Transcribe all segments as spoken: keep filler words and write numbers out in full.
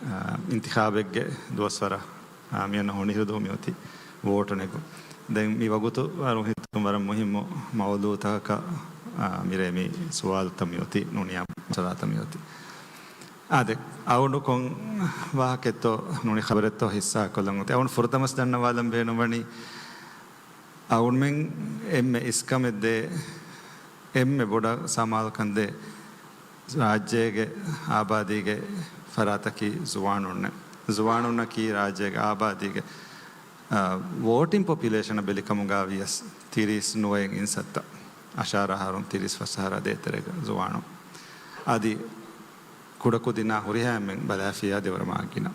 އާ، އިންތިޚާބެއްގެ ދުވަސްވަރަށް، އާ، މިއަންނަ ހޮނިހިރު ދުވަހު މިއޮތީ ވޯޓު ނެގުން. ދެން މި ވަގުތު ވަރު ހިތުން ވަރަށް މުހިއްމު މައުޟޫޢުތަކަކަށް، އާ، މިރޭ މި ސުވާލުތައް މިއޮތީ، ނޫނީ މައްސަލާތައް މިއޮތީ. އާދެ، އަޅުގަނޑު ކޮން ވާހަކައެއްތޯ ނޫނީ ޚަބަރެއްތޯ ހިއްސާ ކޮށްލަން އޮތީ. އަޅުގަނޑު ފުރަތަމަސް ދަންނަވާލަން ބޭނުންވަނީ، އަޅުގަނޑުމެން އެންމެ އިސްކަމެއް ދޭ، އެންމެ ބޮޑަށް ސަމާލުކަން ދޭ ރާއްޖޭގެ އާބާދީގެ ފަރާތަކީ ޒުވާނުންނޭ. ޒުވާނުންނަކީ ރާއްޖޭގެ އާބާދީގެ، އާ، ވޯޓިން ޕޮޕިއުލޭޝަނަށް ބެލިކަމުގަ ވިޔަސް ތިރީސް ނުވައިން އިންސައްތަ، އަށާރަ އަހަރުން ތިރީސް ފަސް އަހަރާ ދޭތެރޭގަ ޒުވާނުން. އަދި ކުޑަކުދިންނާ ހުރިހާ އެންމެން ބަލާފިއްޔާ ދެވަރަ މާ ގިނަ.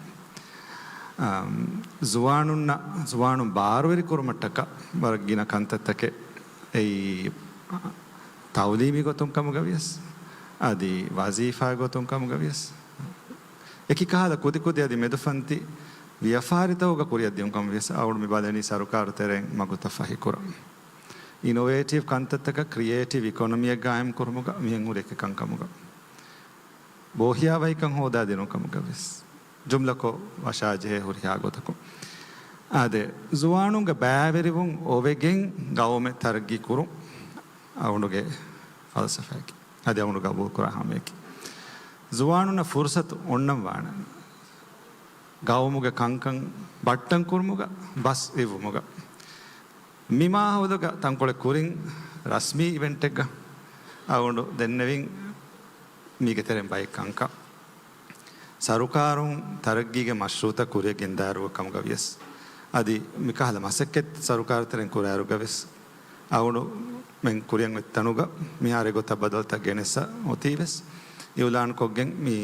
އަމް، ޒުވާނުންނަށް، ޒުވާނުން ބާރުވެރި ކުރުމަށްޓަކާ ވަރަށް ގިނަ ކަންތައްތަކެއް އެއީ، ތައުލީމީ ގޮތުން ކަމުގަ ވިޔަސް، އަދި ވަޒީފާ ގޮތުން ކަމުގަ ވިޔަސް، އެކި ކަހަލަ ކުދިކުދި އަދި މެދުފަންތި ވިޔަފާރިތަކުގަ ކުރިއަށް ދިއުން ކަމުގަ ވިޔަސް، އަޅުގަނޑު މި ބަލަނީ ސަރުކާރު ތެރެއިން މަގުތައް ފަހިކުރަން. އިނޮވޭޓިވް ކަންތައްތަކަށް ކްރިއޭޓިވް އިކޮނޮމީއެއް ގާއިމް ކުރުމުގަ މިހެން ހުރި އެކި ކަންކަމުގަ. ބޯހިޔާވަހިކަން ހޯދާދިނުން ކަމުގަ ވެސް ޖުމްލަކޮށް ވަށާޖެހޭ ހުރިހާ ގޮތަކުން. އާދެ، ޒުވާނުންގެ ބައިވެރިވުން އޮވެގެން ގައުމެއް ތަރައްގީ ކުރުން އަޅުގަނޑުގެ ފަލްސަފާއަކީ. އަދި އަޅުގަނޑު ގަބޫލު ކުރާ ހަމައަކީ. ޒުވާނުންނަށް ފުރުސަތު އޮންނަން ވާނެ. ގައުމުގެ ކަންކަން ބައްޓަން ކުރުމުގަ، ބަސް އިއްވުމުގަ. މި މާހައުލުގަ ތަންކޮޅެއް ކުރިން ރަސްމީ އިވެންޓެއްގަ އަޅުގަނޑު ދެންނެވިން މީގެ ތެރެއިން ބައެއް ކަންކަން. ސަރުކާރުން ތަރައްގީގެ މަޝްރޫޢުތައް ކުރިއަށް ގެންދާއިރު ކަމުގަ ވިޔަސް، އަދި މިކަހަލަ މަސައްކަތް ސަރުކާރު ތެރެއިން ކުރާއިރުގަ ވެސް، އަޅުގަނޑުމެން ކުރިއަށް އޮތް ތަނުގަ މިހާރު އެގޮތަށް ބަދަލުތައް ގެނެއްސަ އޮތީ ވެސް، އިއުލާން ކޮށްގެން މި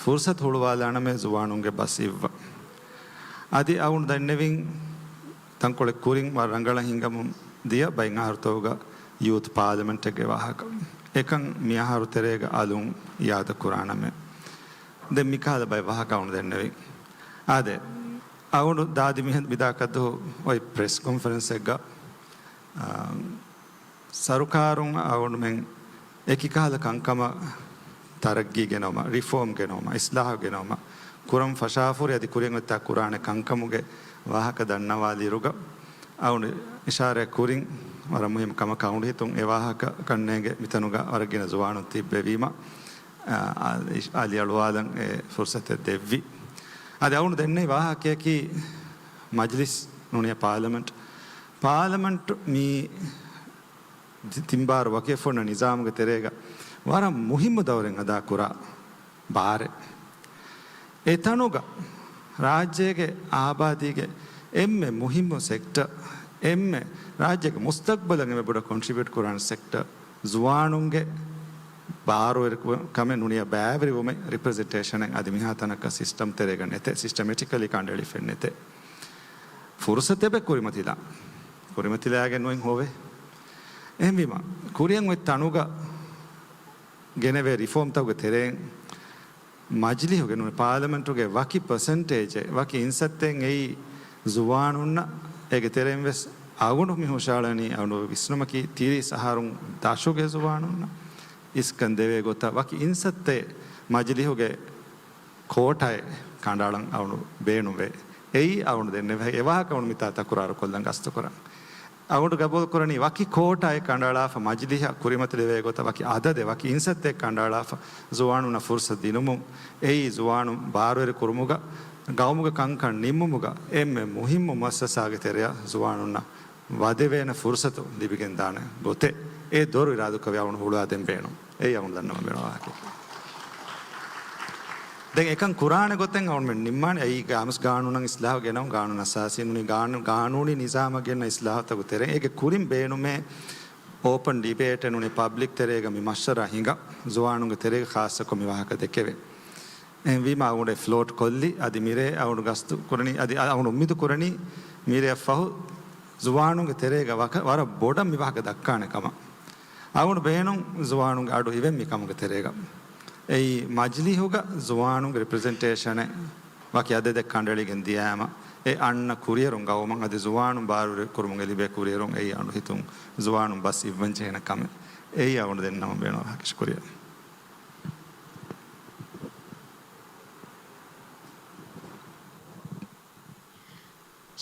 ފުރުސަތު ހުޅުވާލާނަމޭ ޒުވާނުންގެ ބަސް އިއްވަން. އަދި އަޅުގަނޑު ދެންނެވިން ތަންކޮޅެއް ކުރިން ވަރަށް ރަނގަޅަށް ހިނގަމުން ދިޔަ ބައެއް އަހަރުތަކުގަ ޔޫތު ޕާލަމެންޓެއްގެ ވާހަކަ. އެކަން މި އަހަރު ތެރޭގަ އަލުން އިއާދަ ކުރާނަމޭ. ދެން މިކަހަލަ ބައެއް ވާހަކަ އަޅުގަނޑު ދެންނެވިން. އާދެ، އަޅުގަނޑު ދާދި މިހެން މިދާކަށްދުވަހު އޮތް ޕްރެސް ކޮންފަރެންސެއްގަ، އާ، ސަރުކާރުން އަޅުގަނޑުމެން އެކި ކަހަލަ ކަންކަމަށް ތަރައްގީ ގެނައުމަށް، ރިފޯމް ގެނައުމަށް، އިސްލާހު ގެނައުމަށް ކުރަން ފަށާފަހުރި އަދި ކުރިއަށް އޮތްތާ ކުރާނެ ކަންކަމުގެ ވާހަކަ ދަންނަވާލިއިރުގަ، އަޅުގަނޑު އިޝާރާތް ކުރިން ވަރަށް މުހިއްމު ކަމަކަށް އަޅުގަނޑު ހިތުން އެ ވާހަކަ ކަންނޭނގެ މިތަނުގަ ވަރަށް ގިނަ ޒުވާނުން ތިއްބެވީމަ، އާ، އާ، އަލިއަޅުވާލަން އެ ފުރުސަތެއް ދެއްވި. އަދި އަޅުގަނޑު ދެންނެވި ވާހަކައަކީ މަޖިލިސް ނޫނީ ޕާލަމެންޓް. ޕާލަމެންޓް މި ތިން ބާރު ވަކިވެފަ ހުންނަ ނިޒާމުގެ ތެރޭގަ ވަރަށް މުހިއްމު ދައުރެއް އަދާ ކުރާ ބާރެއް. އެ ތަނުގަ ރާއްޖޭގެ އާބާދީގެ އެންމެ މުހިއްމު ސެކްޓަ، އެންމެ ރާއްޖޭގެ މުސްތަގްބަލަށް އެންމެ ބޮޑަށް ކޮންޓްރިބިއުޓް ކުރާނެ ސެކްޓަ، ޒުވާނުންގެ ބާރުވެރިކަމެއް ނޫނީ ބައިވެރިވުމެއް ރިޕްރެޒެންޓޭޝަނެއް އަދި މިހާ ތަނަކަށް ސިސްޓަމް ތެރޭގަ ނެތޭ، ސިސްޓަމެޓިކަލީ ކަނޑައެޅިފައެއް ނެތޭ. ފުރުސަތެއް ކުރިމަތިލާ، ކުރިމަތިލާގެން ނުވެން ހޮވޭ. އެހެންވީމަ، ކުރިއަށް އޮތް ތަނުގަ ގެނެވޭ ރިފޯމްތަކުގެ ތެރެއިން މަޖިލިހުގެ ނޫނީ ޕާލަމެންޓުގެ ވަކި ޕަސެންޓޭޖެއް، ވަކި އިންސައްތެއް އެއީ ޒުވާނުންނަށް. އޭގެ ތެރެއިން ވެސް އަޅުގަނޑު މި ހުށަހަޅަނީ އަޅުގަނޑު ވިސްނުމަކީ ތިރީސް އަހަރުން ދަށުގެ ޒުވާނުންނަށް އިސްކަން ދެވޭ ގޮތަށް ވަކި އިންސައްތެއް މަޖިލިހުގެ ކޯޓާއެއް ކަނޑައަޅަން އަޅުގަނޑު ބޭނުންވޭ. އެއީ އަޅުގަނޑު ދެންނެވި އެ ވާހަކަ އަޅުގަނޑު މިތާ ތަކުރާރު ކޮށްލަން ގަސްތު ކުރަން. އަޅުގަނޑު ގަބޫލު ކުރަނީ ވަކި ކޯޓާއެއް ކަނޑައަޅާފަ، މަޖިލިހަށް ކުރިމަތިލެވޭ ގޮތަށް ވަކި އަދަދެއް، ވަކި އިންސައްތެއް ކަނޑައަޅާފަ، ޒުވާނުންނަށް ފުރުސަތު ދިނުމުން، އެއީ ޒުވާނުން ބާރުވެރި ކުރުމުގަ، ގައުމުގެ ކަންކަން ނިންމުމުގަ އެންމެ މުހިއްމު މުއައްސަސާގެ ތެރެއަށް ޒުވާނުންނަށް ވަދެވޭނެ ފުރުސަތު ލިބިގެންދާނެ ގޮތެއް އެ ދޮރު އިރާދަކުރެއްވި އަޅުގަނޑު ހުޅުވާދޭން ބޭނުން. އެއީ އަޅުގަނޑު ދަންނަވަން ބޭނުން ވާހަކަ. ދެން އެކަން ކުރާނެ ގޮތެއް އަޅުގަނޑުމެން ނިންމާނެ. އެއީ ގާމިސް ގާނޫނަށް އިސްލާހު ގެނައުން، ގާނޫނު އަސާސީ ނޫނީ ގާނޫ-، ގާނޫނީ ނިޒާމަށް ގެންނަ އިސްލާހުތަކުގެ ތެރެއިން. އޭގެ ކުރިން ބޭނުމޭ އޯޕަން ޑިބޭޓެއް ނޫނީ ޕަބްލިކް ތެރޭގަ މި މަޝްވަރާ ހިނގާ، ޒުވާނުންގެ ތެރޭގަ ޚާއްޞަކޮށް މި ވާހަކަ ދެކެވޭ. އެހެންވީމަ އަޅުގަނޑު ފްލޯޓް ކޮށްލި، އަދި މިރޭ އަޅުގަނޑު ގަސްތު ކުރަނީ، އަދި އަ-، އަޅުގަނޑު އުއްމީދު ކުރަނީ މިރޭއަށް ފަހު ޒުވާނުންގެ ތެރޭގަ ވަކަ-، ވަރަށް ބޮޑަށް މި ވާހަކަ ދައްކާނެ ކަމަށް. އަޅުގަނޑު ބޭނުން ޒުވާނުންގެ އަޑު އިވެން މި ކަމުގެ ތެރޭގަ. އެއީ މަޖިލީހުގަ ޒުވާނުންގެ ރިޕްރެޒެންޓޭޝަނެއް ވަކި އަދަދެއް ކަނޑައެޅިގެން ދިޔާމަ، އެ އަންނަ ކުރިއެރުން ގައުމަށް އަދި ޒުވާނުން ބާރުވެރި ކުރުމުގެ ލިބޭ ކުރިއެރުން އެއީ އަޅުގަނޑު ހިތުން ޒުވާނުން ބަސް އިއްވަން ޖެހޭނެ ކަމެއް. އެއީ އަޅުގަނޑު ދެންނަމަ ބޭނުން ވާހަކަ. ޝުކުރިއްޔާ.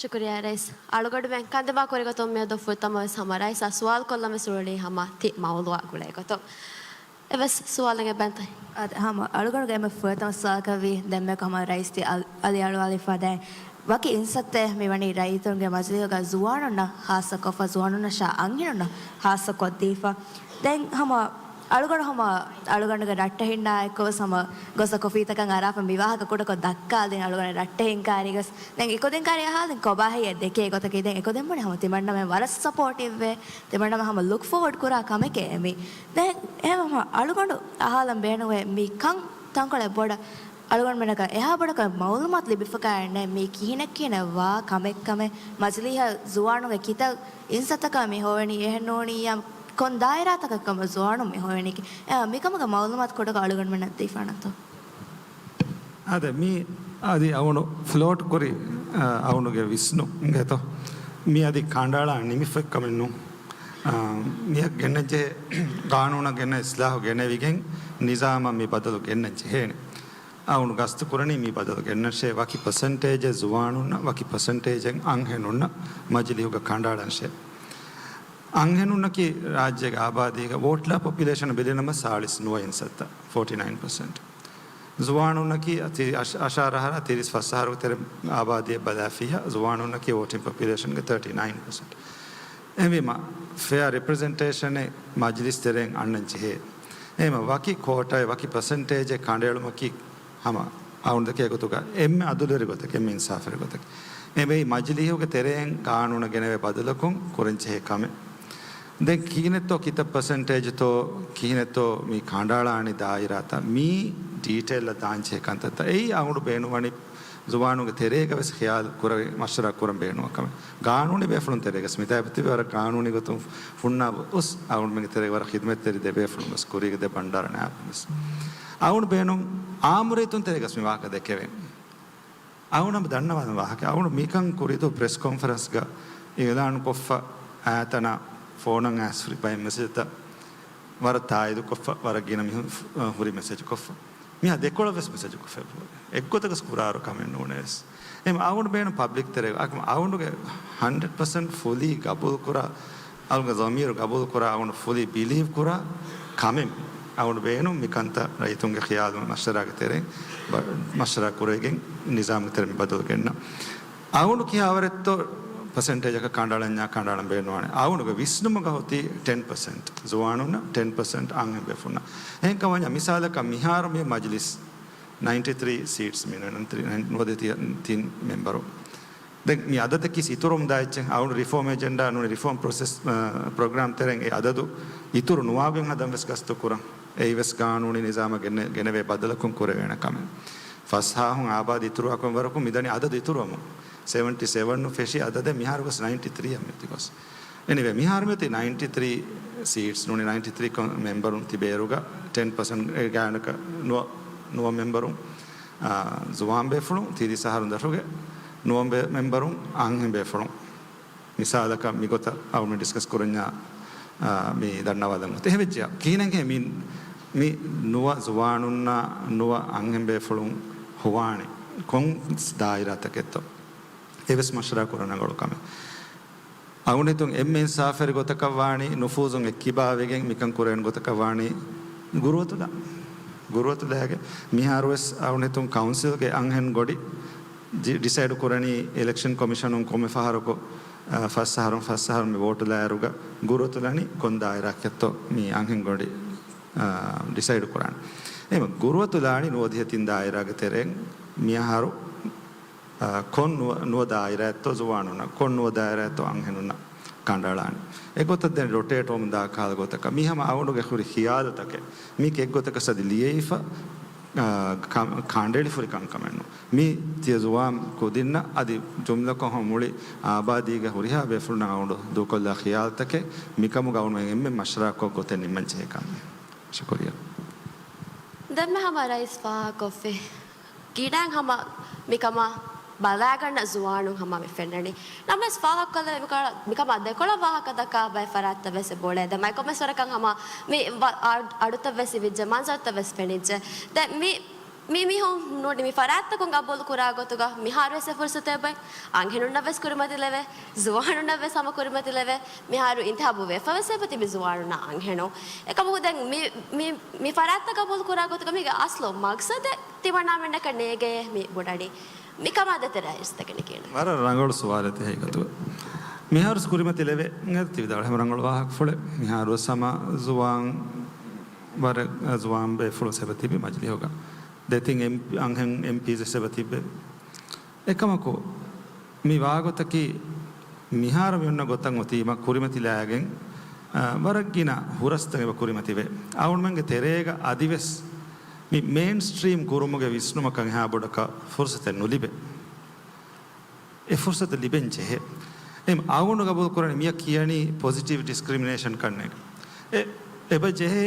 ޝުކުރިއްޔާ ރައީސް. އަޅުގަނޑުމެން ކަންދިމާ ކުރި ގޮތުން މިއަދު ފުރަތަމަވެސް ހަމަ ރައީސްއާ ސުވާލު ކޮށްލަން ވެސް އުޅުނީ ހަމަ ތި މައުޟޫޢާ ގުޅޭ ގޮތުން. އެވެސް ސުވާލެއް އެބައިންތަ؟ އާދެ، ހަމަ އަޅުގަނޑުގެ އެންމެ ފުރަތަމަ ސުވާލަކަށް ވީ، ދެންމެ ހަމަ ރައީސް ތި އަލި އަޅުވާލިފަ ދޭ ވަކި އިންސައްތައެއް މި ވަނީ ރައްޔިތުންގެ މަޖިލީހުގަ ޒުވާނުންނަށް ހާއްސަކޮށްފަ، ޒުވާނުންނަށާ އަންހެނުންނަށް ހާއްސަކޮށްދީފަ. ދެން ހަމަ އަޅުގަނޑު ހަމަ އަޅުގަނޑުގެ ރައްޓެހިންނާ އެއްކޮށް ވެސް ހަމަ ގޮސް ކޮފީތަކަށް އަރާފަ މި ވާހަކަ ކުޑަކޮށް ދައްކާލިން އަޅުގަނޑު ރައްޓެހިން ކާރީގަސް. ދެން އެކުދިން ކާރި އަހާލިން ކޮބާހެއްޔޭ ދެކޭ ގޮތަކީ. ދެން އެކުދިން ބުނި ހަމަ ތިމަންނަމެން ވަރަށް ސަޕޯޓިވްވޭ. ތިމަންނަމެން ހަމަ ލުކް ފޯވަޑް ކުރާ ކަމެކޭ މި. ދެން އެހެން ހަމަ އަޅުގަނޑު އަހާލަން ބޭނުންވޭ މި ކަން ތަންކޮޅެއް ބޮޑަށް އަޅުގަނޑުމެންނަކަށް އެހާ ބޮޑަކަށް މައުލޫމާތު ލިބިފަކާ އެންނެ މީ ކިހިނެއް ކިހިނެއް ވާ ކަމެއްކަމެއް، މަޖިލީހަށް ޒުވާނުންގެ ކިތައް އިންސަތަކާ މި ހޮވެނީ އެހެން ނޫނިއްޔާ ކޮން ދާއިރާތަކަށް ކަމަށް ޒުވާނުން މި ހޮވެނީކީ. އެ، މިކަމުގެ މައުލޫމާތު ކުޑަކޮށް އަޅުގަނޑުމެންނަށް ދީފާނަންތޯ؟ އާދެ، މީ އަދި އަވުނު ފްލޯޓް ކުރި، އަ، އަވުނުގެ ވިސްނުން އިނގޭތޯ؟ މީ އަދި ކަނޑައަޅާ ނިމިފައި ކަމެއް ނޫން. އާ، މިއަށް ގެންނަންޖެހޭ ގާނޫނަށް ގެންނަ އިސްލާހު ގެނެވިގެން ނިޒާމަށް މި ބަދަލު ގެންނަން ޖެހޭނެ. އަވުނު ގަސްތު ކުރަނީ މި ބަދަލު ގެންނަންށޭ، ވަކި ޕަސެންޓޭޖެއް ޒުވާނުންނަށް، ވަކި ޕަސެންޓޭޖެއް އަންހެނުންނަށް މަޖިލީހުގަ ކަނޑައަޅަންށޭ. އަންހެނުންނަކީ ރާއްޖޭގެ އާބާދީގަ ވޯޓްލާ ޕޮޕިއުލޭޝަނަށް ބެލިނަމަ ސާޅީސް ނުވަ އިންސައްތަ، ފޯޓީ ނައިން ޕަސެންޓް. ޒުވާނުންނަކީ އަތި އަށް-، އަށާރަ އަހަރާ ތިރީސް ފަސް އަހަރުގެ ތެރެ އާބާދީއަށް ބަލާފިއްޔާ، ޒުވާނުންނަކީ ވޯޓިން ޕޮޕިއުލޭޝަންގެ ތާޓީ ނައިން ޕަސެންޓް. އެހެންވީމަ، ފެއާ ރެޕްރެޒެންޓޭޝަނެއް މަޖިލިސް ތެރެއިން އަންނަން ޖެހޭ. އެހެންވީމަ، ވަކި ކޯޓާއެއް ވަކި ޕަސެންޓޭޖެއް ކަނޑައެޅުމަކީ ހަމަ އަވުން ދެކޭ ގޮތުގަ އެންމެ އަދުލުވެރި ގޮތެއް، އެންމެ އިންސާފުވެރި ގޮތެއް. އެމީ މަޖިލީހުގެ ތެރެއިން ގާނޫނަށް ގެނެވޭ ބަދަލަކުން ކުރަން ޖެހޭ ކަމެއް. ދެން ކިހިނެއްތޯ ކިތައް ޕަސެންޓޭޖްތޯ ކިހިނެއްތޯ މި ކަނޑައަޅާނީ ދާއިރާތައް މީ ޑީޓެއިލްއަށް ދާން ޖެހޭ ކަންތައްތައް. އެއީ އަވުނު ބޭނުންވަނީ ޒުވާނުންގެ ތެރޭގަ ވެސް ޚިޔާލު ކުރެވި މަޝްވަރާ ކުރަން ބޭނުންވާ ކަމެއް. ގާނޫނީ ބޭފުޅުން ތެރޭގަސް މިތާ ތިބި ވަރަށް ގާނޫނީ ގޮތުން ހުންނަ އުސް އަވުންމެންގެ ތެރޭ ވަރަށް ޚިދުމަތްތެރި ދެ ބޭފުޅުން ވެސް ކުރީގެ ދެ ބަންޑާރަ ނާބުން ވެސް. އަވުނު ބޭނުން އާއްމު ރައްޔިތުން ތެރޭގަސް މި ވާހަކަ ދެކެވެން. އަވުނަމަ ދަންނަވާލަން ވާހަކަ. އަވުނު މިކަން ކުރިދޫ ޕްރެސް ކޮންފަރެންސްގަ އިއުލާން ކޮށްފަ އާތަނާ ފޯނަށް އައިސް ހުރި ބައެއް މެސެޖްތައް ވަރަށް ތާއީދު ކޮށްފަ، ވަރަށް ގިނަ މީހުން ހުރި މެސެޖް ކޮށްފަ. މިހާ ދެކޮޅަށް ވެސް މެސެޖް ކޮށްފަ އެއްގޮތަކަސް ކުރާރު ކަމެއް ނޫނޭ ވެސް. އެހެން އަވުނު ބޭނުން ޕަބްލިކް ތެރޭ އަވުނުގެ ހަންޑްރެޑް ޕަސެންޓް ފުލީ ގަބޫލު ކުރާ، އަވުނުގެ ޒަމީރު ގަބޫލު ކުރާ، އަވުނު ފުލީ ބިލީވް ކުރާ ކަމެއް. އަވުނު ބޭނުން މިކަންތައް ރައްޔިތުންގެ ޚިޔާލު މަޝްވަރާގެ ތެރެއިން ބަ-، މަޝްވަރާ ކުރެވިގެން ނިޒާމުގެ ތެރެ މި ބަދަލު ގެންނަ. އަވުނު ކިހާވަރެއްތޯ ޕަސެންޓޭޖަކަށް ކަނޑައަޅަންޏާ ކަނޑައަޅަން ބޭނުންވާނެ. އަވުނުގެ ވިސްނުމުގަ ހޮތީ ޓެން ޕަސެންޓް ޒުވާނުންނަށް، ޓެން ޕަސެންޓް އަންހެން ބޭފުޅުންނަށް. އެހެންކަމަށް މިސާލަކަށް މިހާރު މި މަޖިލިސް ނައިންޓީ ތްރީ ސީޓްސް މި ނައިންޓީ ތްރީ، ނައިން، ނުވަދިހަ ތި-، ތިން މެމްބަރު. ދެން މި އަދަދަކީ އިތުރުވަމުންދާ އެއްޗެއް. އަވުނު ރިފޯމް އެޖެންޑާ ނޫނީ ރިފޯމް ޕްރޮސެސް، އަ، ޕްރޮގްރާމް ތެރެއިން އެ އަދަދު އިތުރު ނުވާގޮތް ހަދަން ވެސް ގަސްތު ކުރަން. އެއީ ވެސް ގާނޫނީ ނިޒާމަށް ގެންނެ-، ގެނެވޭ ބަދަލަކުން ކުރެވޭނެ ކަމެއް. ފަސްހާހުން އާބާދީ އިތުރުވާކަމަށް ވަރަކުން މިދަނީ އަދަދު އިތުރުވަމުން. ސެވެންޓީ ސެވެން ފެށި އަދަދެއް މިހާރު ގޮސް ނައިންޓީ ތްރީ އަށް މިއޮތީ ގޮސް. އެނިވޭ، މިހާރު މިއޮތީ ނައިންޓީ ތްރީ ސީޓްސް ނޫނީ ނައިންޓީ ތްރީ ކޮ-، މެމްބަރުން ތިބޭއިރުގަ ޓެން ޕަސެންޓް ގާތްގަނޑަކަށް ނުވަ، ނުވަ މެމްބަރުން، އާ، ޒުވާން ބޭފުޅުން، ތިރީސް އަހަރުން ދަށުގެ ނުވަ ބޭ-، މެމްބަރުން އަންހެން ބޭފުޅުން. މިސާލަކަށް މިގޮތަށް އަވުނު ޑިސްކަސް ކުރަންޏާ، އާ، މި ދަންނަވާލަން އޮތީ. އެހެންވެއްޖެޔާ ކިހިނެއްހޭ މި، މި ނުވަ ޒުވާނުންނާ ނުވަ އަންހެން ބޭފުޅުން ހޮވާނެ ކޮން ދާއިރާތަކެއްތޯ؟ އެވެސް މަޝްވަރާ ކުރަން ރަނގަޅު ކަމެއް. އަވުނިތުން އެންމެ އިންސާފުވެރި ގޮތަކަށް ވާނީ ނުފޫޒުން އެއްކިބާވެގެން މިކަން ކުރެވޭނެ ގޮތަކަށް ވާނީ ގުރުއަތުލާ. ގުރުއަތުލާގެ މިހާރުވެސް އަވުނިތުން ކައުންސިލްގެ އަންހެން ގޮނޑި ޑި-، ޑިސައިޑް ކުރަނީ އިލެކްޝަން ކޮމިޝަނުން ކޮންމެ ފަހަރަކު، އަ، ފަސް އަހަރުން، ފަސް އަހަރުން މި ވޯޓުލާއިރުގަ ގުރުއަތުލަނީ ކޮން ދާއިރާއަކަށްތޯ މި އަންހެން ގޮނޑި، އަ، ޑިސައިޑް ކުރާނެ. އެހެން ގުރުއަތުލާނީ ނުވަދިހަ ތިން ދާއިރާގެ ތެރެއިން މިއަހަރު އަ، ކޮން ނުވަ، ނުވަ ދާއިރާއެއްތޯ ޒުވާނުންނަށް، ކޮން ނުވަ ދާއިރާއެއްތޯ އަންހެނުންނަށް ކަނޑައަޅާނެ. އެގޮތަށް ދެން ރޮޓޭޓްވަމުން ދާ ކަހަލަ ގޮތަކަށް. މީ ހަމަ އަވުނުގެ ހުރި ޚިޔާލުތަކެއް. މީ އެއްގޮތަކަށް އަދި ލިޔެވިފަ، އަ، ކަ-، ކަނޑައެޅިފަ ހުރި ކަންކަމެއް ނޫން. މީ ތިޔަ ޒުވާން ކުދިންނަށް އަދި ޖުމްލަކޮށް ހަމަ މުޅި އާބާދީގެ ހުރިހާ ބޭފުޅުންނަށް އަވުނު ދޫކޮށްލާ ޚިޔާލުތަކެއް. މިކަމުގަ އަވުނު އެންމެ މަޝްވަރާކޮށް ގޮތެއް ނިންމަން ޖެހޭ ކަމެއް. ޝުކުރިއްޔާ. ދެންމެ ހަމަ ރައީސް ފާހަގަކޮށްފި. ގިނައިން ހަމަ މިކަމާ ބަލާގަންނަ ޒުވާނުން ހަމަ މި ފެންނަނީ. ނަމަވެސް ފާހަގަކޮށްލެވޭ މިކަމާ ދެކޮޅަށް ވާހަކަ ދައްކާ ބައެއް ފަރާތްތައް ވެސް އެބައުޅޭ. ދެން މައިކޮމެސް ވަރަކަށް ހަމަ މި ވަ-، އަ-، އަޑުތައް ވެސް އިވިއްޖެ، މަންޒަރުތައް ވެސް ފެނިއްޖެ. ދެން މި މި މީހުން ނޫނީ މި ފަރާތްތަކުން ގަބޫލު ކުރާ ގޮތުގަ މިހާރުވެސް އެ ފުރުސަތު އެބައި އަންހެނުންނަށްވެސް ކުރިމަތިލެވޭ، ޒުވާނުންނަށްވެސް ހަމަ ކުރިމަތިލެވޭ. މިހާރު އިންތިހާބު ވެފަވެސް އެބަތިބި ޒުވާނުންނާ އަންހެނުން. އެކަމަކު ދެން މި، މި، މި ފަރާތްތައް ގަބޫލު ކުރާ ގޮތުގަ މީގެ އަސްލު މަގްސަދެއް ތިމަންނާމެންނަކަށް ނޭގެޔޭ މި ބުނަނީ. މިކަމާ ދޭތެރޭ އައިސް ދެކެނިކީނު. ވަރަށް ރަނގަޅު ސުވާލެއް ތި ހަގީގަތުގަ. މިހާރު ކުރިމަތި ލެވޭ. ތި ވިދާޅު ހަމަ ރަނގަޅު ވާހަކަފުޅެއް. މިހާރު ހަމަ ޒުވާން ވަރަށް ޒުވާން ބޭފުޅުން ސެބަތިބި މަޖިލީހުގަ. ދެތިން އެމް-، އަންހެން އެމްޕީސް ސެބަތިބެ. އެކަމަކު، މި ވާގޮތަކީ މިހާރު މި އޮންނަ ގޮތަށް އޮތީމަ ކުރިމަތިލާގެން، އަ، ވަރަށް ގިނަ ހުރަސްތައް އެބަ ކުރިމަތިވޭ. އަޅުގަނޑުމެންގެ ތެރޭގަ އަދިވެސް މި މެއިންސްޓްރީމް ކުރުމުގެ ވިސްނުމަކަށް އެހާ ބޮޑަކަށް ފުރުސަތެއް ނުލިބޭ. އެ ފުރުސަތު ލިބެން ޖެހޭ. އެ އަޅުގަނޑު ގަބޫލު ކުރަނީ މިއަށް ކިޔަނީ ޕޮޒިޓިވް ޑިސްކްރިމިނޭޝަން ކަންނޭނގެ. އެ، އެބަ ޖެހޭ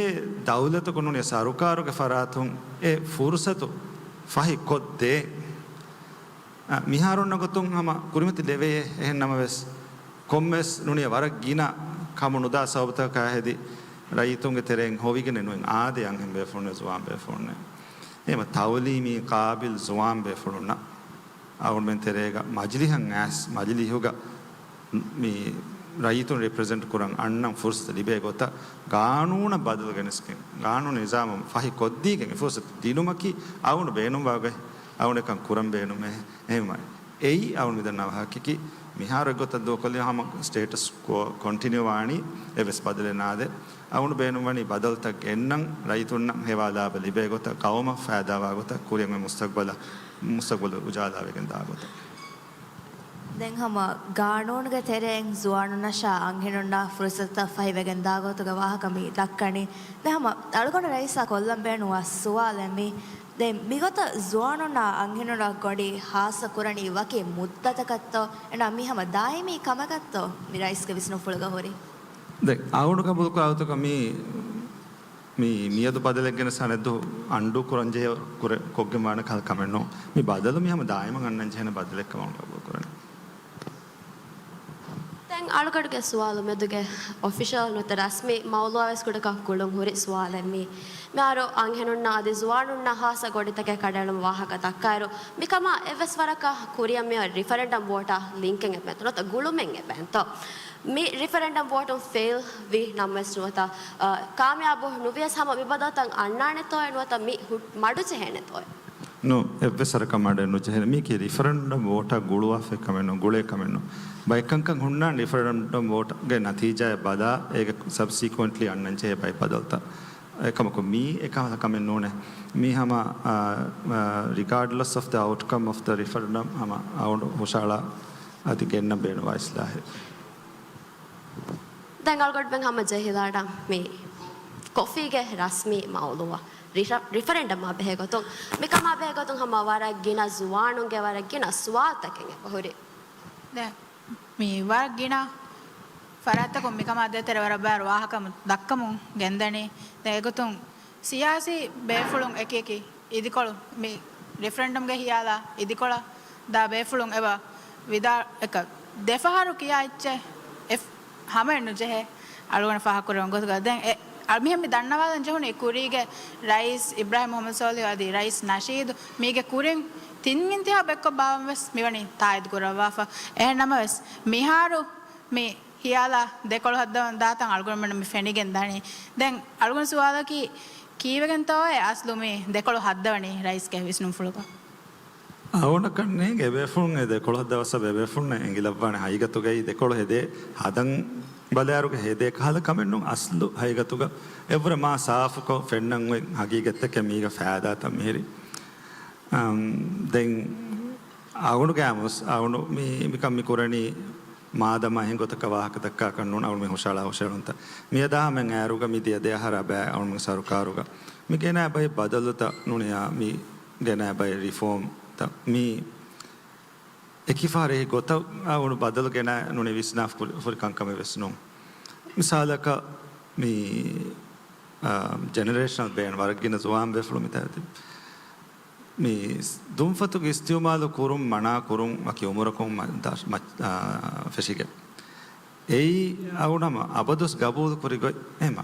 ދައުލަތަކު ނޫނީ ސަރުކާރުގެ ފަރާތުން އެ ފުރުސަތު ފަހި ކޮށްދޭ. އަ، މިހާރު އޮންނަ ގޮތުން ހަމަ ކުރިމަތި ލެވޭ. އެހެން ނަމަވެސް، ކޮންމެސް ނޫނީ ވަރަށް ގިނަ ކަމު ނުދާ ސަބަބުތަކާ ހެދި، ރައްޔިތުންގެ ތެރެއިން ހޮވިގެނެއް ނުވެ އާދޭ އަންހެން ބޭފުޅުންނެއް ޒުވާން ބޭފުޅުންނެއް. އެހެމަ ތައުލީމީ ޤާބިލް ޒުވާން ބޭފުޅުންނަށް އަޅުގަނޑުމެން ތެރޭގަ މަޖިލިހަށް އައިސް، މަޖިލީހުގަ މި ރައްޔިތުން ރެޕްރެޒެންޓް ކުރަން އަންނަން ފުރުސަތު ލިބޭ ގޮތަށް ގާނޫނަށް ބަދަލު ގެނެސްގެން، ގާނޫނު ނިޒާމަށް ފަހި ކޮށްދީގެން އެ ފުރުސަތު ދިނުމަކީ އަޅުގަނޑު ބޭނުންވާ ގޮތް، އަޅުގަނޑަކަށް ކުރަން ބޭނުމޭ. އެހެންވާ އެއީ އަޅުގަނޑު މިދަންނަ ވާހަކައަކީ، މިހާރު އެގޮތަށް ދޫކޮށްލި ހަމަ ސްޓޭޓަސް ކޯ ކޮންޓިނިއު ވާނީ، އެއްވެސް ބަދަލެއް ނާދޭ. އަޅުގަނޑު ބޭނުންވަނީ ބަދަލުތައް ގެންނަން، ރައްޔިތުންނަށް ހެވާ ލާބަ ލިބޭ ގޮތަށް، ޤައުމަށް ފައިދާވާ ގޮތަށް، ކުރިއަށް އޮތް މުސްތަޤްބަލަށް، މުސްތަޤްބަލު އުޖާލާވެގެން ދާ ގޮތަށް. ދެން ހަމަ ގާނޫނުގެ ތެރެއިން ޒުވާނުންނަށާ އަންހެނުންނާ ފުރުސަތުތައް ފަހިވެގެން ދާ ގޮތުގެ ވާހަކަ މި ދައްކަނީ. ދެން ހަމަ އަޅުގަނޑު ރައީސާ ކޮށްލަން ބޭނުންވާ ސުވާލެއް މީ. ދެން މިގޮތަށް ޒުވާނުންނާ އަންހެނުންނާ ގޮނޑި ހާއްސަ ކުރަނީ ވަކި މުއްދަތަކަށްތޯ؟ އެނާ މީ ހަމަ ދާއިމީ ކަމަކަށްތޯ މި ރައީސްގެ ވިސްނުންފުޅުގަ ހުރީ؟ ދެން އަޅުގަނޑު ގަބޫލުކުރާ ގޮތަކަށް މީ، މީ މިއަދު ބަދަލެއް ގެނެސް އަނެއްދު އަންޑޫ ކުރަންޖެހޭ ކުރެ-، ކޮށްގެން ވާނެ ކަހަލަ ކަމެއް ނޫން. މި ބަދަލު މީ ހަމަ ދާއިމަށް އަންނަން ޖެހޭނެ ބަދަލެއް ކަމަށް ގަބޫލު ކުރަނީ. ދެން އަޅުގަނޑުގެ ސުވާލު މެދުގެ އޮފިޝަލް ނުވަތަ ރަސްމީ މައުޟޫޢާ ވެސް ކުޑަކޮށް ގުޅުން ހުރި ސުވާލެއް މީ. މިހާރު އަންހެނުންނާ އަދި ޒުވާނުންނާ ހާއްސަ ގޮނޑިތަކެއް ކަނޑައެޅުމުގެ ވާހަކަ ދައްކާއިރު، މިކަމާ އެއްވެސް ވަރަކަށް ކުރިއަށް މިއޮތް ރިފަރެންޑަމް ވޯޓާ ލިންކެއް އެބައެންތޯ ނުވަތަ ގުޅުމެއް އެބައެންތޯ؟ މި ރިފަރެންޑަމް ވޯޓުން ފެއިލް ވި ނަމަވެސް ނުވަތަ، އަ، ކާމިޔާބު ނުވިޔަސް ހަމަ މި ބަދަލުތައް އަންނާނެތޯއޭ ނުވަތަ މި ހު-، މަޑުޖެހޭނެތޯއޭ؟ ނޫން، އެއްވެސް ވަރަކަށް މަޑެއް ނުޖެހޭނެ. މީކީ ރިފަރެންޑަމް ވޯޓާ ގުޅުވާފައި ކަމެއް ނޫން، ގުޅޭ ކަމެއް ނޫން. ބައެއް ކަންކަން ހުންނާނެ ރިފަރެންޑަމް ވޯޓުގެ ނަތީޖާއެއް ބަލާ، އޭގެ ސަބްސީކުއެންޓްލީ އަންނަން ޖެހޭ ބައެއް ބަދަލުތައް. އެކަމަކު މީ އެކަހަލަ ކަމެއް ނޫނޭ. މީ ހަމަ، އާ، އާ، regardless of the outcome of the referendum، ހަމަ އަޅުގަނޑު ހުށަހަޅާ އަދި ގެންނަން ބޭނުންވާ އިސްލާހެއް. ދެން އަޅުގަނޑުމެން ހަމަ ޖެހިލާނަން މި ކޮފީގެ ރަސްމީ މައުޟޫޢަށް ރިފަ-، ރިފަރެންޑަމާ ބެހޭގޮތުން، މިކަމާ ބެހޭގޮތުން ހަމަ ވަރަށް ގިނަ ޒުވާނުންގެ ވަރަށް ގިނަ ސުވާލުތަކެއް އެބަހުރި. ދެން މި ވަރަށް ގިނަ ފަރާތްތަކުން މިކަމާ ދޭތެރޭ ވަރަށް ބާރު ވާހަކަ ދައްކަމުން ގެންދަނީ. ދެން އެގޮތުން ސިޔާސީ ބޭފުޅުން އެކިއެކި އިދިކޮޅު މި ރިފަރެންޑަމްގެ ހިޔާލާ އިދިކޮޅަށް ދާ ބޭފުޅުން އެބަ ވިދާ-، އެކަ ދެފަހަރު ކިޔާ އެއްޗެއް އެ-، ހަމައެއް ނުޖެހޭ އަޅުގަނޑު ފާހަގަކުރެވުނު ގޮތުގަ. ދެން އެ-، އަ-، މިހެން މި ދަންނަވާލަން ޖެހުނީ ކުރީގެ ރައީސް އިބްރާހިމް މުޙައްމަދު ޞާލިޙު އަދި ރައީސް ނަޝީދު މީގެ ކުރިން ތިން އިންތިހާބް އެއްކޮށް ބާވަން ވެސް މިވަނީ ތާއީދު ކުރައްވާފަ. އެހެން ނަމަވެސް މިހާރު މި ހިޔާލާ ދެކޮޅު ހައްދަވަން ދާތަން އަޅުގަނޑުމެންނަށް މި ފެނިގެން ދާނީ. ދެން އަޅުގަނޑު ސުވާލަކީ، ކީއްވެގެންތޯއޭ އަސްލު މި ދެކޮޅު ހައްދަވަނީ ރައީސްގެ ވިސްނުންފުޅުގަ؟ އަޅުގަނޑަކަށް ނޭނގެ އެބޭފުޅުން އެ ދެކޮޅު ހައްދަވާ ސަބަބު އެބޭފުޅުންނަށް އެނގިލައްވާނެ ހަގީގަތުގައި ދެކޮޅު ހެދޭ ހަދަން ބަލާއިރުގަ ހެދޭ ކަހަލަ ކަމެއް ނޫން، އަސްލު ހަގީގަތުގަ އެއްވުރެ މާ ސާފުކޮށް ފެންނަން އޮތް ހަގީގަތްތަކެއް މީގަ ފައިދާތައް މިހިރީ. އަމް، ދެން އަޅުގަނޑު ގާމުސް އަޅުގަނޑު މި، މިކަން މި ކުރަނީ މާދަމާ އެހެން ގޮތަކަށް ވާހަކަ ދައްކާކަށް ނޫން، އަޅުގަނޑު މި ހުށަހަޅާ ހުށަހެޅުންތައް. މިއަދާ ހަމަ އައިރުގަ މި ދިޔަ ދެ އަހަރާ ބައި އަޅުގަނޑު ސަރުކާރުގަ މި ގެނައި ބައެއް ބަދަލުތައް ނޫނިޔާ މި ގެނައި ބައެއް ރިފޯމްތައް މި އެކި ފަހަރެއް ގޮތަށް އަޅުގަނޑު ބަދަލު ގެނައި ނޫނީ ވިސްނާފަ ކުރި، ކުރި ކަންކަމެއް ވެސް ނޫން. މިސާލަކަށް މި، އާ، ޖެނެރޭޝަނަލް ބޭން ވަރަށް ގިނަ ޒުވާން ބޭފުޅުން މިތާ މި ދުންފަތުގެ އިސްތިއުމާލު ކުރުން މަނާ ކުރުން ވަކި އުމުރަކުން މަ-، ދާ-، މަ-، އާ، ފެށިގެން. އެއީ އަޅުގަނޑު ހަމަ އަބަދުވެސް ގަބޫލު ކުރި ގޮތް. އެހެމަ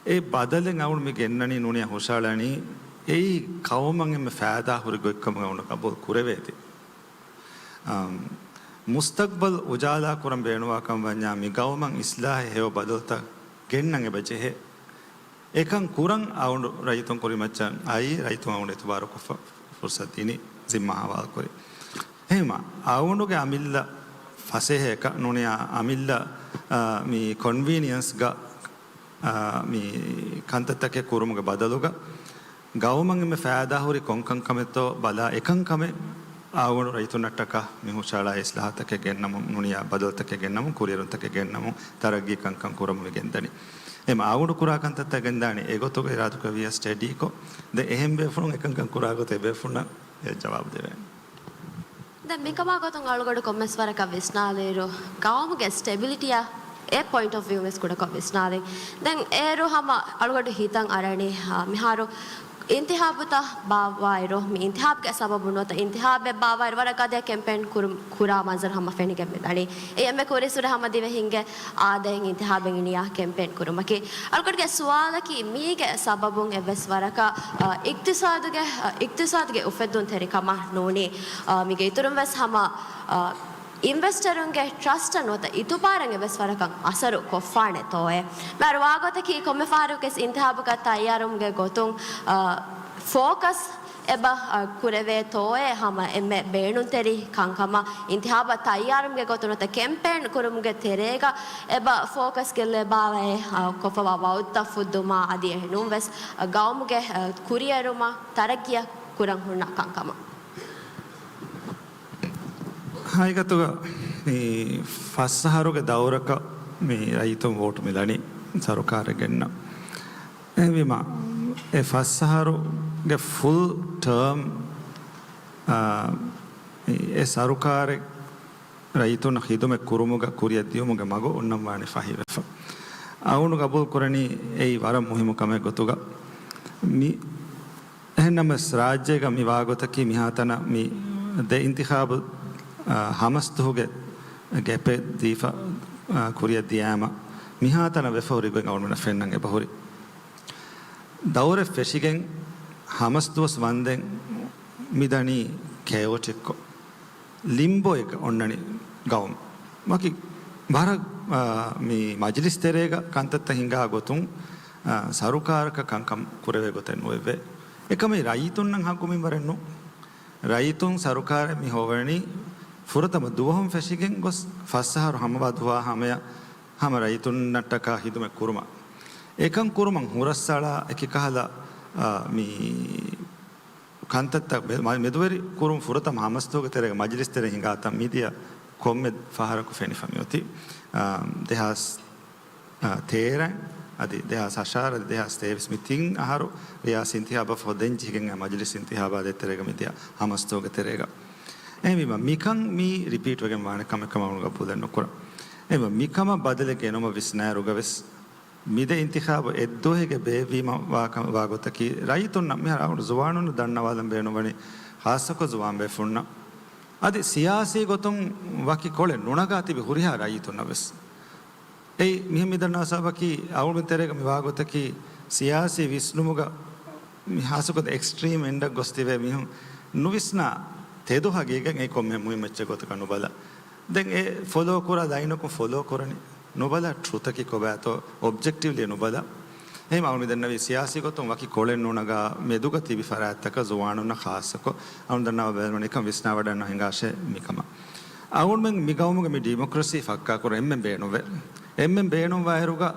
އެ ބަދަލެއް އަޅުގަނޑު މި ގެންނަނީ ނޫނިޔާ ހުށަހަޅަނީ އެއީ ޤައުމަށް އެންމެ ފައިދާ ހުރި ގޮތްކަމުގަ އަޅުގަނޑު ޤަބޫލު ކުރެވޭތީ. އަމް، މުސްތަޤްބަލް އުޖާލާ ކުރަން ބޭނުންވާ ކަމަށް ވަންޏާ، މި ގައުމަށް އިސްލާހެއް ހެޔޮ ބަދަލުތައް ގެންނަން އެބަ ޖެހޭ. އެކަން ކުރަން އަޅުގަނޑު ރައްޔިތުން ކުރިމައްޗަށް އައީ، ރައްޔިތުން އަޅުގަނޑު އިތުބާރުކޮށްފަ ފުރުޞަތު ދިނީ، ޒިންމާ ހަވާލުކުރި. އެހެންވީމަ، އަޅުގަނޑުގެ އަމިއްލަ ފަސޭހައަކަށް ނޫނިއްޔާ، އަމިއްލަ، އާ، މި ކޮންވީނިއަންސްގަ، އާ، މި ކަންތައްތަކެއް ކުރުމުގެ ބަދަލުގަ، ގައުމަށް އެންމެ ފައިދާހުރި ކޮންކަންކަމެއްތޯ ބަލާ، އެކަންކަމެއް އަޅުގަނޑު ރައްޔިތުންނަށްޓަކާ މި ހުށައަޅާ އިސްލާހަތަކެއް ގެންނަމުން، ނޫނިއްޔާ ބަދަލުތަކެއް ގެންނަމުން، ކުރިއެރުންތަކެއް ގެންނަމުން، ތަރައްގީ ކަންކަން ކުރަމުން މި ގެންދަނީ. އެހެންވީމަ އަޅުގަނޑު ކުރާ ކަންތައްތައް ގެންދާނީ އެގޮތުގައި އިރާދަކުރެއްވިޔާ ސްޓަޑީކޮށް. ދެން އެހެން ބޭފުޅުން އެކަންކަން ކުރާ ގޮތަށް އެބޭފުޅުންނަށް އެ ޖަވާބު ދެވޭނެ. ދެން މިކަމާ ގޮތުން އަޅުގަނޑު ކޮންމެސް ވަރަކަށް ވިސްނާލިއިރު، ގައުމުގެ ސްޓެބިލިޓީއާ އެ ޕޮއިންޓް އޮފް ވިއުން ވެސް ކުޑަކޮށް ވިސްނާލިން. ދެން އޭރު ހަމަ އަޅުގަނޑު ހިތަށް އަރަނީ، އާ، މިހާރު އިންތިހާބުތައް ބާއްވާއިރު، މި އިންތިހާބުގެ ސަބަބުން ނުވަތަ އިންތިހާބެއް ބާއްވާއިރު ވަރަށް ގަދަޔަށް ކެމްޕޭން ކުރު-، ކުރާ މަންޒަރު ހަމަ ފެނިގެން މިދަނީ. އެ އެންމެ ކުރިއްސުރެ ހަމަ ދިވެހިންގެ އާދައިން އިންތިހާބެއް އިނިޔާ ކެމްޕޭން ކުރުމަކީ. އަޅުގަނޑުގެ ސުވާލަކީ މީގެ ސަބަބުން އެއްވެސް ވަރަކަށް، އަ، އިޤްތިޞާދުގެ، އަ، އިޤްތިޞާދުގެ އުފެއްދުންތެރިކަމަށް ނޫނީ. އަ، މީގެ އިތުރުން ވެސް ހަމަ، އަ، އިންވެސްޓަރުންގެ ޓްރަސްޓަށް ނުވަތަ އިތުބާރަށް އެއްވެސް ވަރަކަށް އަސަރު ކޮށްފާނެތޯއޭ؟ މިހާރު ވާގޮތަކީ ކޮންމެ ފަހަރަކުވެސް އިންތިހާބުގަ ތައްޔާރުވުމުގެ ގޮތުން، އަ، ފޯކަސް އެބަ، އަ، ކުރެވޭތޯއޭ ހަމަ އެންމެ ބޭނުންތެރި ކަންކަމަށް އިންތިހާބަށް ތައްޔާރުވުމުގެ ގޮތުން ނުވަތަ ކެމްޕޭން ކުރުމުގެ ތެރޭގަ އެބަ ފޯކަސް ގެއްލޭ ބާވައޭ، އަ، ކޮށްފަވާ ވައުދުތައް ފުއްދުމާ އަދި އެހެންނޫން ވެސް، އަ، ގައުމުގެ، އަ، ކުރިއެރުމަށް ތަރައްގީއަށް ކުރަން ހުންނަ ކަންކަމަށް. ހަގީގަތުގަ މި ފަސް އަހަރުގެ ދައުރަކަށް މި ރައްޔިތުން ވޯޓު މިލަނީ ސަރުކާރެއް ގެންނަން. އެހެންވީމަ، އެ ފަސް އަހަރުގެ ފުލް ޓާމް، އާ، އެ ސަރުކާރެއް ރައްޔިތުންނަށް ޚިދުމަތް ކުރުމުގަ ކުރިއަށް ދިޔުމުގެ މަގު އޮންނަން ވާނީ ފަހިވެފަ. އަޅުގަނޑު ގަބޫލު ކުރަނީ އެއީ ވަރަށް މުހިއްމު ކަމެއް ގޮތުގަ. މި އެހެންނަމަވެސް، ރާއްޖޭގަ މި ވާގޮތަކީ މިހާތަނަށް މި ދެ އިންތިޚާބު، އާ، ހަމަސްދުވަހުގެ ގެޕެއް ދީފަ، އާ، ކުރިއަށް ދިޔާމަ، މިހާތަނަށް ވެފަ ހުރި ގޮތް އަޅުގަނޑަށް ފެންނަން އެބަހުރި. ދައުރެއް ފެށިގެން ހަމަސްދުވަސް ވަންދެން މިދަނީ ކެއޮޓިކްކޮށް. ލިމްބޯއެއްގަ އޮންނަނީ ގައުމު. ވަކި ވަރަށް، އާ، މި މަޖިލިސް ތެރޭގަ ކަންތައްތައް ހިނގާ ގޮތުން، އާ، ސަރުކާރަކަށް ކަންކަން ކުރެވޭ ގޮތެއް ނުވެއްވޭ. އެކަމީ ރައްޔިތުންނަށް ހައްގު މިންވަރެއް ނޫން. ރައްޔިތުން ސަރުކާރެއް މި ހޮވަނީ ފުރަތަމަ ދުވަހުން ފެށިގެން ގޮސް ފަސް އަހަރު ހަމަވާ ދުވާ ހަމަޔަށް ހަމަ ރައްޔިތުންނަށްޓަކާ ހިދުމަތް ކުރުމަށް. އެކަން ކުރުމަށް ހުރަސްއަޅާ އެކި ކަހަލަ، އާ، މި ކަންތައްތައް މެ-، މެދުވެރި ކުރުން ފުރަތަމަ ހަމަސްދުވަހުގެ ތެރޭގަ މަޖިލިސް ތެރެ ހިނގާތަން މިދިޔަ ކޮންމެ ފަހަރަކު ފެނިފަ މިއޮތީ، އާ، ދެހާސް، އާ، ތޭރަ އަދި ދެހާސް ހަށާރަ އަދި ދެހާސް ތޭވީސް މި ތިން އަހަރު ރިޔާސީ އިންތިހާބަށް ފަހު ދެން ޖެހިގެން އައި މަޖިލިސް އިންތިހާބާ ދޭތެރޭގަ މިދިޔަ ހަމަސްދުވަހުގެ ތެރޭގަ. އެހެންވީމަ، މިކަން މީ ރިޕީޓްވެގެން ވާނެ ކަމެއް ކަމަށް އަޅުގަނޑު ގަބޫލެއް ނުކުރަން. އެހެންވީމަ، މިކަމަށް ބަދަލެއް ގެނުމަށް ވިސްނާއިރުގަ ވެސް، މި ދެ އިންތިޚާބު އެއްދުވަހެއްގެ ބޭއްވީމަ ވާ ކަ-، ވާ ގޮތަކީ، ރައްޔިތުންނަށް މިހާރު އަޅުގަނޑު ޒުވާނުންނަށް ދަންނަވާލަން ބޭނުންވަނީ، ޚާއްޞަކޮށް ޒުވާން ބޭފުޅުންނަށް. އަދި ސިޔާސީ ގޮތުން ވަކި ކޮޅެއް ނުނަގާ ތިބި ހުރިހާ ރައްޔިތުންނަށް ވެސް. އެއީ މިހެން މި ދަންނަވާ ސަބަބަކީ، އަޅުގަނޑު ތެރޭގަ މި ވާގޮތަކީ، ސިޔާސީ ވިސްނުމުގަ މި ހާއްސަކޮށް އެކްސްޓްރީމް އެންޑަށް ގޮސް ތިބޭ މީހުން ނުވިސްނާ ތެދު ހަގީގަތް އެއީ ކޮންމެ މުހިންމު އެއްޗެއް ގޮތަކަށް ނުބަލާ. ދެން އެ ފޮލޯ ކުރާ ލައިނަކުން ފޮލޯ ކުރަނީ. ނުބަލާ ޓްރުތަކީ ކޮބާތޯ އޮބްޖެކްޓިވްލީ ނުބަލާ. އެހެން އަޅުގަނޑު މި ދަންނަވީ ސިޔާސީ ގޮތުން ވަކި ކޮޅެއް ނުނަގާ މެދުގަ ތިބި ފަރާތްތަކަށް ޒުވާނުންނަށް ޚާއްޞަކޮށް އަޅުގަނޑު ދަންނަވާ ބޭނުންވަނީ އެކަން ވިސްނާވަޑައިގަންނަށް ހިނގާށޭ މިކަމަށް. އަޅުގަނޑުމެން މި ގައުމުގަ މި ޑިމޮކްރަސީ ފައްކާކުރަން އެންމެން ބޭނުންވޭ. އެންމެން ބޭނުންވާ އިރުގަ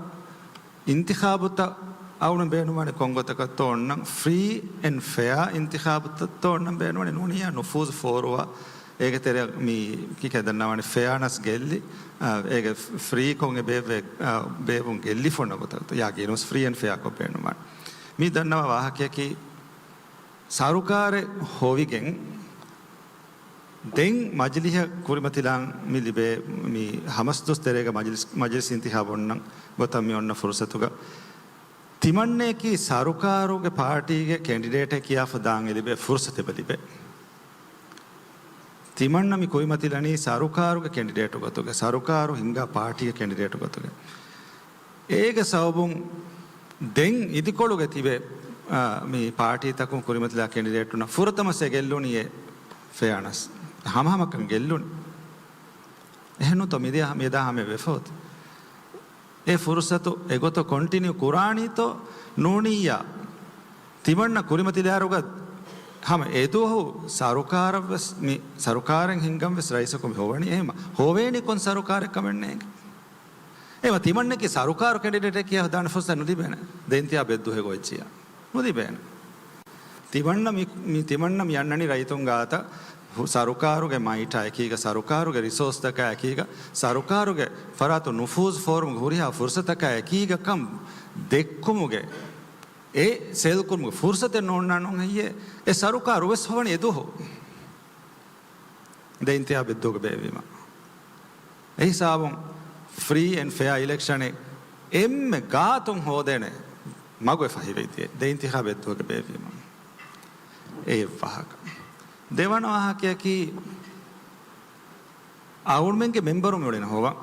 އިންތިޚާބުތައް އަޅުގަނޑު ބޭނުންވާނެ ކޮން ގޮތަކަށްތޯ އޮންނަން، ފްރީ އެންޑް ފެއާ އިންތިޚާބުތައްތޯ އޮންނަން ބޭނުންވާނެ. ނޫނިއްޔާ ނުފޫޒު ފޯރުވާ، އޭގެ ތެރެ މި ކިކޭ ދަންނަވާނެ ފެއާނަސް ގެއްލި، އާ، އޭގެ ފްރީކޮށް އެ ބޭއްވޭ، އާ، ބޭއްވުން ގެއްލިފަ އޮންނަ ގޮތަކަށްތޯ، ޔާ ގިނަސް ފްރީ އެންޑް ފެއާކޮށް ބޭނުންވާނެ. މި ދަންނަވާ ވާހަކަޔަކީ ސަރުކާރެއް ހޮވިގެން ދެން މަޖިލީހަށް ކުރިމަތިލާން މި ލިބޭ މި ހަމަސްދުވަސް ތެރޭގަ މަޖިލިސް، މަޖިލިސް އިންތިޚާބު އޮންނަ ގޮތަށް މި އޮންނަ ފުރުސަތުގަ ތިމަންނަޔަކީ ސަރުކާރުގެ ޕާޓީގެ ކެންޑިޑޭޓެއް ކިޔާފަ ދާން އެ ލިބޭ ފުރުސަތެއް އެބަ ލިބޭ. ތިމަންނަ މި ކުރިމަތިލަނީ ސަރުކާރުގެ ކެންޑިޑޭޓު ގޮތުގަ، ސަރުކާރު ހިންގާ ޕާޓީގެ ކެންޑިޑޭޓު ގޮތުގަ. އޭގެ ސަބަބުން ދެން އިދިކޮޅުގަ ތިބޭ އާ، މި ޕާޓީތަކުން ކުރިމަތިލާ ކެނޑިޑޭޓުންނަށް ފުރަތަމަ ސެ ގެއްލުނީ އެ ފެއާނަސް. ހަމަހަމަކަން ގެއްލުނީ. އެހެންނުތޯ މިދިޔަ، މިއަދާ ހަމަ ވެފަ އޮތީ. އެ ފުރުސަތު އެގޮތަށް ކޮންޓިނިއު ކުރާނީތޯ ނޫނިއްޔާ. ތިމަންނަ ކުރިމަތިލާއިރުގަ ހަމަ އެދުވަހު ސަރުކާރަށްވެސް މި ސަރުކާރެއް ހިންގަން ވެސް ރައީސަކު މި ހޮވަނީ. އެހެމަ ހޮވޭނީ ކޮން ސަރުކާރެއް ކަމެއް ނޭނގެ. އެމަ ތިމަންނަކީ ސަރުކާރު ކެނޑިޑޭޓެއް ކިޔާ ދާނެ ފުރުސަތު ނުލިބޭނެ. ދެ އިންތިހާބު އެއްދުވަހެއް އޮތްޖިޔާ. ނުލިބޭނެ. ތިމަންނަ މި، މި ތިމަންނަ މި އަންނަނީ ރައްޔިތުން ގާތަށް ހު-، ސަރުކާރުގެ މައިޓާ އެކީގަ، ސަރުކާރުގެ ރިސޯސްތަކާ އެކީގަ، ސަރުކާރުގެ ފަރާތުން ނުފޫޒު ފޯރުމުގެ ހުރިހާ ފުރުސަތަކާ އެކީގަ ކަން ދެއްކުމުގެ، އެ ސެލްކުރުމުގެ ފުރުސަތެއް ނޯންނާނު ހެއްޔޭ؟ އެ ސަރުކާރު ވެސް ހޮވަނީ އެދުވަހު. ދެ އިންތިހާބު އެއްދުވަހުގަ ބޭއްވީމަ. އެ ހިސާބުން ފްރީ އެންޑް ފެއާ އިލެކްޝަނެއް އެންމެ ގާތުން ހޯދޭނެ މަގު އެ ފަހިވެއްޖެ. ދެ އިންތިހާބު އެއްދުވަހުގަ ބޭއްވީމަ. އެއް ވާހަކަ. ދެވަނަ ވާހަކަޔަކީ، އަޅުމެންގެ މެމްބަރުން މިއުޅެން ހޮވަން.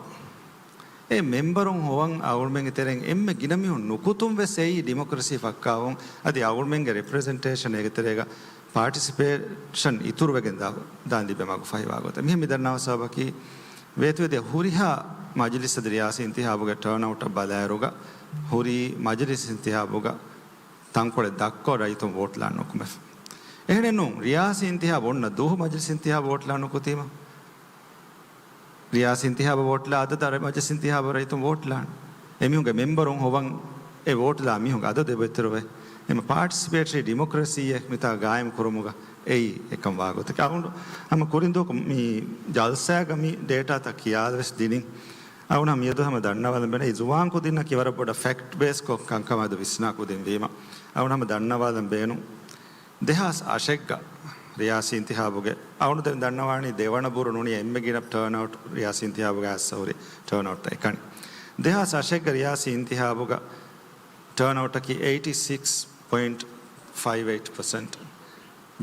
އެ މެމްބަރުން ހޮވަން އަޅުމެންގެ ތެރެއިން އެންމެ ގިނަ މީހުން ނުކުތުން ވެސް އެއީ ޑިމޮކްރަސީ ފައްކާވުން، އަދި އަޅުމެންގެ ރެޕްރެޒެންޓޭޝަން އޭގެ ތެރޭގަ ޕާޓިސިޕޭޝަން އިތުރުވެގެން ދާ، ދާން ލިބޭ މަގު ފަހިވާ ގޮތަށް. މިހެން މި ދަންނަވާ ސަބަބަކީ، ވޭތުވެދިޔަ ހުރިހާ މަޖިލިސް އަދި ރިޔާސީ އިންތިހާބުގެ ޓާންއައުޓަށް ބަލާއިރުގަ، ހުރީ މަޖިލިސް އިންތިހާބުގަ ތަންކޮޅެއް ދަށްކޮށް ރައްޔިތުން ވޯޓްލާން ނުކުމެފަ. އެހެނެއް ނޫން، ރިޔާސީ އިންތިހާބު އޮންނަ ދުވަހު މަޖިލިސް އިންތިހާބު ވޯޓްލާން ނުކުތީމަ. ރިޔާސީ އިންތިހާބަށް ވޯޓްލާ އަދަދަށް މަޖިލިސް އިންތިހާބަށް ރައްޔިތުން ވޯޓްލާން. އެމީހުންގެ މެމްބަރުން ހޮވަން އެ ވޯޓްލާ މީހުންގެ އަދަދު އެބައިތިރުވޭ. އެމަ ޕާޓިސިޕޭޓަރީ ޑިމޮކްރަސީއެއް މިތާ ގާއިމް ކުރުމުގަ އެއީ އެކަން ވާގޮތަކީ. އަޅުގަނޑު ހަމަ ކުރިން ދުވަހު މި ޖަލްސާގަ މި ޑޭޓާތައް ކިޔާލަވެސް ދިނިން. އަޅުގަނޑު ހަމަ މިއަދު ހަމަ ދަންނަވާލަން ބޭނުން އެ ޒުވާން ކުދިންނަކީ ވަރަށް ބޮޑަށް ފެކްޓް ބޭސްކޮށް ކަންކަމާ ދު ވިސްނާ ކުދިން ވީމަ. އަޅުގަނޑު ހަމަ ދަންނަވާލަން ބޭނުން. ދެހާސް އަށެއްގަ ރިޔާސީ އިންތިހާބުގެ އަޅުގަނޑު ދެން ދަންނަވާނީ ދެވަނަ ބުރު ނޫނީ އެންމެ ގިނަ ޓާންއައުޓް ރިޔާސީ އިންތިހާބުގެ އައްސަ ހުރި ޓާންއައުޓް އެކަނި. ދެހާސް އަށެއްގަ ރިޔާސީ އިންތިހާބުގަ ޓާންއައުޓަކީ އެއިޓީ ސިކްސް ޕޮއިންޓް ފައިވް އެއިޓް ޕަސެންޓް.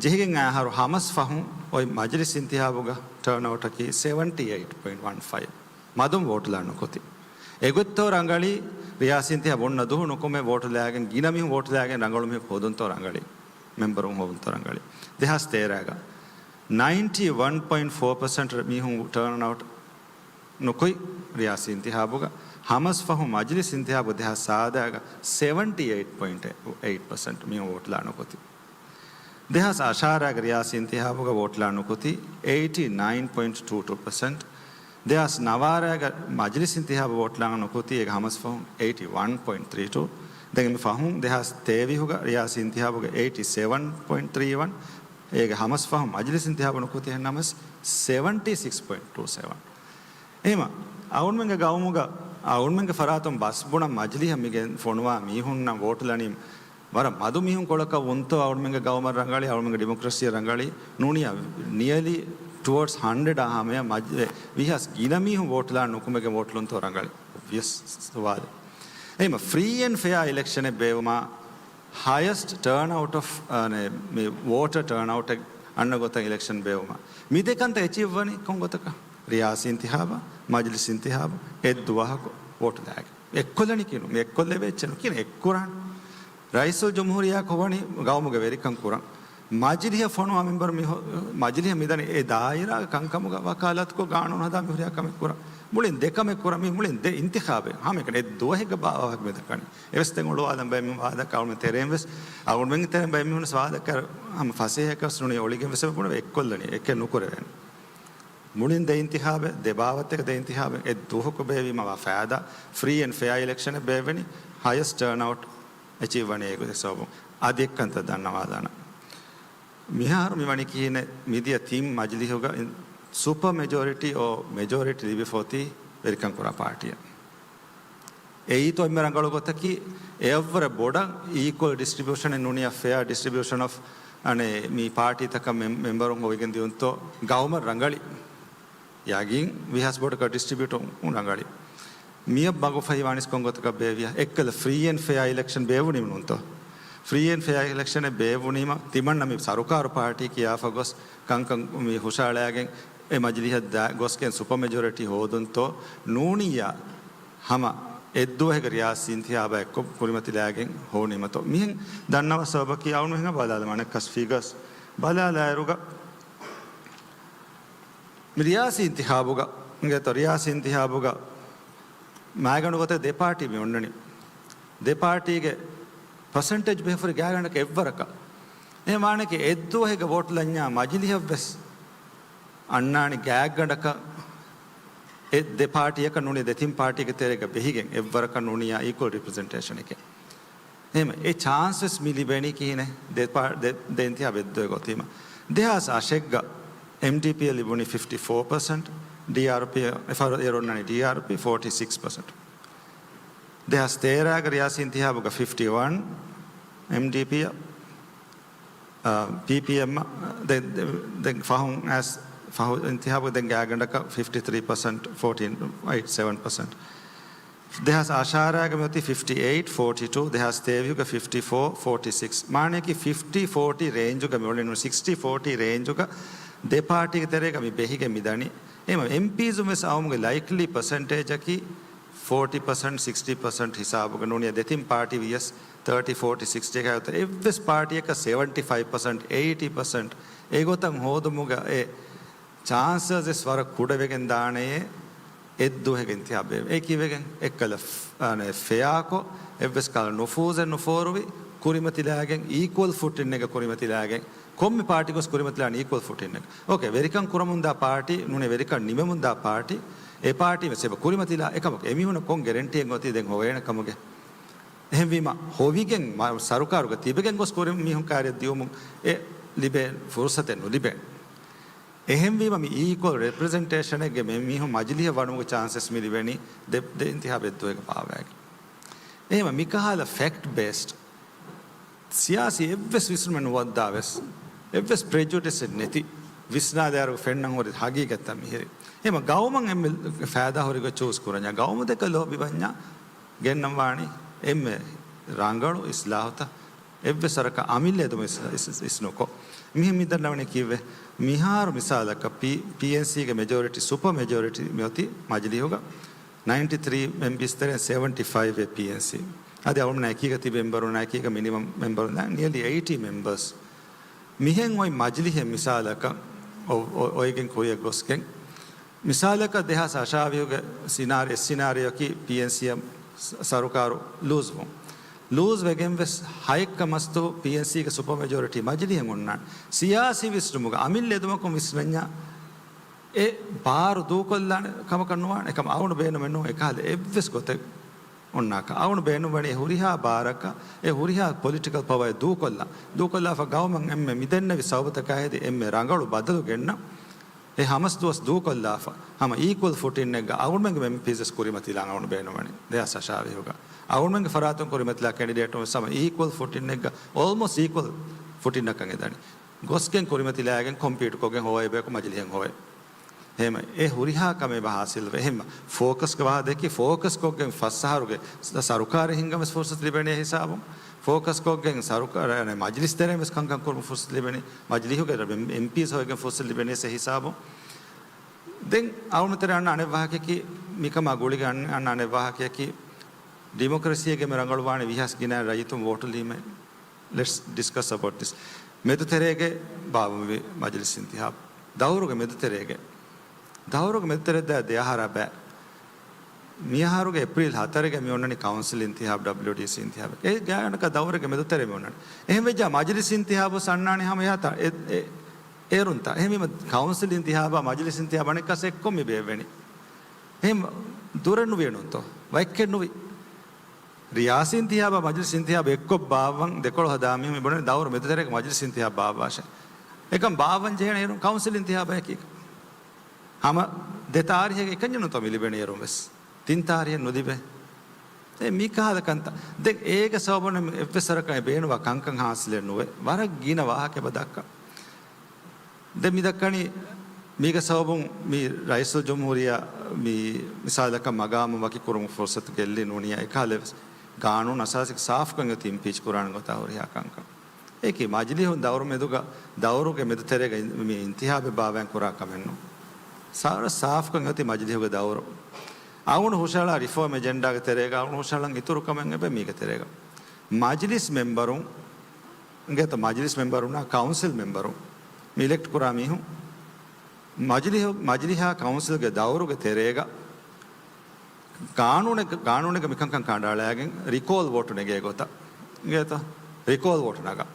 ޖެހިގެން އައި އަހަރު ހަމަސް ފަހުން އޮތް މަޖިލިސް އިންތިހާބުގަ ޓާންއައުޓަކީ ސެވެންޓީ އެއިޓް ޕޮއިންޓް ވަން ފައިވް. މަދުން ވޯޓުލާ ނުކުތި. އެގޮތްތޯ ރަނގަޅީ، ރިޔާސީ އިންތިހާބު އޮންނަ ދުވަހު ނުކުމެ ވޯޓުލާގެން ގިނަ މީހުން ވޯޓުލާގެން ރަނގަޅު މީހަކު ހޯދުންތޯ ރަނގަޅީ. މެމްބަރުން ހޮވުންތޯ ރަނގަޅީ. ދެހާސް ތޭރަގަ ނައިންޓީ ވަން ޕޮއިންޓް ފޯ ޕަސެންޓް މީހުން ޓާންއައުޓް ނުކުތް ރިޔާސީ އިންތިހާބުގަ. ހަމަސް ފަހު މަޖިލިސް އިންތިހާބު ދެހާސް ސާދަގަ ސެވެންޓީ އެއިޓް ޕޮއިންޓް އެއިޓް ޕަސެންޓް މީހުން ވޯޓުލާ ނުކުތި. ދެހާސް އަށާރަގަ ރިޔާސީ އިންތިހާބުގަ ވޯޓްލާ ނުކުތީ އެއިޓީ ނައިން ޕޮއިންޓް ޓޫ ޓޫ ޕަސެންޓް. ދެހާސް ނަވާރަގަ މަޖިލިސް އިންތިހާބު ވޯޓްލާ ނުކުތީ އޭގެ ހަމަސް ފަހުން އެއިޓީ ވަން ޕޮއިންޓް ތްރީ ޓޫ. ދެން އެންމެ ފަހުން ދެހާސް ތޭވީހުގަ ރިޔާސީ އިންތިހާބުގަ އެއިޓީ ސެވަން ޕޮއިންޓް ތްރީ ވަން. އޭގެ ހަމަސް ފަހުން މަޖިލިސް އިންތިހާބު ނުކުތީ އެހެން ނަމަސް ސެވެންޓީ ސިކްސް ޕޮއިންޓް ޓޫ ސެވަން. އެހެމަ އަޅުމެންގެ ގައުމުގަ އަޅުމެންގެ ފަރާތުން ބަސް ބުނަން މަޖިލީހަށް މިގެން ފޮނުވާ މީހުންނަށް ވޯޓުލަނީ ވަރަށް މަދު މީހުން ކޮޅަކަށް ވުންތޯ އަޅުމެންގެ ގައުމަށް ރަނގަޅީ، އަޅުމެންގެ ޑިމޮކްރަސީއަށް ރަނގަޅީ. ނޫނީ ނިއަލީ ޓުވަރޑްސް ހަންޑްރެޑް އާ ހަމަޔަށް މަޖި-، ވީހާސް ގިނަ މީހުން ވޯޓުލާ ނުކުމެގެން ވޯޓުލުންތޯ ރަނގަޅީ؟ އޮބްވިއަސް ސުވާލެއް. އެހެމަ ފްރީ އެންޑް ފެއާ އިލެކްޝަނެއް ބޭއްވުމާ ހަޔަސްޓް ޓާންއައުޓް އޮފް، އަނެ، މި ވޯޓަރ ޓާންއައުޓެއް އަންނަ ގޮތަށް އިލެކްޝަން ބޭއްވުމަށް. މި ދެ ކަންތައް އެޗީވް ވަނީ ކޮން ގޮތަކަށް؟ ރިޔާސީ އިންތިހާބަށް، މަޖިލިސް އިންތިހާބަށް އެއް ދުވަހަކު ވޯޓުލާގެން. އެއްކޮށްލަނީ ކިހިނެއް؟ މި އެއްކޮށްލެވޭ އެއްޗެއް ނޫން. ކިހިނެއް އެއްކުރާނީ؟ ރައީސުލްޖުމްހޫރިއްޔާއަކު ވަނީ ގައުމުގެ ވެރިކަން ކުރަން. މަޖިލީހަށް ފޮނުވާ މެމްބަރު މި ހޮ-، މަޖިލީހަށް މިދަނީ އެ ދާއިރާގެ ކަންކަމުގަ ވަކާލާތުކޮށް ގާނޫނު ހަދާ މި ހުރިހާ ކަމެއް ކުރަން. މުޅިން ދެ ކަމެއް ކުރަން. މި މުޅިން ދެ އިންތިޚާބެއް. ހަމައެކަނި އެއް ދުވަހެއްގަ ބާވާހަކަ މި ދައްކަނީ. އެވެސް ދެން އޮޅުވާލަން ބައެއް މި ވާދަކަ އަޅުމެން ތެރެއިން ވެސް އަޅުމެންގެ ތެރެއިން ބައެއް މީހުން ވެސް ވާދަކަ ހަމަ ފަސޭހައަކަސް ނޫނީ އޮޅިގެން ވެސް ބުނެވޭ އެއްކޮށްލަނީ. އެކެއް ނުކުރެވޭނެ. މުޅިން ދެ އިންތިޚާބެއް، ދެ ބާވަތެއް ދެ އިންތިޚާބެއް އެއް ދުވަހަކު ބޭއްވީމަ ވާ ފައިދާ، ފްރީ އެންޑް ފެއާ އިލެކްޝަނެއް ބޭއްވެނީ، ހަޔަސްޓް ޓާންއައުޓް އެޗީވް ވަނީ އޭގެ ސަބަބުން. އަދި އެއްކަންތައް ދަންނަވާލާނަން. މިހާރު މި ވަނީ ކިހިނެއް؟ މިދިޔަ ތިން މަޖިލީހުގަ ސުޕަ މެޖޯރިޓީ އޯ މެޖޯރިޓީ ލިބިފަ އޮތީ ވެރިކަން ކުރާ ޕާޓީއަށް. އެއީތޯ އެންމެ ރަނގަޅު ގޮތަކީ، އެއަށްވުރެ ބޮޑަށް އީކުއަލް ޑިސްޓްރިބިއުޝަނެއް ނޫނިއްޔާ ފެއާ ޑިސްޓްރިބިއުޝަން އޮފް، އަނެ، މި ޕާޓީތަކަށް މެ-، މެމްބަރުން ހޮވިގެން ދިއުންތޯ ގައުމަށް ރަނގަޅީ. ޔަގީން ވީހާސް ބޮޑަކަށް ޑިސްޓްރިބިއުޓުން ރަނގަޅީ. މިއަށް މަގުފަހިވާނީސް ކޮން ގޮތަކަށް ބޭއްވިޔާ؟ އެއްކަލަ ފްރީ އެންޑް ފެއާ އިލެކްޝަން ބޭއްވުނީމަ ނޫންތޯ؟ ފްރީ އެންޑް ފެއާ އިލެކްޝަނެއް ބޭއްވުނީމަ ތިމަންނަ މި ސަރުކާރު ޕާޓީ ކިޔާފަ ގޮސް ކަންކަން މި ހުށައަޅާގެން އެ މަޖިލީހަށް ދާ-، ގޮސްގެން ސުޕަ މެޖޯރިޓީ ހޯދުންތޯ ނޫނިއްޔާ ހަމަ އެއްދުވަހުގެ ރިޔާސީ އިންތިހާބާ އެއްކޮށް ކުރިމަތިލާގެން ހޮވުނީމަތޯ. މިހެން ދަންނަވާ ސަބަބަކީ އަޅުގަނޑު ހިނގާ ބަލާލަމާ އަނެއްކާސް ފިގަސް ބަލާލާއިރުގަ މި ރިޔާސީ އިންތިހާބުގަ، އިނގޭތޯ، ރިޔާސީ އިންތިހާބުގަ މާގަނޑު ގޮތަށް ދެ ޕާޓީ މި އޮންނަނީ. ދެ ޕާޓީގެ ޕަސެންޓޭޖް ބެހޭފުރި ގާތްގަނޑަކަށް އެއްވަރަކަށް. އެހެން ވާނެކި އެއްދުވަހުގެ ވޯޓް ލަންޏާ މަޖިލީހަށް ވެސް އަންނާނީ ގާތްގަނޑަކަށް އެ ދެ ޕާޓީއަކަށް ނޫނީ ދެތިން ޕާޓީގެ ތެރޭގަ ބެހިގެން އެއްވަރަކަށް ނޫނިއްޔާ އީކުއަލް ރެޕްރެޒެންޓޭޝަނެކޭ. އެހެން އެ ޗާންސެސް މި ލިބެނީ ކިހިނެއް؟ ދެ ޕާ-، ދެ، ދެ އިންތިހާބު އެއްދުވަހު އޮތީމަ. ދެހާސް އަށެއްގަ އެމްޑީޕީއަށް ލިބުނީ ފިފްޓީ ފޯ ޕަސެންޓް، ޑީއާރުޕީ އެފަރ އޭރު އޮންނަނީ ޑީއާރުޕީ ފޯޓީ ސިކްސް ޕަސެންޓް. ދެހާސް ތޭރަގެ ރިޔާސީ އިންތިހާބުގަ ފިފްޓީ ވަން އެމްޑީޕީއަށް، އާ، ޕީޕީއެމް ދެ-، ދެ-، ދެން ފަހުން އައިސް ފަހު އިންތިހާބު ދެން ގާތްގަނޑަކަށް ފިފްޓީ ތްރީ ޕަސެންޓް، ފޯޓީން އެއިޓް ސެވެން ޕަސެންޓް. ދެހާސް އަށާރަގަ މި އޮތީ ފިފްޓީ އެއިޓް ފޯޓީ ޓޫ، ދެހާސް ތޭވީހުގަ ފިފްޓީ ފޯ ފޯޓީ ސިކްސް. މާނައަކީ ފިފްޓީ ފޯޓީ ރޭންޖުގަ މި އޮންނަނީ، ސިކްސްޓީ ފޯޓީ ރޭންޖުގަ ދެ ޕާޓީގެ ތެރޭގަ މި ބެހިގެން މި ދަނީ. އެހެންވީމަ އެމްޕީޒުން ވެސް އައުމުގެ ލައިކްލީ ޕަސެންޓޭޖަކީ ފޯޓީ ޕަސެންޓް، ސިކްސްޓީ ޕަސެންޓް ހިސާބުގަ ނޫނިއްޔާ ދެތިން ޕާޓީ ވިޔަސް ތާޓީ، ފޯޓީ، ސިކްސްޓީ އެއްވެސް ޕާޓީއަކަށް ސެވެންޓީ ފައިވް ޕަސެންޓް، އެއިޓީ ޕަސެންޓް އެގޮތަށް ހޯދުމުގަ އެ ޗާންސަސް ވެސް ވަރަށް ކުޑަވެގެން ދާނެޔޭ އެއްދުވަހުގެ އިންތިހާބެއް. އެ ކީއްވެގެން؟ އެއްކަލަ ފް-، އަނެ، ފެއާކޮށް، އެއްވެސް ކަހަލަ ނުފޫޒެއް ނުފޯރުވި، ކުރިމަތިލާގެން އީކުއަލް ފުޓިންއެއްގަ ކުރިމަތިލާގެން، ކޮންމެ ޕާޓީ ގޮސް ކުރިމަތިލާނީ އީކުއަލް ފުޓިންއެއް. އޯކޭ، ވެރިކަން ކުރަމުންދާ ޕާޓީ، ނޫނޭ ވެރިކަން ނިމެމުންދާ ޕާޓީ، އެ ޕާޓީ ވެސް އެބަ ކުރިމަތިލާ އެކަމަކު އެމީހުނަށް ކޮން ގެރެންޓީއެއް އޮތީ ދެން ހޮވޭނެ ކަމުގެ؟ އެހެންވީމަ ހޮވިގެން މަ-، ސަރުކާރުގަ ތިބެގެން ގޮސް ކުރި މީހުން ކާރިއަށް ދިއުމުން އެ ލިބޭ ފުރުސަތެއް ނުލިބޭ. އެހެންވީމަ މި އީކުއަލް ރެޕްރެޒެންޓޭޝަނެއްގެ މި މީހުން މަޖިލީހަށް ވަޑުމުގެ ޗާންސެސް މި ލިބެނީ ދެ، ދެ އިންތިހާބު އެއްދުވަހުގަ ބާއްވައިގެން. އެހެންވީމަ މިކަހަލަ ފެކްޓް ބޭސްޑް ސިޔާސީ އެއްވެސް ވިސްނުމެއް ނުވައްދާ ވެސް، އެއްވެސް ޕްރެޖުޑިސެއް ނެތި، ވިސްނާލާއިރު ފެންނަން ހުރި ހަގީގަތްތައް މިހިރީ. އެހެންވީމަ ގައުމަށް އެންމެ ފައިދާ ހުރި ގޮތް ޗޫސް ކުރަންޏާ، ގައުމު ދެކެ ލޯބިވަންޏާ ގެންނަން ވާނީ އެންމެ ރަނގަޅު އިސްލާހުތައް. އެއްވެސް ވަރަކަށް އަމިއްލަ އެދުމަށް އިސް، އިސް، އިސް ނުކޮށް. މިހެން މި ދަންނަވަނީ ކީއްވެ؟ މިހާރު މިސާލަކަށް ޕީ، ޕީއެންސީގެ މެޖޯރިޓީ، ސުޕަ މެޖޯރިޓީ މިއޮތީ މަޖިލީހުގަ ނައިންޓީ ތްރީ އެމްޕީސް ތެރެއިން ސެވެންޓީ ފައިވް އެ ޕީއެންސީ. އަދި އަޅުމެންނާ އެކީގަ ތިބި މެމްބަރުންނާ އެކީގަ މިނިމަމް މެމްބަރުންނާ ނިއަލީ އެއިޓީ މެމްބަރސް. މިހެން އޮތް މަޖިލީހެއް މިސާލަކަށް އޮ، އޮ، އޮތްގެން ކުރިއަށް ގޮސްގެން، މިސާލަކަށް ދެހާސް އަށާވީހުގެ ސިނާރި، އެއް ސިނާރިއޯއަކީ ޕީއެންސީއަށް ސަ، ސަރުކާރު ލޫޒްވުން. ލޫޒް ވެގެން ވެސް ހައެއްކަ މަސްތު ޕީއެންސީގެ ސުޕަ މެޖޯރިޓީ މަޖިލީހަށް އޮންނާނެ. ސިޔާސީ ވިސްނުމުގަ އަމިއްލަ އެދުމަކުން ވިސްނަންޏާ އެ ބާރު ދޫކޮށްލާނެ ކަމަކަށް ނުވާނެ. އެކަމަ އަޅުގަނޑު ބޭނުމެއް ނޫން އެކަހަލަ އެއްވެސް ގޮތެއް އޮންނާކަށް. އަޅުގަނޑު ބޭނުންވަނީ އެ ހުރިހާ ބާރަކަށް، އެ ހުރިހާ ޕޮލިޓިކަލް ޕަވަރެއް ދޫކޮށްލާ، ދޫކޮށްލާފަ ގައުމަށް އެންމެ މިދެންނެވި ސަބަބުތަކާ ހެދި އެންމެ ރަނގަޅު ބަދަލު ގެންނަ، އެ ހަމަސް ދުވަސް ދޫކޮށްލާފަ، ހަމަ އީކުއަލް ފުޓިންއެއްގަ އަޅުގަނޑުމެންގެ އެމްޕީސް ވެސް ކުރިމަތިލާން އަޅުގަނޑު ބޭނުންވަނީ ދެހާސް އަށާވީހުގަ. އަޅުގަނޑުމެންގެ ފަރާތުން ކުރިމަތިލާ ކެނޑިޑޭޓުން ވެސް ހަމަ އީކުއަލް ފުޓިންއެއްގަ، އޯލްމޯސްޓް އީކުއަލް ފުޓިންއަކަށް އެދަނީ. ގޮސްގެން ކުރިމަތިލާގެން ކޮމްޕީޓް ކޮށްގެން ހޮވައި ބަޔަކު މަޖިލީހަށް ހޮވައި. އެހެން އެ ހުރިހާ ކަމެއް އެބަ ހާސިލްވޭ. އެހެން ފޯކަސްގެ ވާހަކަ ދެއްކި، ފޯކަސް ކޮށްގެން ފަސް އަހަރުގެ ސަ، ސަރުކާރެއް ހިންގަން ވެސް ފުރުސަތު ލިބެނީ އެ ހިސާބުން. ފޯކަސް ކޮށްގެން ސަރުކާ، އަނެ، މަޖިލިސް ތެރެއިން ވެސް ކަންކަން ކުރުމަށް ފުރުސަތު ލިބެނީ. މަޖިލީހުގެ އެމްޕީސް ހޮވިގެން ފުރުސަތު ލިބެނީ އެ ހިސާބުން. ދެން އަޅުގަނޑު ތެރޭ އަންނަ އަނެއް ވާހަކައަކީ، މިކަމާ ގުޅިގެން އަން، އަންނަ އަނެއް ވާހަކައަކީ، ޑިމޮކްރަސީގެ މި ރަނގަޅުވާނެ ވީހާވެސް ގިނަ ރައްޔިތުން ވޯޓު ލީމެއް. Let's discuss about this. މެދުތެރޭގެ ބާއްވަންވީ މަޖިލިސް އިންތިހާބު. ދައުރުގެ މެދުތެރޭގެ. ދައުރުގެ މެދުތެރެއަށް ދާ ދެ އަހަރާ ބައި. މިއަހަރުގެ އޭޕްރީލް ހަތަރުގަ މި އޮންނަނީ ކައުންސިލް އިންތިހާބު، ޑަބްލިއުޑީސީ އިންތިހާބެއް. އެ ގާތްގަނޑަކަށް ދައުރެއްގެ މެދުތެރޭ މި އޮންނަނީ. އެހެން ވެއްޖާ މަޖިލިސް އިންތިހާބު ވެސް އަންނާނެ ހަމަ އެހާ ތަ، އެ، އެ، އޭރުންތަ؟ އެހެންވީމަ ކައުންސިލް އިންތިހާބާ މަޖިލިސް އިންތިހާބު އަނެއްކާސް އެއްކޮށް މި ބޭއްވެނީ. އެހެން ދުރެއް ނުވިޔޭ ނޫންތޯ؟ ވައްކެއް ނުވި. ރިޔާސީ އިންތިހާބާ މަޖިލިސް އިންތިހާބު އެއްކޮށް ބާއްވަން ދެކޮޅު ހަދާ މީހުން މި ބުނަނީ ދައުރު މެދުތެރޭގެ މަޖިލިސް އިންތިހާބު ބާއްވާށޭ. އެކަން ބާއްވަން ޖެހޭނެ އޭރުން ކައުންސިލް އިންތިހާބަކީ. ހަމަ ދެ ތާރީހެއް އެކަންޏެއް ނޫންތޯ މި ލިބެނީ އޭރުން ވެސް. ތިން ތާރީހެއް ނުލިބޭ. އެ މިކަހަލަ ކަންތައް. ދެން އޭގެ ސަބަބުން އެއްވެސް ވަރަކަށް ބޭނުންވާ ކަންކަން ހާސިލެއް ނުވޭ. ވަރަށް ގިނަ ވާހަކަ އެބަ ދައްކާ. ދެން މި ދައްކަނީ މީގެ ސަބަބުން މި ރައީސުލްޖުމްހޫރިއްޔާ މި މިސާލަކަށް މަގާމު ވަކި ކުރުމަށް ފުރުސަތު ގެއްލި ނޫނިއްޔާ އެކަހަލަ ވެސް ގާނޫނު އަސާސީގެ ސާފުކަން އޮތީ އިމްޕީޗް ކުރާނެ ގޮތާ ހުރިހާ ކަންކަން. އެކީ މަޖިލީހުން ދައުރު މެދުގަ، ދައުރުގެ މެދުތެރޭގަ މި އިންތިހާބެއް ބާއްވައި ކުރާ ކަމެއް ނޫން. ސާރަ ސާފުކަން އޮތީ މަޖިލީހުގެ ދައުރު. އަޅުގަނޑު ހުށަހަޅާ ރިފޯމް އެޖެންޑާގެ ތެރޭގަ އަޅުގަނޑު ހުށަހަޅަން އިތުރު ކަމެއް އެބަ މީގެ ތެރޭގަ. މަޖިލިސް މެމްބަރުން، އިނގޭތަ، މަޖިލިސް މެމްބަރުންނާ ކައުންސިލް މެމްބަރުން، މި އިލެކްޓް ކުރާ މީހުން މަޖިލިހު-، މަޖިލިހާ ކައުންސިލްގެ ދައުރުގެ ތެރޭގަ ގާނޫނެއް-، ގާނޫނެއްގަ މިކަންކަން ކަނޑައަޅައިގެން ރިކޯލް ވޯޓު ނެގޭ ގޮތަށް، އިނގޭތަ، ރިކޯލް ވޯޓު ނަގާ.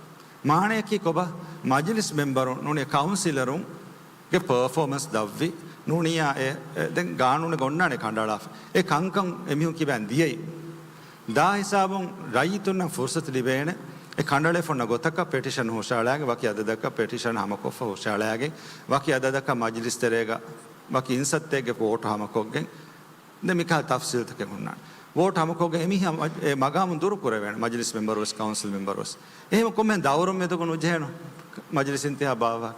މާނަޔަކީ ކޮބާ؟ މަޖިލިސް މެމްބަރުން ނޫނީ ކައުންސިލަރުންގެ ޕަރފޯމަންސް ދަށްވި، ނޫނިއްޔާ އެ، އެ، ދެން ގާނޫނެއް އޮންނާނެ ކަނޑައަޅާފަ. އެ ކަންކަން އެމީހުން ކިބައިން ދިޔައީ. ދާ ހިސާބުން ރައްޔިތުންނަށް ފުރުސަތު ލިބޭނެ އެ ކަނޑައަޅައިފަ އޮންނަ ގޮތަކަށް ޕެޓިޝަން ހުށައަޅާގެން، ވަކި އަދަދަކަށް ޕެޓިޝަން ހަމަކޮށްފަ ހުށައަޅާގެން، ވަކި އަދަދަކަށް މަޖިލިސް ތެރޭގަ ވަކި އިންސައްތައެއްގެ ވޯޓު ހަމަކޮށްގެން، ދެން މިކަހަލަ ތަފްސީލްތަކެއް ހުންނާނެ. ވޯޓް ހަމަކޮށްގެން އެމީހާ މަ-، އެ މަގާމުން ދުރު ކުރެވޭނެ، މަޖިލިސް މެމްބަރުވެސް، ކައުންސިލް މެމްބަރުވެސް. އެހެން ކޮންމެހެން ދައުރު މެދުގަ ނުޖެހޭނު މަޖިލިސް އިންތިހާބު ބާއްވާ.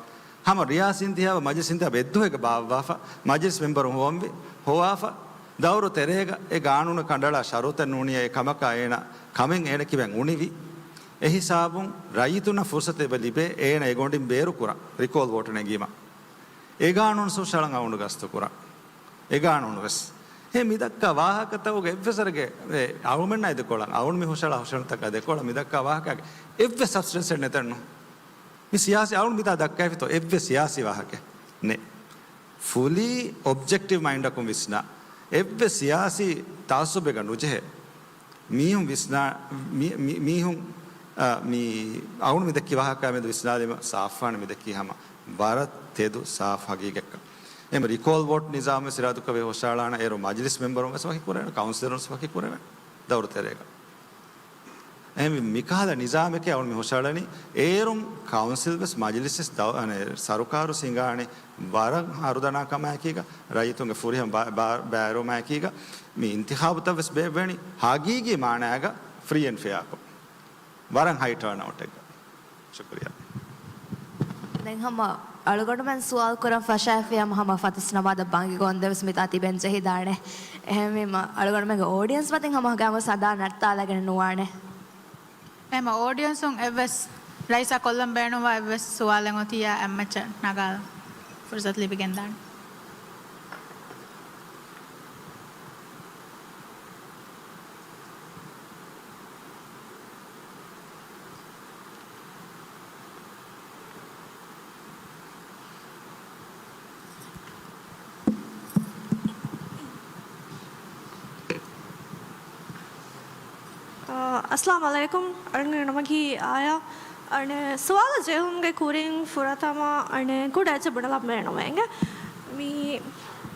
ހަމަ ރިޔާސީ އިންތިހާބު، މަޖިލިސް އިންތިހާބު އެއްދުވަހެއްގަ ބާއްވާފަ، މަޖިލިސް މެމްބަރުން ހޮވަންވި، ހޮވާފަ، ދައުރު ތެރޭގަ އެ ގާނޫނު ކަނޑައަޅާ ޝަރުތެއް ނޫނިއްޔާ އެ ކަމަކާ އޭނަ ކަމެއް އޭނަ ކިބައިން އުނިވި. އެ ހިސާބުން ރައްޔިތުންނަށް ފުރުސަތެއް އެބަ ލިބޭ އޭނަ އެގޮނޑިން ބޭރުކުރަން ރިކޯލް ވޯޓު ނެގީމަ. އެ ގާނޫނު ހުށަހަޅަން އަޅުގަނޑު ގަސްތު ކުރަން. އެ ގާނޫނު ވެސް. އެ މި ދައްކާ ވާހަކަތަކުގެ އެއްވެސް ވަރެއްގެ، އެ، އަޅުމެންނާ ދެކޮޅަށް، އަޅުން މި ހުށަހަޅާ ހުށަހަޅުތަކާ ދެކޮޅަށް މި ދައްކާ ވާހަކައިގެ އެއްވެސް ސަބްސްޓެންސެއް ނެތެއްނު. މި ސިޔާސީ އަޅުން މިތާ ދައްކައިފިތޯ އެއްވެސް ސިޔާސީ ވާހަކައެއް ނެ. ފުލީ އޮބްޖެކްޓިވް މައިންޑަކުން ވިސްނާ، އެއްވެސް ސިޔާސީ ތައައްސުބެއްގަ ނުޖެހޭ. މީހުން ވިސްނާ-، މީ-، މީ-، މީހުން، އަ، މީ އަޅުން މި ދެއްކި ވާހަކައާ މެދު ވިސްނާލީމަ ސާފުވާނެ މި ދެއްކީ ހަމަ ވަރަށް ތެދު ސާފު ހަގީގަތްކަން. އެހެން ރިކޯލް ވޯޓް ނިޒާމު ވެސް އިރާދަކުރެއްވި ހުށަހަޅާނަ އޭރު މަޖިލިސް މެމްބަރުން ވެސް ވަކި ކުރެވޭނެ، ކައުންސިލަރުން ވެސް ވަކި ކުރެވޭނެ ދައުރު ތެރޭގަ. އެހެންވެ، މިކަހަލަ ނިޒާމެކޭ އަޅުން މި ހުށަހަޅަނީ، އޭރުން ކައުންސިލް ވެސް މަޖިލިސް ވެސް ދައު-، އަނެ، ސަރުކާރު ސިނގާނެ ވަރަށް ހަރުދަނާ ކަމާއެކީގަ، ރައްޔިތުންގެ ފުރިހަމަ ބާ-، ބާ-، ބައިވެރިވުމާއެކީގަ، މި އިންތިޚާބުތައް ވެސް ބޭއްވެނީ ހަގީގީ މާނައިގަ ފްރީ އެންޑް ފެއާކޮށް. ވަރަށް ހައި ޓާންއައުޓެއްގަ. ޝުކުރިއްޔާ. ދެން ހަމަ އަޅުގަނޑުމެން ސުވާލު ކުރަން ފަށާފި ހަމަ، ހަމަ ފަތުސް ނަމާދަށް ބަންގި ގޮންދެވެސް މިތާ ތިބެން ޖެހިދާނެ. އެހެންވީމަ، އަޅުގަނޑުމެންގެ އޯޑިއެންސް މަތިން ހަމަ ގައިމު ސަދާ ނައްތާލަގެން ނުވާނެ. އެހެމަ އޯޑިއެންސުން އެއްވެސް ރައީސާ ކޮށްލަން ބޭނުންވާ އެއްވެސް ސުވާލެއް އޮތިއްޔާ އެއްމައްޗަށް ނަގާލަން ފުރުސަތު ލިބިގެންދާނެ. އައްސަލާމު ޢަލައިކުމް. އަޅުގަނޑު ނަމަކީ އާޔާ. އަނެ، ސުވާލު ޖެހުމުގެ ކުރިން ފުރަތަމަ، އަނެ، ކުޑަ އެއްޗެއް ބުނެލަން ބޭނުމޭ. މީ،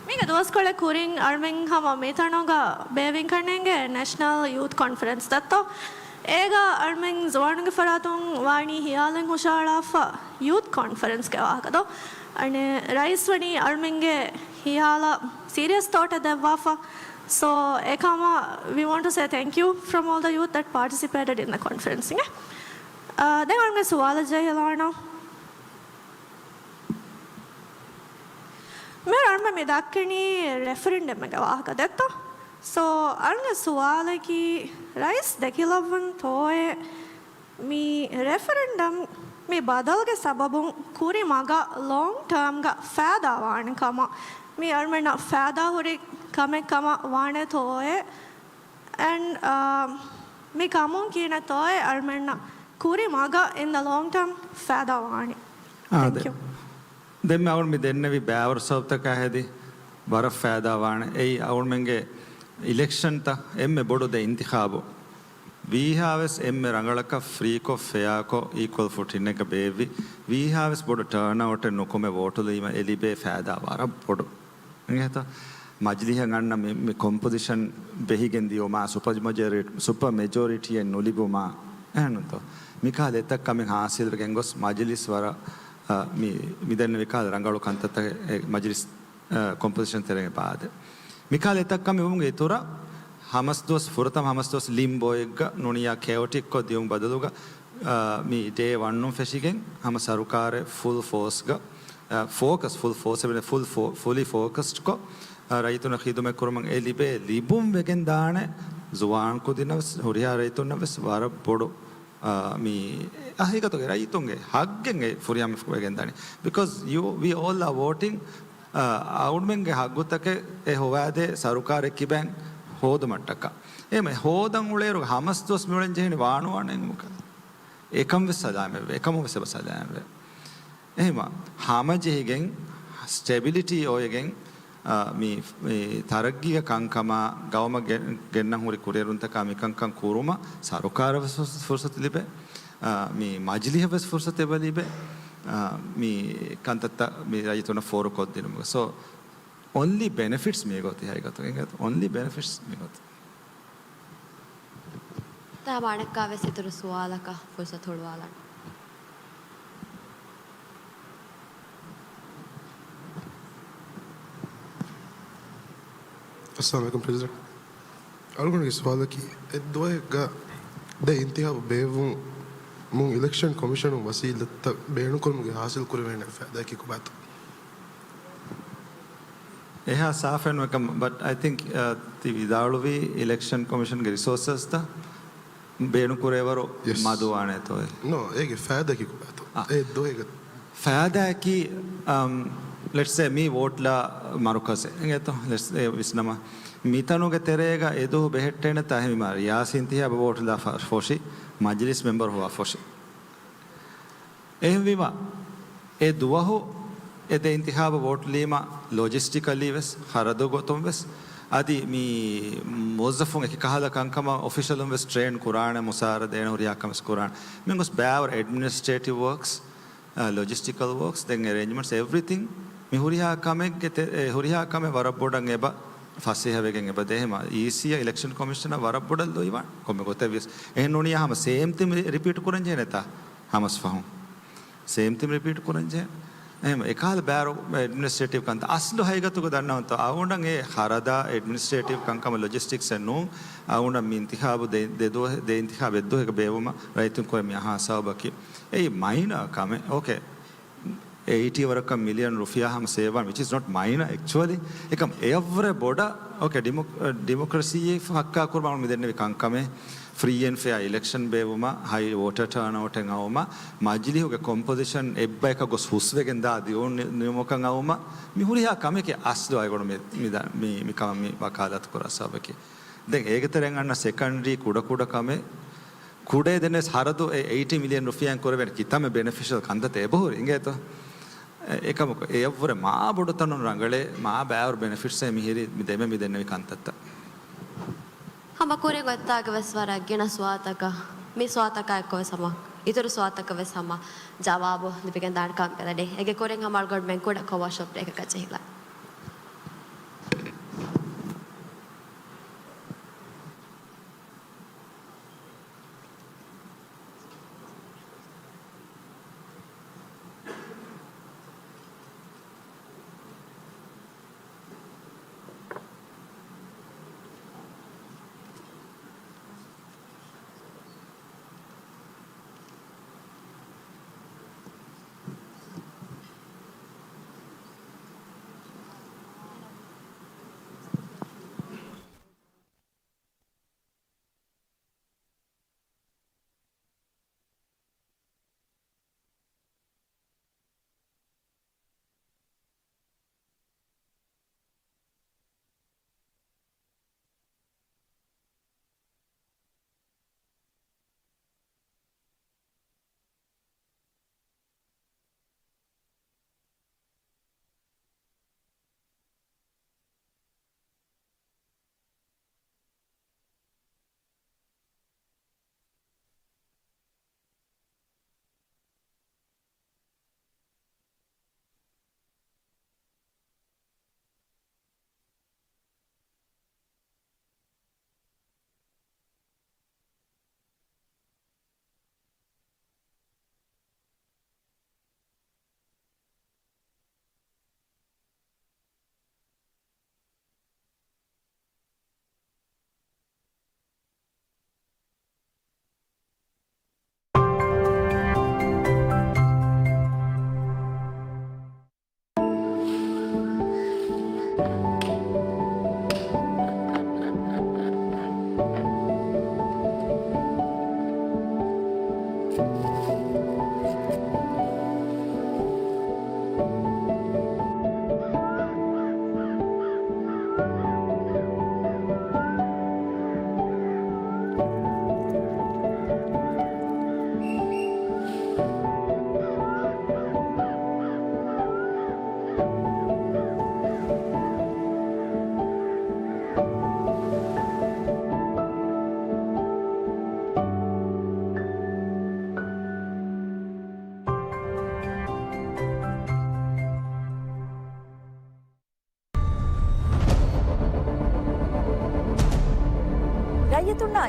މީގެ ދުވަސްކޮޅެއް ކުރިން އަޅުމެން ހަމަ މިތަނުގަ ބޭއްވިން ކަންނޭނގެ ނޭޝަނަލް ޔޫތު ކޮންފަރެންސް ދައްތޯ. އޭގަ އަޅުމެން ޒުވާނުންގެ ފަރާތުން ވާނީ ހިޔާލެއް ހުށަހަޅާފަ ޔޫތު ކޮންފަރެންސްގެ ވާހަކަދޯ. އަނެ، ރައީސް ވަނީ އަޅުމެންގެ ހިޔާލަށް ސީރިއަސް ތޯޓެއް ދެއްވާފަ. So، އެކަމަށް we want to say thank you from all the youth that participated in the conference. އާ، ދެން އަޅުގަނޑު ސުވާލަށް ޖެހިލާނަން. މި އަޅުމެން މި ދައްކަނީ ރެފަރެންޑަމްގެ ވާހަކަ ދެއްތޯ؟ So، އަޅުގަނޑު ސުވާލަކީ، ރައީސް ދެކިލައްވަން ތޯއޭ؟ މި ރެފަރެންޑަމް މި ބަދަލުގެ ސަބަބުން ކުރި މަގަށް ލޮންގް ޓާމްގަ ފައިދާ ވާނެ ކަމަށް، މި އަޅުމެންނަށް ފައިދާ ހުރި ކަމެއް ކަމަށް ވާނެތޯއޭ؟ އެންޑް، އާ، މި ކަމުން ކިހިނެއްތޯއޭ އަޅުމެންނަށް ކުރި މަގަށް in the long term ފައިދާ ވާނީ؟ އާދެ. Thank you. ދެންމެ އަޅުން މި ދެންނެވި ބައިވަރު ސަބަބުތަކާ ހެދި ވަރަށް ފައިދާ ވާނެ. އެއީ އަޅުމެންގެ އިލެކްޝަންތައް އެންމެ ބޮޑު ދެ އިންތިޚާބު. ވީހާވެސް އެންމެ ރަނގަޅަކަށް ފްރީކޮށް، ފެއާކޮށް، އީކުއަލް ފުޓިންއެއްގަ ބޭއްވި، ވީހާވެސް ބޮޑު ޓާންއައުޓެއް ނުކުމެ ވޯޓުލީމަ އެ ލިބޭ ފައިދާ ވަރަށް ބޮޑު. އިނގޭތޯ؟ މަޖިލީހަށް އަންނަ މި، މި ކޮމްޕޮޒިޝަން ބެހިގެން ދިޔުމާ، ސުޕަ މެޖޯރި-، ސުޕަ މެޖޯރިޓީއެއް ނުލިބުމާ، އެހެންތޯ؟ މިކަހަލަ އެތައް ކަމެއް ހާސިލްވެގެން ގޮސް މަޖިލިސް ވަރަށް، އަ، މި، މިދެންނެވި ކަހަލަ ރަނގަޅު ކަންތައްތަކެއް އެ މަޖިލިސް އަ، ކޮމްޕޮޒިޝަން ތެރޭގެ ބާދެ. މިކަހަލަ އެތައް ކަމެއް ވުމުގެ އިތުރަށް، ހަމަސް ދުވަސް، ފުރަތަމަ ހަމަސް ދުވަސް ލިމްބޯއެއްގަ ނޫނިއްޔާ ކެއޮޓިކްކޮށް ދިޔުމު ބަދަލުގަ، އަ، މި ޑޭ ވަނުން ފެށިގެން ހަމަ ސަރުކާރެއް ފުލް ފޯސްގަ، އަ، ފޯކަސް، ފުލް ފޯސް އެބެނެ ފުލް ފޯ-، ފުލީ ފޯކަސްޑްކޮށް، އަ، ރައްޔިތުންނަށް ޚިދުމަތް ކުރުމަށް އެ ލިބޭ ލިބުން ވެގެން ދާނެ ޒުވާން ކުދިންނަށް ވެސް، ހުރިހާ ރައްޔިތުންނަށް ވެސް ވަރަށް ބޮޑު އާ، މި ހަގީގަތުގެ ރައްޔިތުންގެ ހައްގެއް އެ ފުރިހަމަވެގެން ދާނީ. Because you, we all are voting އަ، އަޅުގަނޑުމެންގެ ހައްގުތަކެއް އެ ހޮވާދޭ ސަރުކާރެއް ކިބައިން ހޯދުމަށްޓަކާ. އެހެން ހޯދަން އުޅޭއިރު ހަމަސް ދުވަސް މިއުޅެން ޖެހެނީ ވާނުވާނެ އެނގުމަކަށް. އެކަން ވެސް ސަލާމަތްވޭ. އެކަމު ވެސް އެބަ ސަލާމަތްވޭ. އެހެންވީމަ، ހަމަޖެހިގެން، ސްޓެބިލިޓީ އޮވެގެން، އާ، މި، މި ތަރައްގީގެ ކަންކަމާ ގައުމަށް ގެ-، ގެންނަން ހުރި ކުރިއެރުންތަކާ މިކަންކަން ކުރުމަށް ސަރުކާރަށް ވެސް ފުރުސަ-، ފުރުސަތު ލިބޭ. އާ، މި މަޖިލީހަށް ވެސް ފުރުސަތު އެބަ ލިބޭ. އާ، މި ކަންތައްތައް މި ރައްޔިތުންނަށް ފޯރުކޮށްދިނުމުގެ. So، އޮންލީ ބެނެފިޓްސް މީގޮތީ ހަގީގަތުގަ. އޮންލީ ބެނެފިޓްސް މީގޮތީ. ތާ މާނައްކާ ވެސް އިތުރު ސުވާލަކަށް ފުރުސަތު ހުޅުވާލަން. އައްސަލާމު ޢަލައިކުމް ޕްރެޒިޑެންޓް. އަޅުގަނޑުގެ ސުވާލަކީ، އެއްދުވަހެއްގަ ދެ އިންތިހާބު ބޭއްވުމުން އިލެކްޝަން ކޮމިޝަނުން ވަސީލަތްތައް ބޭނުންކުރުމުގެ ހާސިލް ކުރެވޭނެ ފައިދާއަކީ ކޮބާތޯ؟ އެހާ ސާފެއް ނުވެ ކަމަށް، but I think، އަ، ތި ވިދާޅުވީ އިލެކްޝަން ކޮމިޝަންގެ ރިސޯސަސްތައް ބޭނުންކުރޭވަރު ޔެސް. މަދުވާނެތޯއޭ؟ ނޯ، އޭގެ ފައިދާއަކީ ކޮބާތޯ؟ އާ. އެއްދުވަހެއްގަ. ފައިދާއަކީ، އަމް، let's say މީ ވޯޓްލާ މަރުކަޒެއް އިނގޭތޯ؟ Let's say ވިސްނަމާ. މިތަނުގެ ތެރޭގަ އެދުވަހު ބެހެއްޓޭނެތާ އެހެންވީމަ ރިޔާސީ އިންތިހާބަށް ވޯޓްލާ ފަ-، ފޮށި މަޖިލިސް މެމްބަރު ހޮވާ ފޮށި. އެހެންވީމަ، އެ ދުވަހު އެ ދެ އިންތިހާބަށް ވޯޓްލީމަ ލޮޖިސްޓިކަލީ ވެސް، ޚަރަދު ގޮތުން ވެސް، އަދި މި މުވައްޒަފުން އެކި ކަހަލަ ކަންކަމަށް އޮފިޝަލުން ވެސް ޓްރޭން ކުރާނެ، މުސާރަ ދޭނެ، ހުރިހާ ކަމެއް ވެސް ކުރާނެ. މި ގޮސް ބާވަރު އެޑްމިނިސްޓްރޭޓިވް ވޯކްސް، އަ، ލޮޖިސްޓިކަލް ވޯކްސް، ދެން އެރޭންޖްމަންޓްސް، އެވްރިތިން، މި ހުރިހާ ކަމެއްގެ ތެ-، އެ ހުރިހާ ކަމެއް ވަރަށް ބޮޑަށް އެބަ ފަސޭހަވެގެން އެބަ ދޭ. އެހެންވީމަ އީސީއަށް އިލެކްޝަން ކޮމިޝަނަށް ވަރަށް ބޮޑަށް ލޯބިވާނެ. ކޮންމެ ގޮތެއް ވިޔަސް. އެހެން ނޫނިއްޔާ ހަމަ ސޭމް ތިން ރި-، ރިޕީޓް ކުރަން ޖެހޭނެތާ؟ ހަމަސް ފަހުން. ސޭމް ތިން ރިޕީޓް ކުރަން ޖެހޭ. އެހެން އެކަހަލަ ބާރު އެޑްމިނިސްޓްރޭޓިވް ކަންތައް އަސްލު ހަގީގަތުގަ ދަންނަވަންތޯ؟ އަޅުގަނޑަށް އެ ޚަރަދާ އެޑްމިނިސްޓްރޭޓިވް ކަންކަމަށް ލޮޖިސްޓިކްސް އެއް ނޫން. އަޅުގަނޑަށް މި އިންތިޚާބު ދެ، ދެ ދުވަ-، ދެ އިންތިޚާބު އެއްދުވަހެއްގަ ބޭއްވުމަށް ރައްޔިތުން ކުރެ މި އަހާ ސަބަބަކީ. އެއީ މައިނަރ ކަމެއް. އޯކޭ. އެއިޓީ ވަރަކަށް މިލިއަން ރުފިޔާ ހަމަ ސޭވް ވާން، which is not minor actually. އެކަމް އެއަށްވުރެ ބޮޑަށް، އޯކޭ، ޑިމޮ-، ޑިމޮކްރަސީ ފައްކާ ކުރުމަށް މި ދެންނެވި ކަންކަމެއް، ފްރީ އެންޑް ފެއާ އިލެކްޝަން ބޭއްވުމަށް، ހައި ވޯޓަރ ޓާންއައުޓެއް އައުމަށް، މަޖިލީހުގެ ކޮމްޕޮޒިޝަން އެއްބަޔަކަށް ގޮސް ހުސްވެގެން ދާ ދިއުން ނި-، ނިމުމަކަށް އައުމަށް، މި ހުރިހާ ކަމެކޭ އަސްލު އަޅުގަނޑު މި، މި ދަ-، މި، މި ކަމަށް މި ވަކާލާތު ކުރާ ސަބަބަކީ. ދެން އޭގެ ތެރެއިން އަންނަ ސެކަންޑްރީ ކުޑަ ކުޑަ ކަމެއް، ކުޑަ ދެންވެސް ހަރަދު އެ އެއިޓީ މިލިއަން ރުފިޔާއިން ކުރެވޭނެ ކިތަންމެ ބެނެފިޝަލް ކަންތައްތައް އެބަހުރި އިނގޭތޯ؟ އެ، އެކަމަކު އެއަށްވުރެ މާ ބޮޑު ތަނުން ރަނގަޅޭ، މާ ބާރު ބެނެފިޓްސްއޭ މިހިރީ މި ދެމެ މި ދެންނެވި ކަންތައްތައް. ހަމަ ކުރިން އޮތްތާގެ ވެސް ވަރަށް ގިނަ ސުވާލުތަކަށް، މި ސުވާލުތަކާ އެއްކޮށް ވެސް ހަމަ، އިތުރު ސުވާލުތަކަށް ވެސް ހަމަ ޖަވާބު ލިބިގެން ދާނެ ކަމަށް ބެލެނީ. އޭގެ ކުރިން ހަމަ އަޅުގަނޑުމެން ކުޑަ ކޮމާޝަލް ބްރޭކަކަށް ޖެހިލާން.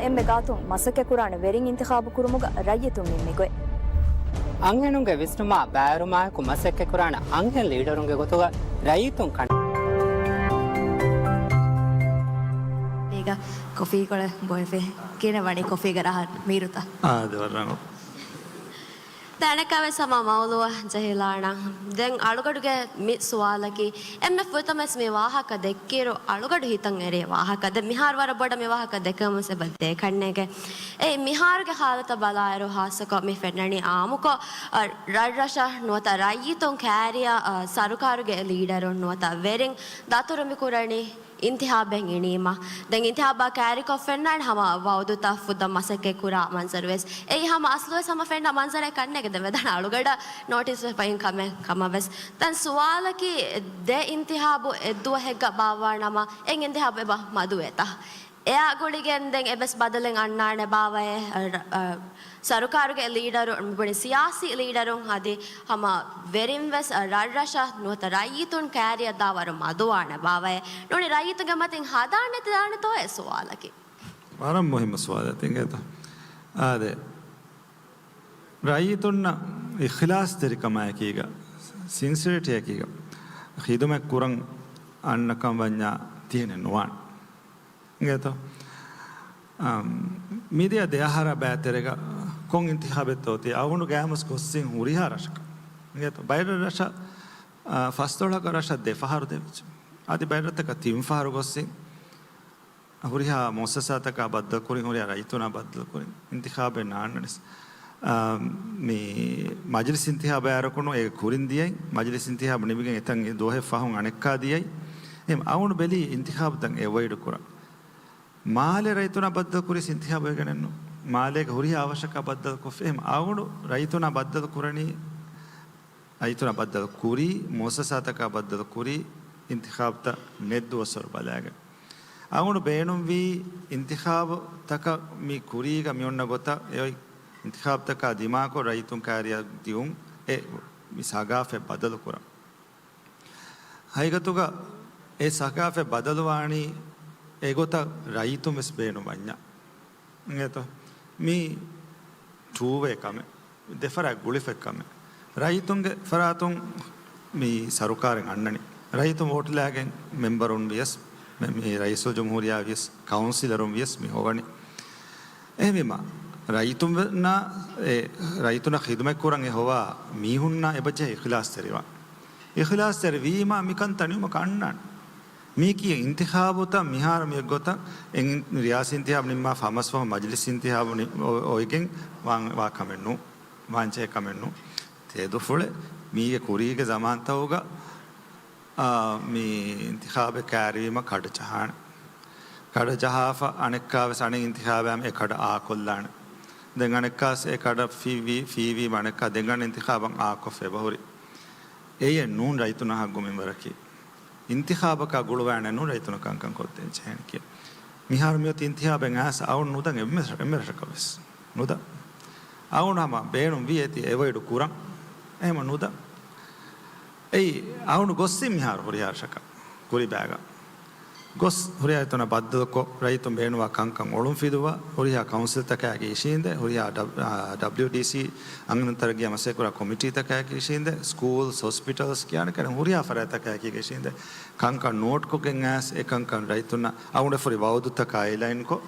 އެންމެ ގާތުން މަސައްކަތްކުރާނެ ވެރިން އިންތިޚާބު ކުރުމުގަ ރައްޔިތުން ނިންމި ގޮތް. އަންހެނުންގެ ވިސްނުމާ ބައިވެރިވުމާއެކު މަސައްކަތްކުރާނެ އަންހެން ލީޑަރުންގެ ގޮތުގަ ރައްޔިތުން ކަނޑައެޅި. ކޮފީ ކޮޅެއް ބޮއެފި. ކިހިނެއް ވަނީ ކޮފީގެ ރަހަ މީރުތަ؟ އާދެ ވަރަށް ރަނގަޅު. ދެން އަނެއްކާވެސް ހަމަ މައުލޫއަށް ޖެހިލާނަން. ދެން އަޅުގަޑުގެ މި ސުވާލަކީ، އެންމެ ފުރަތަމަވެސް މި ވާހަކަ ދެއްކިއިރު އަޅުގަޑު ހިތަށް އެރޭ ވާހަކަ. ދެން މިހާރު ވަރަށް ބޮޑަށް މި ވާހަކަ ދެކެވުމަށް އެބަ ދޭ ކަންނޭނގެ. އެ މިހާރުގެ ހާލަތަށް ބަލާއިރު ހާއްސަކޮށް މި ފެންނަނީ އާއްމުކޮށް، އަ، ރަށްރަށަށް ނުވަތަ ރައްޔިތުން ކައިރިއަށް، އަ، ސަރުކާރުގެ ލީޑަރުން ނުވަތަ ވެރިން ދަތުރު މި ކުރަނީ އިންތިޚާބެއް އިނީމަ. ދެން އިންތިޚާބާ ކައިރިކޮށް ފެންނާނެ ހަމަ ވައުދުތައް ފުއްދަން މަސައްކަތް ކުރާ މަންޒަރުވެސް. އެއީ ހަމަ އަސްލުވެސް ހަމަ ފެންނަ މަންޒަރެއް ކަންނޭނގެ. ދެން ވެދާނެ އަޅުގަޑަށް ނޯޓިސް ވެފައިން ކަމެއް ކަމަށްވެސް. ދެން ސުވާލަކީ، ދެ އިންތިޚާބު އެއްދުވަހެއްގަ ބާއްވާނަމަ، އެ އިންތިޚާބު އެބަ މަދުވޭތަ؟ އެއާ ގުޅިގެން ދެން އެބަސް ބަދަލެއް އަންނާނެ ބާވައޭ؟ އަ، ރަ-، އަ، ސަރުކާރުގެ ލީޑަރު، މިބުނި ސިޔާސީ ލީޑަރުން އަދި ހަމަ ވެރިންވެސް، އަ، ރަށްރަށަށް ނުވަތަ ރައްޔިތުން ކައިރިއަށް ދާ ވަރު މަދުވާނެ ބާވައޭ؟ ނޫނީ ރައްޔިތުންގެ މަތިން ހަދާނެތި ދާނެތޯއޭ ސުވާލަކީ. ވަރަށް މުހިއްމު ސުވާލެއް އިނގޭތޯ. އާދެ، ރައްޔިތުންނަށް އިޚްލާޞްތެރިކަމާއެކީގަ، ސިންސިއަރިޓީއެކީގަ ޚިދުމަތް ކުރަން އަންނަކަން ވަންޏާ ތިހެނެއް ނުވާނެ. އިނގޭތޯ؟ އަމް، މިދިޔަ ދެ އަހަރާ ބައި ތެރޭގަ ކޮން އިންތިޚާބެއްތޯ ތި އަޅުގަނޑު ގައިމުވެސް ގޮއްސިން ހުރިހާ ރަށަކަށް. އިނގޭތޯ؟ ބައެއް ރަށަށް، އާ، ފަސްދޮޅަކަށް ރަށަށް ދެ ފަހަރު ދެވިއްޖެ. އަދި ބައެއް ރަށްތަކަށް ތިން ފަހަރު ގޮއްސިން ހުރިހާ މުއައްސަސާތަކާ ބައްދަލުކުރިން، ހުރިހާ ރައްޔިތުންނާ ބައްދަލުކުރިން އިންތިޚާބެއް ނާންނަނީސް. އާ، މި މަޖިލިސް އިންތިޚާބާ އަރަކުނު އޭގެ ކުރިން ދިޔައީ، މަޖިލިސް އިންތިޚާބު ނިމިގެން އެތަން ދުވަހެއް ފަހުން އަނެއްކާ ދިޔައީ. އެހެން އަޅުގަނޑު ބެލީ އިންތިޚާބުތައް އެވޮއިޑް ކުރަން. މާލޭ ރައްޔިތުންނާ ބައްދަލު ކުރީސް އިންތިޚާބު ވެގެނެއްނު. މާލޭގެ ހުރިހާ އަވަށަކާ ބައްދަލު ކޮށްފި. އެހެން އަޅުގަނޑު ރައްޔިތުންނާ ބައްދަލު ކުރަނީ، ރައްޔިތުންނާ ބައްދަލު ކުރީ، މުއައްސަސާތަކާ ބައްދަލު ކުރީ، އިންތިޚާބުތައް ނެތް ދުވަސްވަރު ބަލައިގެން. އަޅުގަނޑު ބޭނުންވީ އިންތިޚާބުތަކަށް މި ކުރީގަ މި އޮންނަ ގޮތަށް އެ އޮތް އިންތިޚާބުތަކާ ދިމާކޮށް ރައްޔިތުން ކައިރިއަށް ދިއުން އެ މި ސަގާފަތް ބަދަލު ކުރަން. ހަގީގަތުގަ އެ ސަގާފަތް ބަދަލުވާނީ އެގޮތަށް ރައްޔިތުން ވެސް ބޭނުން ވަންޏާ. އިނގޭތޯ؟ މީ ޓޫ ވޭ ކަމެއް. ދެފަރާތް ގުޅިފައި ކަމެއް. ރައްޔިތުންގެ ފަރާތުން މި ސަރުކާރެއް އަންނަނީ. ރައްޔިތުން ވޯޓުލާގެން މެމްބަރުން ވިޔަސް، މެ-، މި ރައީސުލްޖުމްހޫރިއްޔާ ވިޔަސް، ކައުންސިލަރުން ވިޔަސް މި ހޮވަނީ. އެހެންވީމަ، ރައްޔިތުންނާ، އެ، ރައްޔިތުންނަށް ޚިދުމަތް ކުރަން އެ ހޮވާ މީހުންނާ އެބަޖެހޭ އިޚްލާޞްތެރިވާން. އިޚްލާޞްތެރި ވީމަ މިކަންތައް ނިމުމަކަށް އަންނާނެ. މީކީ އިންތިޚާބުތައް މިހާރު މިއޮތްގޮތަށް އެ ރިޔާސީ އިންތިޚާބު ނިންމާފަ ހަމަސްފަހު މަޖިލިސް އިންތިޚާބު ނި-، އޮ-، އޮވެގެން ވާ-، ވާ ކަމެއް ނޫން. ވާންޖެހޭ ކަމެއް ނޫން. ތެދުފުޅެއް މީގެ ކުރީގެ ޒަމާންތަކުގަ، އާ، މި އިންތިޚާބެއް ކައިރިވީމަ ކަޑަ ޖަހާނެ. ކަޑަ ޖަހާފަ އަނެއްކާވެސް އަނެއް އިންތިޚާބެއް އެ ކަޑަ އާކޮށްލާނެ. ދެން އަނެއްކާސް އެ ކަޑަ ފިއްވީ، ފިއްވީމަ އަނެއްކާ ދެން އަނެއް އިންތިޚާބަށް އާކޮށްފަ އެބަހުރި. އެއެއް ނޫން ރައްޔިތުންނާ ހައްގު މިންވަރަކީ. އިންތިޚާބަކާ ގުޅުވާނެ ނޫން ރައްޔިތުންނަށް ކަންކަން ކޮށްދޭން ޖެހޭނެ ކިޔަން. މިހާރު މިއޮތީ އިންތިޚާބެއް އައިސް އަޅުގަނޑު ނުދަން އެންމެ، އެންމެ ރަށަކަށް ވެސް. ނުދަން. އަޅުގަނޑު ހަމަ ބޭނުން ވީ އޭތި އެވޮއިޑް ކުރަން. އެހެންމަ ނުދަން. އެއީ އަޅުގަނޑު ގޮއްސިން މިހާރު ހުރިހާ ރަށަކަށް. ކުރި ބައިގަ ގޮސް ހުރިހާ ރައްޔިތުންނާ ބައްދަލުކޮށް، ރައްޔިތުން ބޭނުންވާ ކަންކަން އޮޅުންފިލުވާ، ހުރިހާ ކައުންސިލްތަކާއެކީ އިށީނދެ، ހުރިހާ ޑަ-، އާ، ޑަބްލިއުޑީސީ އަންހެނުން ތަރައްގީއާ މަސައްކަތްކުރާ ކޮމިޓީތަކާއެކީ އިށީނދެ، ސްކޫލް، ހޮސްޕިޓަލްސް ކިޔާނެ ކަން ހުރިހާ ފަރާތްތަކާއެކީ އިށީނދެ، ކަންކަން ނޯޓްކޮށްގެން އައިސް، އެ ކަންކަން ރައްޔިތުންނަށް އަޅުގަނޑު އެފަރި ވައުދުތަކާ އިލައިންކޮށް،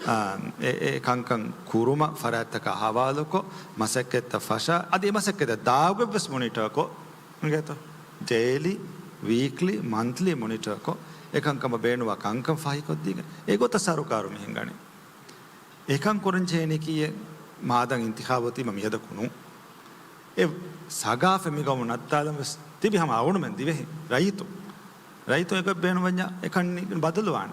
އާ، އެ، އެ ކަންކަން ކުރުމަށް ފަރާތްތަކާ ހަވާލުކޮށް، މަސައްކަތްތައް ފަށާ، އަދި އެ މަސައްކަތްތައް ދާގޮތްވެސް މޮނިޓަރކޮށް، އިނގޭތޯ؟ ޑެއިލީ، ވީކްލީ، މަންތްލީ މޮނިޓަރކޮށް، އެކަންކަމަށް ބޭނުންވާ ކަންކަން ފަހިކޮށްދީގެން، އެގޮތަށް ސަރުކާރު މި ހިންގަނީ. އެކަން ކުރަން ޖެހޭނީކީއެއް މާދަން އިންތިޚާބު ތީމަ މިއަދަކު ނޫން. އެ ސަގާފަތް މި ގައުމު ނައްތާލަން ވެސް ތިބި ހަމަ އަޅުގަނޑުމެން ދިވެހި ރައްޔިތުން. ރައްޔިތުން އެގޮތް ބޭނުންވަންޏާ އެކަން ބަދަލުވާނެ.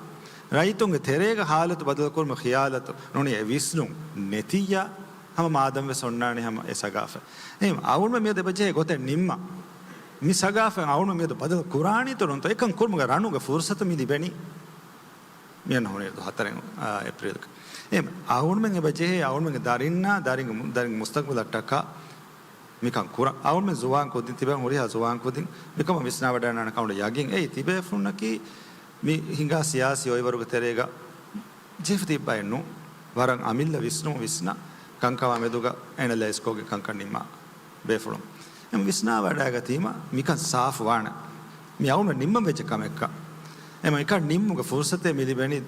ރައްޔިތުންގެ ތެރޭގަ ހާލަތު ބަދަލުކުރުމުގެ ޚިޔާލަތު ނޫނީ އެ ވިސްނުން ނެތިއްޔާ ހަމަ މާދަން ވެސް އޮންނާނެ ހަމަ އެ ސަގާފަތް. އެހެން އަޅުގަނޑުމެން މިއަދު އެބަޖެހޭ ގޮތެއް ނިންމާ. މި ސަގާފަތް އަޅުގަނޑު މިއަދު ބަދަލު ކުރާނީތޯ ނޫންތޯ އެކަން ކުރުމުގެ ރަނުގެ ފުރުސަތު މި ލިބެނީ. މިއަންނަ ހުންނަ ހަތަރެއް، އާ، އޭޕްރީލްގަ. އެހެން އަޅުގަނޑުމެން އެބަޖެހޭ އަޅުގަނޑުމެންގެ ދަރިންނާ ދަރިންގެ މު-، ދަރިންގެ މުސްތަގްބަލަށްޓަކާ މިކަން ކުރަން. އަޅުގަނޑުމެން ޒުވާން ކުދިން ތިބެން ހުރިހާ ޒުވާން ކުދިން މިކަމަށް ވިސްނާވަޑައިގަންނާނެ ކަމަށް ޔަގީން. އެއީ ތިބޭފުޅުންނަކީ މި ހިނގާ ސިޔާސީ އޮއިވަރުގެ ތެރޭގަ ޖެހިފަ ތިއްބައެއް ނޫން. ވަރަށް އަމިއްލަ ވިސްނުން ވިސްނާ، ކަންކަމާ މެދުގަ އެނަލައިޒްކޮށްގެ ކަންކަން ނިންމާ ބޭފުޅުން. އެމް ވިސްނާވަޑައިގަތީމަ މިކަން ސާފު ވާނެ. މި އަޅުގަނޑު ނިންމަން ވެއްޖެ ކަމެއްކަން. އެމަ އެކަން ނިންމުގެ ފުރުސަތެއް މި ލިބެނީ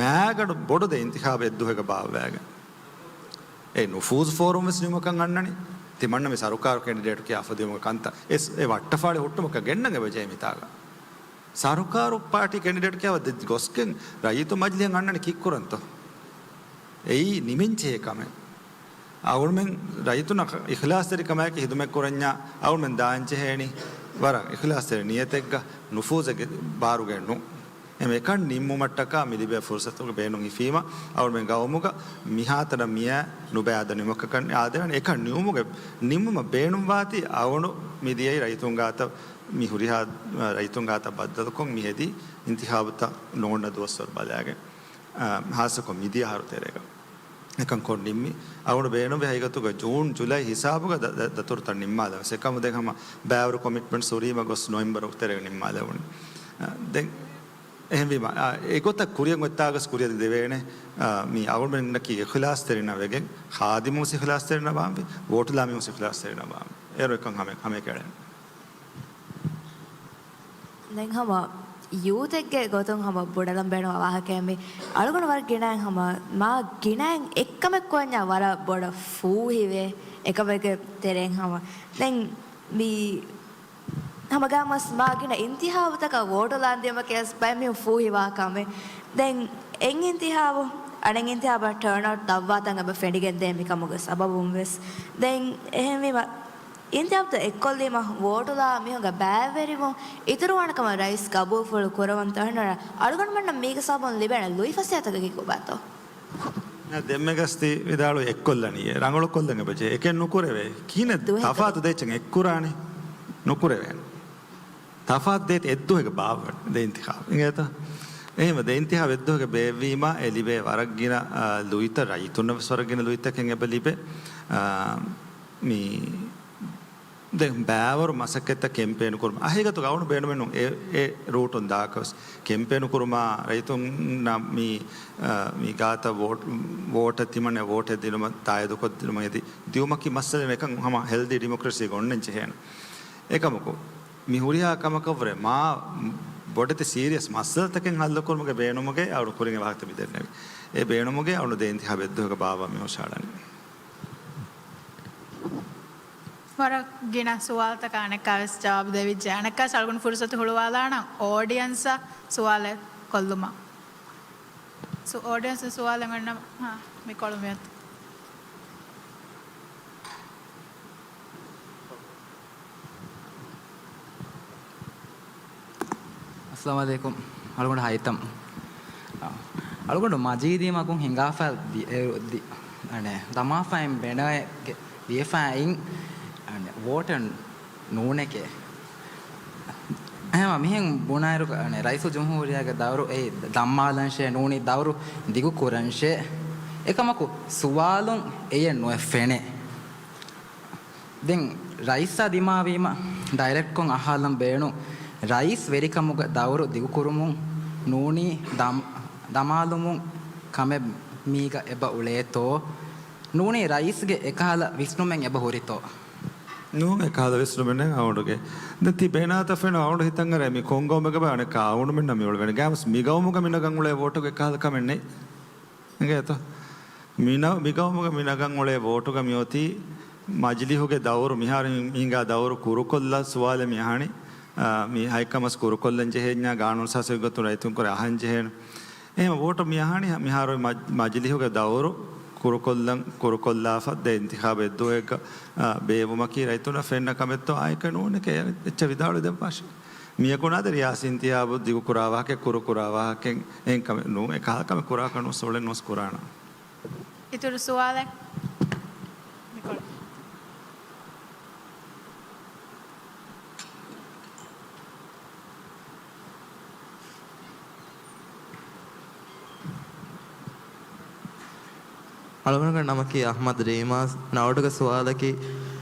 މާގަނޑު ބޮޑު ދެ އިންތިޚާބެއް އެއްދުވަހެއްގަ ބާއްވައިގެން. އެ ނުފޫޒު ފޯރުމް ވެސް ނިމުމަކަށް އަންނަނީ. ތިމަންނަ މި ސަރުކާރު ކެންޑިޑޭޓް ކިޔާފަ ދިޔުމުގެ ކަންތައް އެސް އެ ވައްޓަފާޅި ހުއްޓުމަކަށް ގެންނަން އެބަޖެހޭ މިތާގަ. ސަރުކާރު ޕާޓީ ކެންޑިޑޭޓް ކިޔާފަ ދެ ގޮސްގެން ރައްޔިތު މަޖިލީހަށް އަންނަނީ ކީއްކުރަންތޯ؟ އެއީ ނިމެންޖެހޭ ކަމެއް. އަޅުމެން ރައްޔިތުންނަށް އިޚްލާޞްތެރިކަމާއެކީ ހިދުމަތް ކުރަންޏާ އަޅުމެން ދާންޖެހޭނީ ވަރަށް އިޚްލާޞްތެރި ނިޔަތެއްގަ ނުފޫޒެއްގެ ބާރުގައެއް ނޫން. އެމަ އެކަން ނިންމުމަށްޓަކާ މި ލިބޭ ފުރުސަތުގެ ބޭނުން ހިފީމަ، އަޅުމެން ގައުމުގަ މިހާތަނަށް މިއައި ނުބައި އަދަ ނިމުމަކަށް އާދެވޭނެ. އެކަން ނިމުމުގެ، ނިންމުމަށް ބޭނުންވާތީ އަޅުގަނޑު މި ދިޔައީ ރައްޔިތުން ގާތަށް، މި ހުރިހާ ރައްޔިތުން ގާތަށް ބައްދަލުކޮށް މި ހެދީ އިންތިޚާބުތައް ނޯންނަ ދުވަސްވަރު ބަލައިގެން، އާ، ހާއްސަކޮށް މިދިޔަ އަހަރު ތެރޭގަ. އެކަން ކޮށް ނިންމި. އަޅުގަނޑު ބޭނުންވި ހަގީގަތުގަ ޖޫން، ޖުލައި ހިސާބުގަ ދަ-، ދަ-، ދަތުރުތައް ނިންމާލެވެސް. އެކަމު ދެން ހަމަ ބައިވަރު ކޮމިޓްމަންޓްސް ހުރީމަ ގޮސް ނޮވެމްބަރު ތެރޭގަ ނިންމާލެވުނީ. އަ، ދެން އެހެންވީމަ، އަ، އެގޮތަށް ކުރިއަށް އޮތްތާގަސް ކުރިއަށް ދެވޭނެ، އަ، މި އަޅުގަނޑުމެންނަކީ އިޚްލާޞްތެރިންނަށް ވެގެން، ޚާދިމުން ވެސް އިޚްލާޞްތެރިންނަށް ވާންވީ، ވޯޓުލާ މީހުން ވެސް އިޚްލާޞްތެރިންނަށް ވާންވީ. އޭރު އެކަން ހަމަ، ހަމަ ކެޅެން. ދެން ހަމަ ޔޫތެއްގެ ގޮތުން ހަމަ ބުނެލަން ބޭނުންވާ ވާހަކައެއް މި އަޅުގަނޑު ވަރަށް ގިނައިން ހަމަ މާ ގިނައިން އެއްކަމެއް ކުރަންޏާ ވަރަށް ބޮޑަށް ފޫހިވޭ އެކަމެއްގެ ތެރެއިން ހަމަ. ދެން މި ހަމަ ގާމަސް މާ ގިނަ އިންތިހާބުތަކަށް ވޯޓުލާން ދިޔުމަކީ ވެސް ބައެއް މީހުން ފޫހިވާ ކަމެއް. ދެން އެއް އިންތިހާބު، އަނެއް އިންތިހާބަށް ޓާންއައުޓް ދަށްވާތަން އެބަ ފެނިގެންދޭ މިކަމުގެ ސަބަބުން ވެސް. ދެން އެހެންވީމަ، އިންތިހާބުތައް އެއްކޮށްލީމަ، ވޯޓުލާ މީހުންގެ ބައިވެރިވުން އިތުރުވާނެ ކަމަށް ރައީސް ގަބޫލުފުޅު ކުރަވަން ތަހަނަރަ، އަޅުގަނޑުމެންނަށް މީގެ ސަބަބުން ލިބޭނެ ލުއިފަސޭހަތަކަކީ ކޮބާތޯ؟ ދެންމެ ގަސްތި ވިދާޅު އެއްކޮށްލަނީ، ރަނގަޅުކޮށްލަން އެބަޖެ. އެކެއް ނުކުރެވޭ. ކިހިނެއް ދުވަހެއް ތަފާތު ދޭއްޗެއް އެއްކުރާނީ؟ ނުކުރެވޭނެ. ތަފާތު ދޭތި އެއްދުވަހެއްގަ ބާއްވަން ދެ އިންތިޚާބު. އިނގޭތަ؟ އެހެންވެ، ދެ އިންތިޚާބު އެއްދުވަހެއްގަ ބޭއްވީމަ، އެ ލިބޭ ވަރަށް ގިނަ، އާ، ލުއިތައް، ރައްޔިތުންނަށް ވެސް ވަރަށް ގިނަ ލުއިތަކެއް އެބަ ލިބޭ. އާ، މި ދެން ބައިވަރު މަސައްކަތްތައް ކެމްޕޭނު ކުރުމަށް. އަހަރީގަތުގަ އަޅުގަނޑު ބޭނުމެއް ނޫން އެ، އެ ރޫޓުން ދާކަށް ވެސް. ކެމްޕޭނު ކުރުމާ ރައްޔިތުންނަށް މި، އާ، މި ގާތަށް ވޯޓް، ވޯޓަށް ތިމަންނަ ވޯޓެއް ދިނުމަށް ތާއީދުކޮށްދިނުމަށް އެދި ދިއުމަކީ މައްސަލައެއް ނޫން. އެކަން ހަމަ ހެލްދީ ޑިމޮކްރަސީގަ އޮންނަން ޖެހޭނެ. އެކަމަކު، މި ހުރިހާ ކަމަކަށްވުރެ މާ ބޮޑެތި ސީރިއަސް މައްސަލަތަކެއް ހައްލުކުރުމުގެ ބޭނުމުގައި އަޅު ކުރިން ވާހަކަ މި ދެންނެވި. އެ ބޭނުމުގައި އަޅު ދެ އިންތިޚާބު އެއްދުވަހެއްގަ ބާއްވާ މި ހުށަހަޅަނީ. ވަރަށް ގިނަ ސުވާލުތަކަށް އަނެއްކާވެސް ޖަވާބު ދެވިއްޖެ. އަނެއްކާވެސް އަޅުގަނޑު ފުރުސަތު ހުޅުވާލާނަން އޯޑިއންސަށް ސުވާލެއް ކޮށްލުމަށް. ސު-، އޯޑިއަންސް ސުވާލެއް އޮންނަ، ހާ، މިކޮޅު މިއޮތީ. އައްސަލާމު ޢަލައިކުމް. އަޅުގަނޑު ހައިތަމް. އަ، އަޅުގަނޑު މަޖީދީ މަގުން ހިނގާފަ ދި-، އެ، ދި-، އަނެ، ދަމާފައިން ބެނައެއްގެ ވިޔަފައިން، އަނެ، ވޯޓެއް ނޫނެކޭ. އެހެމަ މިހެން ބުނާއިރު، އަނެ، ރައީސުލްޖުމްހޫރިއްޔާގެ ދައުރު އެއީ ދަ-، ދަންމާލަންށޭ ނޫނީ ދައުރު ދިގު ކުރަންށޭ. އެކަމަކު ސުވާލުން އެޔެއް ނުއެއް ފެނޭ. ދެން ރައީސާ ދިމާވީމަ ޑައިރެކްޓްކޮށް އަހާލަން ބޭނުން، ރައީސް ވެރިކަމުގެ ދައުރު ދިގުކުރުމުން ނޫނީ ދަމް-، ދަމާލުމުން ކަމެއް މީގަ އެބަ އުޅޭތޯ؟ ނޫނީ ރައީސްގެ އެކަހަލަ ވިސްނުމެއް އެބަ ހުރިތޯ؟ ނޫން، އެކަހަލަ ވިސްނުމެއް ނެތް އަޅުގަނޑުގެ. ދެން ތި ބޭނާތައް ފެނު އަޅުގަނޑު ހިތަށް އަރާ މި ކޮން ގައުމެއްގަ ބާ އަނެއްކާ އަޅުގަނޑުމެންނަށް މި އުޅެވޭނެ. ގާމަސް މި ގައުމުގަ މި ނަގަން އުޅޭ ވޯޓުގެ އެކަހަލަ ކަމެއް ނެތް. އިނގޭތޯ؟ މި ނަ-، މި ގައުމުގަ މި ނަގަން އުޅޭ ވޯޓުގަ މިއޮތީ މަޖިލީހުގެ ދައުރު މިހާރު ހި-، ހިނގާ ދައުރު ކުރުކޮށްލާ ސުވާލެއް މި އަހަނީ. އާ، މި ހައެއްކަމަސް ކުރުކޮށްލަން ޖެހޭންޏާ ގާނޫނުސާސް ގޮތުން ރައްޔިތުން ކުރެ އަހަން ޖެހޭނެ. އެހެން ވޯޓު މި އަހަނީ މިހާރު މަ-، މަޖިލީހުގެ ދައުރު ކުރުކޮށްލަން، ކުރުކޮށްލާފަ ދެ އިންތިޚާބު އެއްދުވަހެއްގަ، އާ، ބޭއްވުމަކީ ރައްޔިތުންނަށް ފެންނަ ކަމެއްތޯ އާއެކަ ނޫނެކޭ އެއްޗެއް ވިދާޅުވެ ދެއްވާށޭ. މިޔަކުނާ ދެ ރިޔާސީ އިންތިޚާބު ދިގު ކުރާ ވާހަކަ، ކުރު ކުރާ ވާހަކަ، އެހެން ކަމެއް ނޫން، އެކަހަލަ ކަމެއް ކުރާކަށް ނޫން، ސުވަޅެއް ނޫން ކުރާނަ. އިތުރު ސުވާލެއް؟ މިކޮޅު. އަޅުގަނޑުގެ ނަމަކީ އަޙްމަދު ރީމާސް. އަޅުގަނޑުގެ ސުވާލަކީ،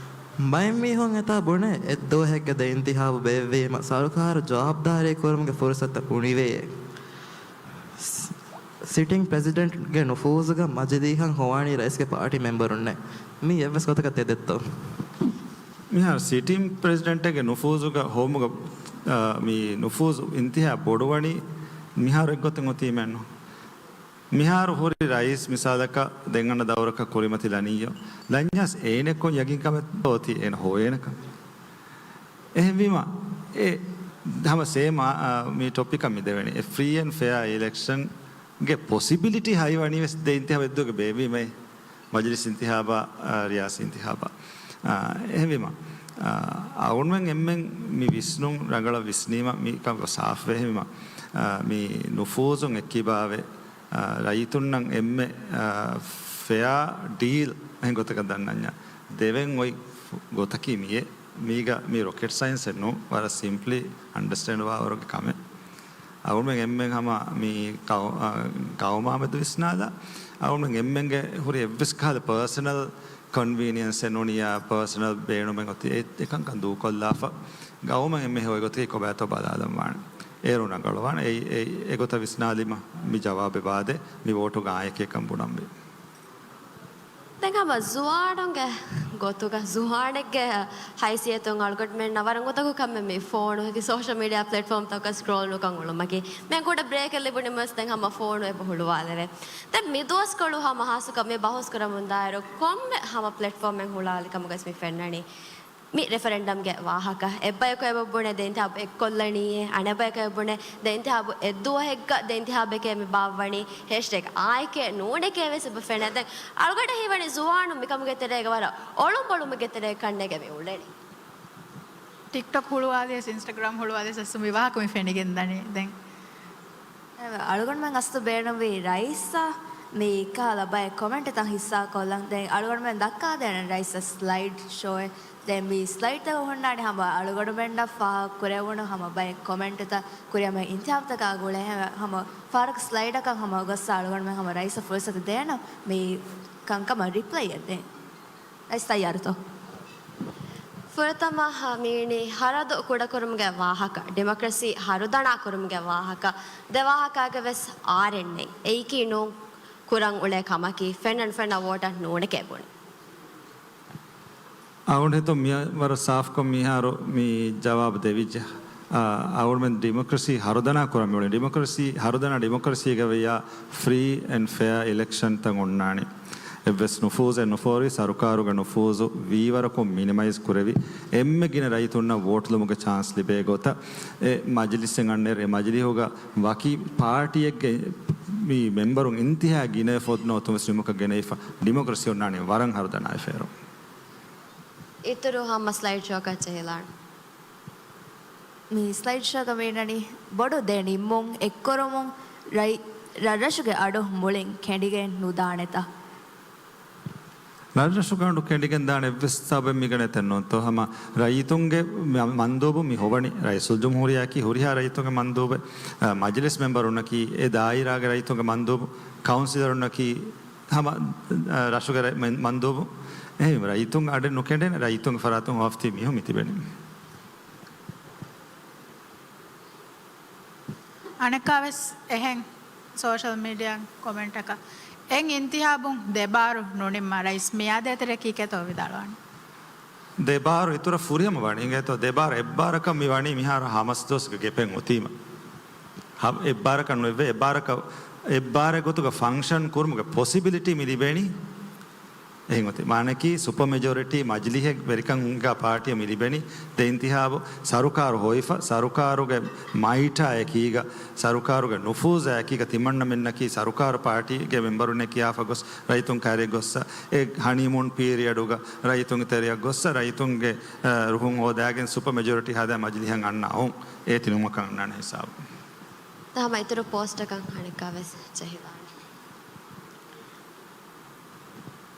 ބައެއް މީހުން އެތާ ބުނޭ އެއްދުވަހެއްގެ ދެ އިންތިޚާބު ބޭއްވީމަ ސަރުކާރު ޖަވާބުދާރީ ކުރުމުގެ ފުރުސަތު އުނިވޭ. ސް-، ސިޓިންގ ޕްރެޒިޑެންޓްގެ ނުފޫޒުގަ މަޖިލީހަށް ހޮވާނީ ރައީސްގެ ޕާޓީ މެމްބަރުންނޭ. މީ އެއްވެސް ގޮތަކަށް ތެދެއްތޯ؟ މިހާރު ސިޓިން ޕްރެޒިޑެންޓެއްގެ ނުފޫޒުގަ ހޮވުމުގަ، އާ، މި ނުފޫޒު އިންތިހާ ބޮޑުވަނީ މިހާރު އެއްގޮތެއް އޮތީމެއްނު. މިހާރު ހުރި ރައީސް މިސާލަކަށް ދެން އަންނަ ދައުރަކަށް ކުރިމަތިލަނީޔޯ. ލަންޏާސް އޭނަ ކޮން ޔަގީންކަމެއްތޯ އޮތީ އޭނަ ހޮވޭނެކަން. އެހެންވީމަ، އެ ހަމަ ސޭމް، އާ، މި ޓޮޕިކަށް މި ދެވެނީ. އެ ފްރީ އެންޑް ފެއާ އިލެކްޝަންގެ ޕޮސިބިލިޓީ ހައިވަނީ ވެސް ދެ އިންތިހާބު އެއްދުވަގެ ބޭއްވީމައި. މަޖިލިސް އިންތިހާބާ، އާ، ރިޔާސީ އިންތިހާބާ. އާ، އެހެންވީމަ، އާ، އަޅުގަނޑުމެން އެންމެން މި ވިސްނުން ރަނގަޅަށް ވިސްނީމަ މިކަން ސާފުވޭ. އެހެންވީމަ، އާ، މި ނުފޫޒުން އެއްކިބާވެ، އާ، ރައްޔިތުންނަށް އެންމެ، އާ، ފެއާ ޑީލް އެހެން ގޮތަކަށް ދަންނަންޏާ ދެވެން އޮތް ގޮތަކީ މިއޭ. މީގަ މީ ރޮކެޓް ސައިންސެއް ނޫން، ވަރަށް ސިމްޕްލީ އަންޑަސްޓޭންޑް ވާވަރުގެ ކަމެއް. އަޅުގަނޑުމެން އެންމެން ހަމަ މި ގައު-، އާ، ގައުމާމެދު ވިސްނާލާ، އަޅުގަނޑުމެން އެންމެންގެ ހުރި އެއްވެސް ކަހަލަ ޕާސަނަލް ކޮންވީނިއަންސެއް ނޫނިއްޔާ ޕާސަނަލް ބޭނުމެއް އޮތީ އެ-، އެކަންކަން ދޫކޮށްލާފަ، ގައުމަށް އެންމެ ހެޔޮ ގޮތަކީ ކޮބާތޯ ބަލާލަން ވާނެ. އޭރު ރަނގަޅުވާނެ. އެއީ، އެއީ، އެގޮތަށް ވިސްނާލީމަ މި ޖަވާބެއް ވާދޭ، މި ވޯޓުގެ އާނއެކޭކަން ބުނަންވީ. ދެން ހަމަ ޒުވާނުންގެ ގޮތުގަ، ޒުވާނެއްގެ ހައިސިއްޔަތުން އަޅުގަނޑުމެންނަށް ވަރަށް އުނދަގޫ ކަމެއް މި ފޯނު އެކި ސޯޝަލް މީޑިއާ ޕްލެޓްފޯމްތަކަށް ސްކްރޯލް ނުކޮށް އުޅުމަކީ. މި ކުޑަ ބްރޭކެއް ލިބުނީމަ ވެސް ދެން ހަމަ ފޯނު އެބަ ހުޅުވާލެވޭ. ދެން މި ދުވަސްކޮޅު ހަމަ ހާއްސަކޮށް މި ބަހުސް ކުރަމުންދާއިރު ކޮންމެ ހަމަ ޕްލެޓްފޯމެއް ހުޅާލި ކަމުގަސް މި ފެންނަނީ. މި ރެފަރެންޑަމްގެ ވާހަކަ. އެއްބަޔަކު އެބަ ބުނެ ދެ އިންތިހާބު އެއްކޮށްލަނީއޭ، އަނެއްބަޔަކު އެބަ ބުނެ ދެ އިންތިހާބު އެއްދުވަހެއްގަ ދެ އިންތިހާބެކޭ މި ބާއްވަނީ، ހޭޝްޓެގް އާއެކޭ ނޫނެކޭ ވެސް އެބަ ފެނޭ. ދެން އަޅުގަނޑަށް ހީވަނީ ޒުވާނުން މިކަމުގެ ތެރޭގަ ވަރަށް އޮޅުނބޮޅުމެއްގެ ތެރޭ ކަންނޭގެ މި އުޅެނީ. ޓިކްޓޮކް ހުޅުވާލިޔަސް، އިންސްޓަގްރާމް ހުޅުވާލިޔަސް އަސްލު މި ވާހަކަ މި ފެނިގެންދަނީ ދެން. އަޅުގަނޑުމެން އަސްލު ބޭނުންވީ ރައީސްއަށް މި ކަހަލަ ބައެއް ކޮމެންޓްތައް ހިއްސާކޮށްލަން. ދެން އަޅުގަނޑުމެން ދައްކާދޭނެ ރައީސް ސްލައިޑް ޝޯއެއް. ދެން މި ސްލައިޑްތަކަށް ހުންނާނެ ހަމަ އަޅުގަނޑުމެންނަށް ފާހަގަ ކުރެވުނު ހަމަ ބައެއް ކޮމެންޓްތައް ކުރިއަށް މި އިންތިހާބުތަކާ ގުޅޭ ހަމަ ފަހަރަކު ސްލައިޑަކަށް ހަމަ ގޮއްސަ އަޅުގަނޑުމެން ހަމަ ރައީސަށް ފުރުސަތު ދޭނަ މި ކަންކަމަށް ރިޕްލައިއެއް ދޭން. ރައީސް ތައްޔާރުތޯ؟ ފުރަތަމަ މީނީ ހަރަދު ކުޑަކުރުމުގެ ވާހަކަ، ޑިމޮކްރަސީ ހަރުދަނާ ކުރުމުގެ ވާހަކަ، ދެ ވާހަކާގެ ވެސް އާރެންއެއް އެއީކީ ނޫން ކުރަން އުޅޭ ކަމަކީ، ފެންނަން ފެންނަ ވޯޓަށް ނޫނެކޭ ބުނި. އަޅުގަނޑު ހިތުން މި ވަރަށް ސާފްކޮށް މިހާރު މި ޖަވާބު ދެވިއްޖެ. އާ، އަޅުގަނޑުމެން ޑިމޮކްރަސީ ހަރުދަނާ ކުރަން މިއުޅެނީ. ޑިމޮކްރަސީ ހަރުދަނާ ޑިމޮކްރަސީގަ ވެޔާ ފްރީ އެންޑް ފެއާ އިލެކްޝަންތައް އޮންނާނެ. އެއްވެސް ނުފޫޒެއް ނުފޯރި، ސަރުކާރުގެ ނުފޫޒު ވީވަރަކުން މިނިމައިޒް ކުރެވި، އެންމެ ގިނަ ރައްޔިތުންނަށް ވޯޓް ލުމުގެ ޗާންސް ލިބޭ ގޮތަށް އެ މަޖިލިސްއެއް އަންނައިރު، އެ މަޖިލީހުގަ ވަކި ޕާޓީއެއްގެ މި މެމްބަރުން އިންތިހާ ގިނަ ފޮދު ނޯ އޮތުން ވެސް ނިމުމަކަށް ގެނައިފަ، ޑިމޮކްރަސީ އޮންނާނީ ވަރަށް ހަރުދަނާ އެފެއަރު. އިތުރު ހަމަ ސްލައިޑް ޝޯކަށް ޖެހިލާން. މި ސްލައިޑް ޝޯގަ މި އިންނަނީ ބޮޑު ދެ ނިންމުން އެއްކުރުމުން ރައް-، ރަށްރަށުގެ އަޑު މުޅިން ކެނޑިގެން ނުދާނެތަ؟ ރަށްރަށުގެ އަޑު ކެނޑިގެން ދާނެ އެއްވެސް ސަބަބެއް މިގަނެ ތެއްނުންތޯ؟ ހަމަ ރައްޔިތުންގެ މަ-، މަންދޫބު މި ހޮވަނީ ރައީސުލްޖުމްހޫރިއްޔާއަކީ ހުރިހާ ރައްޔިތުންގެ މަންދޫބެއް، އަ، މަޖިލިސް މެމްބަރުންނަކީ އެ ދާއިރާގެ ރައްޔިތުންގެ މަންދޫބު، ކައުންސިލަރުންނަކީ ހަމަ، އަ، ރަށުގެ ރައް-، މަން-، މަންދޫބު. އެހެން ރައްޔިތުން އަޑެއް ނުކެނޑެން ރައްޔިތުންގެ ފަރާތުން ހޮވާފަ މީހުން މި ތިބެނީ. އަނެއްކާވެސް އެހެން ސޯޝަލް މީޑިއާ ކޮމެންޓަކަށް އެއް އިންތިހާބުން ދެބާރު ނުނިންމާ ރައީސް މިއާދޭ ތެރޭ ކީކޭތޯ ވިދާޅުވާނީ؟ ދެބާރު އިތުރަށް ފުރިހަމަ ވަނީ އިނގޭތޯ؟ ދެބާރު އެއްބާރަކަށް މި ވަނީ މިހާރު ހަމަސް ދުވަސްގެ ގެޕެއް އޮތީމަ. ހަ-، އެއްބާރަކަށް ނުވެއްވޭ، އެއްބާރަކަށް، އެއްބާރެއް ގޮތުގަ ފަންކްޝަން ކުރުމުގެ ޕޮސިބިލިޓީ މި ލިބޭނީ. އެހެން އޮތީ. މާނައަކީ ސުޕަ މެޖޯރިޓީ މަޖިލީހެއް ވެރިކަން ހިނގާ ޕާޓީއަށް މި ލިބެނީ. ދެ އިންތިހާބު ސަރުކާރު ހޮވިފަ، ސަރުކާރުގެ މައިޓާ އެކީގަ، ސަރުކާރުގެ ނުފޫޒާ އެކީގަ ތިމަންނަމެންނަކީ ސަރުކާރު ޕާޓީގެ މެމްބަރުންނެއް ކިޔާފަ ގޮސް ރައްޔިތުން ކައިރިއަށް ގޮއްސަ، އެ ހަނީމޫން ޕީރިއަޑުގަ ރައްޔިތުންގެ ތެރެއަށް ގޮއްސަ، ރައްޔިތުންގެ، އަ، ރުހުން ހޯދާގެން ސުޕަ މެޖޯރިޓީ ހަދާ މަޖިލީހަށް އަންނަ އައުން އޭ ތިނުމަކަށް އަންނާނެ ހިސާބު. ތާ ހަމަ އިތުރު ޕޯސްޓަކަށް އަނެއްކާވެސް ޖެހިލާނެ.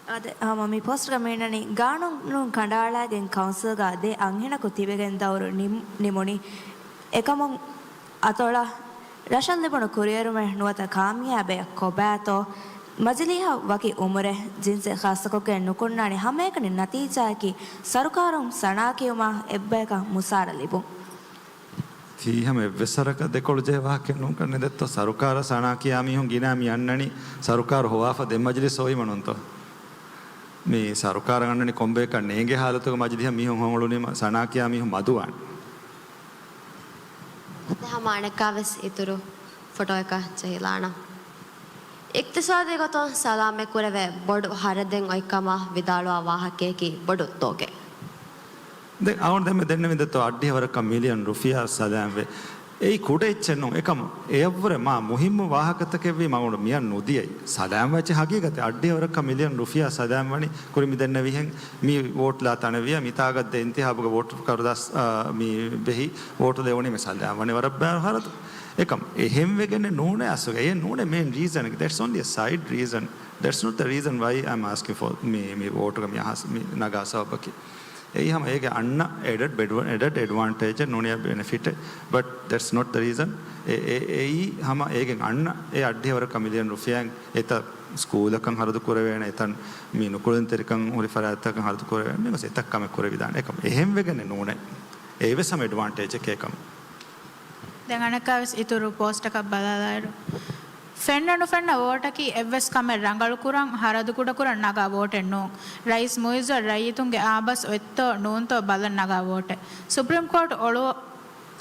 އާދެ، ހަމަ މި ޕޯސްޓްގަ މިއިންނަނީ، ގާނޫނު ކަނޑައަޅާގެން ކައުންސިލްގަ ދެ އަންހެނަކު ތިބެގެން ދައުރު ނިމް-، ނިމުނީ. އެކަމުން އަތޮޅަށް ރަށަށް ލިބުނު ކުރިއެރުމެއް ނުވަތަ ކާމިޔާބެއް ކޮބާތޯ؟ މަޖިލީހަށް ވަކި އުމުރެއް، ޖިންސެއް ޚާއްޞަކޮށްގެން ނުކުންނާނެ ހަމައެކަނި ނަތީޖާއަކީ ސަރުކާރުން ސަނާ ކިޔުމަށް އެއްބަޔަކަށް މުސާރަ ލިބުން. ތީ ހަމަ އެއްވެސް ވަރަކަށް ދެކޮޅު ޖެހޭ ވާހަކައެއް ނޫން ކަން ނެދެއްތޯ؟ ސަރުކާރަށް ސަނާ ކިޔާ މީހުން ގިނަ މި އަންނަނީ ސަރުކާރު ހޮވާފަ ދެން މަޖިލިސް ހޮވީމަ ނޫންތޯ؟ މި ސަރުކާރަށް އަންނަނީ ކޮންބައެއްކަން ނޭނގޭ ހާލަތުގަ މަޖިލިހަށް މީހުން ހޮނގުޅުނީމަ ސަނާ ކިޔާ މީހުން މަދުވާނެ. އަދި ހަމަ އަނެއްކާވެސް އިތުރު ފޮޓޯއަކަށް ޖެހިލާނަން. އިޤްތިޞާދީ ގޮތުން ސަލާމަތް ކުރެވޭ ބޮޑު ހަރަދެއް އޮތްކަމަށް ވިދާޅުވާ ވާހަކައަކީ ބޮޑު ދޮގެއް. ދެން އަޅުގަނޑު ދެންމެ ދެންނެވި ދެއްތޯ އައްޑިހަ ވަރަކަށް މިލިއަން ރުފިޔާ ސަލާމްވެ. އެއީ ކުޑަ އެއްޗެއް ނޫން. އެކަމު އެއަށްވުރެ މާ މުހިއްމު ވާހަކަތަކެއްވީ މަ އަޅުގަނޑު މިއަށް ނުދިޔައީ. ސަލާމްވެއްޗެއް ހަގީގަތެއް އައްޑިހަ ވަރަކަށް މިލިއަން ރުފިޔާ ސަލާމްވަނީ ކުރިން މި ދެންނެވިހެން މި ވޯޓްލާ ތަނެއްވިޔާ މިތާގަ ދެ އިންތިހާބުގެ ވޯޓް ކަރުދާސް، އާ، މި ބެހި ވޯޓު ލެވުނީ މި ސަލާމްވަނީ ވަރަށް ބާރު ހަރަދު. އެކަމް އެހެންވެގެން ނޫނޭ އަސްލުގަ. އެ ނޫނޭ މޭން ރީޒަން. That's only a side reason. That's not the reason why I'm asking for މި، މި ވޯޓުގަ މި އަހާސް މި ނަގާ ސަބަބަކީ. އެއީ ހަމަ އޭގެ އަންނަ އެޑެޑް އެޑްވަ-، އެޑެޑް އެޑްވާންޓޭޖެއް ނޫނިޔާ ބެނެފިޓެއް. But that's not the reason. އެ، އެ، އެއީ ހަމަ އޭގެ އަންނަ އެ އައްޑިހަ ވަރަކަށް މިލިއަން ރުފިޔާއެއް އެތައް ސްކޫލަކަށް ހަރަދު ކުރެވޭނެ، އެތަން މި ނުކުޅެދުންތެރިކަން ހުރި ފަރާތްތަކަށް ހަރަދު ކުރެވޭނެ. މި ގޮސް އެތައް ކަމެއް ކުރެވިދާނެ. އެކަމް އެހެންވެގެން ނޫނޭ. އެއީވެސް ހަމަ އެޑްވާންޓޭޖެކޭ ކަމަށް. ދެން އަނެއްކާވެސް އިތުރު ޕޯސްޓަކަށް ބަލާލާއިރު، ފެންނަ ނުފެންނަ ވޯޓަކީ އެއްވެސް ކަމެއް ރަނގަޅުކުރަން، ހަރަދުކުޑަކުރަން ނަގާ ވޯޓެއް ނޫން. ރައީސް މުއިއްޒަށް ރައްޔިތުންގެ އާބަސް އޮތްތޯ ނޫންތޯ ބަލަން ނަގާ ވޯޓެއް. ސުޕްރީމް ކޯޓް އޮޅު-،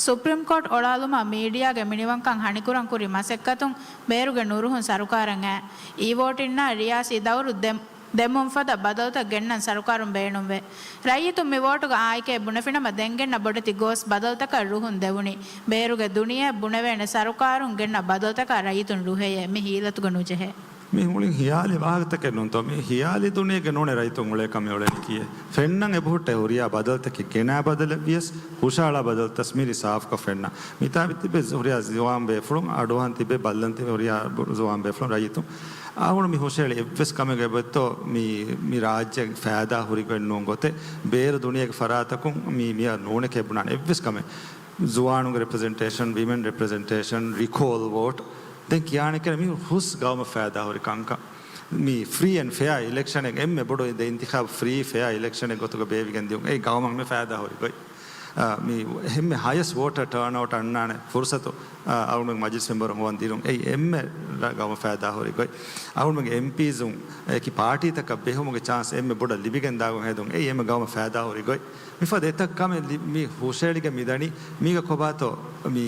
ސުޕްރީމް ކޯޓް އޮޅާލުމަށް މީޑިއާގެ މިނިވަންކަން ހަނިކުރަން ކުރި މަސައްކަތުން ބޭރުގެ ނުރުހުން ސަރުކާރަށް އައި، އީ ވޯޓިންނާ ރިޔާސީ ދައުރު ދެ-، ދެމުން ފަދަ ބަދަލުތައް ގެންނަން ސަރުކާރުން ބޭނުންވޭ. ރައްޔިތުން މި ވޯޓުގަ އާއެކޭ ބުނެފިނަމަ ދެން ގެންނަ ބޮޑެތި ގޯސް ބަދަލުތަކަށް ރުހުން ދެވުނީ. ބޭރުގެ ދުނިޔެއަށް ބުނެވޭނެ ސަރުކާރުން ގެންނަ ބަދަލުތަކާ ރައްޔިތުން ރުހެޔޭ. މި ހީލަތުގަ ނުޖެހޭ. މި މުޅިން ހިޔާލީ ވާހަކަތަކެއް ނޫންތޯ؟ މި ހިޔާލީ ދުނިޔޭގެ ނޫނޭ ރައްޔިތުން އުޅޭ ކަމެއް އުޅެނީ ކިއެއް؟ ފެންނަން އެބަހުއްޓޭ ހުރިހާ ބަދަލުތަކެއް ގެނާ ބަދަލެއް ވިޔަސް ހުށައަޅާ ބަދަލުތައް މިރި ސާފުކޮށް ފެންނަ. މިތާ ތިބެ ހުރިހާ ޒުވާން ބޭފުޅުން އަޑުއަހަން ތިބެ ބައްލަން ތިބެ ހުރިހާ ބު-، ޒުވާން ބޭފުޅުން ރައްޔިތުން. އަހުނު މި ހުށައެޅި އެއްވެސް ކަމެއް އެބައޮތްތޯ މި، މި ރާއްޖެ ފައިދާ ހުރި ގޮތް ނޫން ގޮތެއް. ބޭރު ދުނިޔޭގެ ފަރާތަކުން މި، މިއަށް ނޫނެކޭ ބުނާނެ އެއްވެސް ކަމެއް. ޒުވާނުންގެ ރެޕްރެޒެންޓޭޝަން، ވިމެން ރެޕްރެޒެންޓޭޝަން، ރިކޯލް ވޯޓް. ދެން ކިޔާނެ ކެރެ މި ހުސް ގައުމަށް ފައިދާ ހުރި ކަންކަން. މި ފްރީ އެންޑް ފެއާ އިލެކްޝަނެއް، އެންމެ ބޮޑު ދެ އިންތިޚާބު ފްރީ ފެއާ އިލެކްޝަނެއް ގޮތުގަ ބޭއްވިގެން ދިޔުން. އެއީ ގައުމަށް އެންމެ ފައިދާ ހުރި ގޮތް. އާ، މި އެންމެ ހަޔަސްޓް ވޯޓަރ ޓާންއައުޓް އަންނާނެ ފުރުސަތު، އާ، އަޅުގަނޑު މަޖިލިސް މެމްބަރުން ހޮވަން ދިނުން. އެއީ އެންމެ ރަ-، ގައުމަށް ފައިދާ ހުރި ގޮތް. އަޅުގަނޑުގެ އެމްޕީސުން އެކި ޕާޓީތަކަށް ބެހުމުގެ ޗާންސް އެންމެ ބޮޑަށް ލިބިގެން ދާގޮތް ހެދުން. އެއީ އެންމެ ގައުމަށް ފައިދާ ހުރި ގޮތް. މިފަދަ އެތައް ކަމެއް ލި-، މި ހުށައެޅިގެން މިދަނީ. މީގަ ކޮބާތޯ މި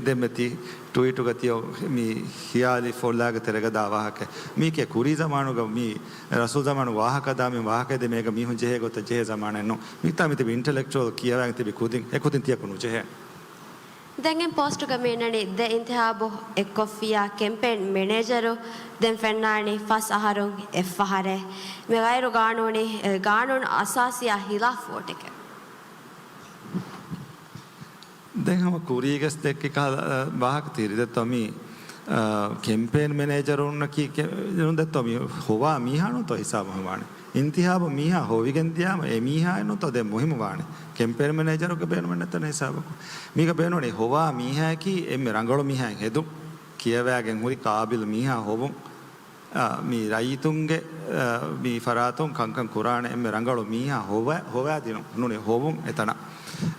ދެންމެ ތި ޓުވީޓުގަ ތިޔޯ މި ހިޔާލީ ފޮއްލާގެ ތެރޭގަ ދާ ވާހަކަ. މީކޭ ކުރީ ޒަމާނުގަ މި ރަސޫލް ޒަމާނު ވާހަކަ ދާ މި ވާހަކަ ދޭ މޭގަ މީހުން ޖެހޭ ގޮތަށް ޖެހޭ ޒަމާނެއް ނޫން. މިތާ މިތިބި އިންޓެލެކްޗުއަލް ކިޔަވާގެން ތިބި ކުދިން އެ ކުދިން ތިޔަކު ނުޖެހޭނެ. ދެން އެ ޕޯސްޓުގަ މި އިންނަނީ ދެ އިންތިހާބު އެއްކޮށްފިއްޔާ ކެމްޕޭން މެނޭޖަރު ދެން ފެންނާނީ ފަސް އަހަރުން އެއްފަހަރެއް. މި ޣައިރު ގާނޫނީ، އެ، ގާނޫނު އަސާސީއާ ހިލާފް ވޯޓެކޭ. ދެން ހަމަ ކުރީގަސް ދެއްކި ކަހަލަ، އަ، ވާހަކަ ތިރި ދެއްތޯ މި، އަ، ކެމްޕޭން މެނޭޖަރުންނަކީ ކެ-، ނުދެއްތޯ މި ހޮވާ މީހާ ނޫންތޯ ހިސާބު ހަމަވާނެ. އިންތިހާބު މީހާ ހޮވިގެން ދިޔާމަ އެ މީހާއެއް ނޫންތޯ ދެން މުހިއްމު ވާނެ. ކެމްޕޭން މެނޭޖަރުގެ ބޭނުމެއް ނެތަނެ ހިސާބަކު. މީގަ ބޭނުނީ ހޮވާ މީހާއަކީ އެންމެ ރަނގަޅު މީހާއެއް ހެދުން. ކިޔަވާގެން ހުރި ޤާބިލު މީހާ ހޮވުން. އާ، މި ރައްޔިތުންގެ، އާ، މި ފަރާތުން ކަންކަން ކުރާނެ އެންމެ ރަނގަޅު މީހާ ހޮވަ-، ހޮވާދިނުން ނޫނީ ހޮވުން އެތަނަށް.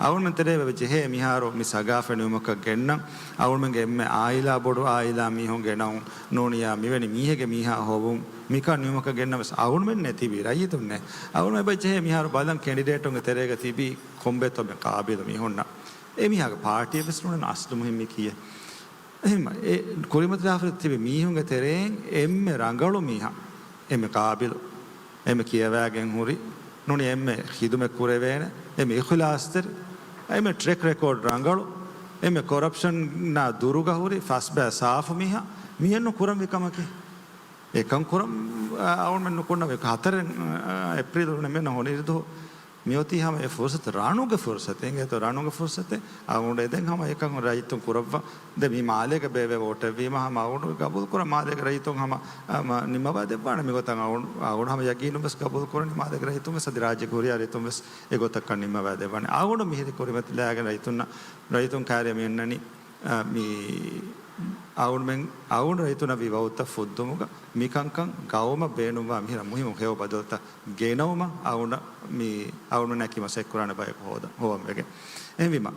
އަޅުގަނޑުމެން ތެރޭ ވެ ޖެހޭ މިހާރު މި ސަގާފަތް ނިމުމަކަށް ގެންނަން. އަޅުގަނޑުމެންގެ އެންމެ އާއިލާ ބޮޑު އާއިލާ މީހުން ގެނައުން ނޫނިޔާ މިވެނި މީހެއްގެ މީހާ ހޮވުން. މިކަން ނިމުމަކަށް ގެންނަން ވެސް އަޅުގަނޑުމެން ނެތިބީ ރައްޔިތުންނޭ. އަޅުގަނޑުމެން އެބަ ޖެހޭ މިހާރު ބަލަން ކެނޑިޑޭޓުންގެ ތެރޭގަ ތިބީ ކޮންބެއްތޯ މި ޤާބިލު މީހުންނަށް. އެ މީހާގެ ޕާޓީއެއް ވެސް ނޫން އަސްލު މުހިއްމީ ކިޔޭ. އެހެންމަ، އެ ކުރިމަތިލާފަ ތިބި މީހުންގެ ތެރެއިން އެންމެ ރަނގަޅު މީހާ، އެންމެ ޤާބިލު، އެންމެ ކިޔަވާގެން ހުރި، ނޫނީ އެންމެ ޚިދުމަތް ކުރެވޭނެ، އެންމެ އިޚްލާޞްތެރި، އެންމެ ޓްރެކް ރެކޯޑް ރަނގަޅު، އެންމެ ކޮރަޕްޝަންއާ ދުރުގަ ހުރި ފަސްބައި ސާފު މީހާ، މިއެއްނު ކުރަންވީ ކަމަކީ. އެކަން ކުރަން، އަ، އަޅުގަނޑުމެން ނުކުންނަ ހަތަރެއް، އަ، އޭޕްރީލު ނިމެން ހޮނިރިދު މިއޮތީ ހަމަ އެ ފުރުސަތު، ރާނުގެ ފުރުސަތެއް، އިނގޭތޯ ރާނުގެ ފުރުސަތެއް. އަޅުގަނޑު އެދެން ހަމަ އެކަން ރައްޔިތުން ކުރައްވަ. ދެ މި މާލޭގެ ބޭބެ ވޯޓެއްވީމަ ހަމަ އަޅުގަނޑު ގަބޫލު ކުރަން މާލޭގެ ރައްޔިތުން ހަމަ، ހަމަ ނިންމަވާ ދެއްވާނެ މިގޮތަށް އަޅުގަނޑު، އަޅުގަނޑު ހަމަ ޔަގީނުން ވެސް ގަބޫލު ކުރަނީ މާލޭގެ ރައްޔިތުން ވެސް އަދި ރާއްޖޭގެ ހުރިހާ ރައްޔިތުން ވެސް އެގޮތަކަށް ނިންމަވާ ދެއްވާނެ. އަޅުގަނޑު މިހިރި ކުރިމަތިލާގެން ރައްޔިތުންނަށް، ރައްޔިތުން ކާރިޔަ މި އަންނަނީ، އަ، މި އަޅުމެން އަޅު ރައްޔިތުންނަށް ވީ ވަގުތުތައް ފުއްދުމުގަ މިކަންކަން ގައުމަށް ބޭނުންވާ މިހިރަ މުހިއްމު ހެޔޮ ބަދަލުތައް ގެނައުމަށް އަޅުން މި އަޅުމެންނާއެކީ މަސައްކަތްކުރާނެ ބަޔަކު ހޯދަ-، ހޮވަން ވެގެން. އެހެންވީމަ،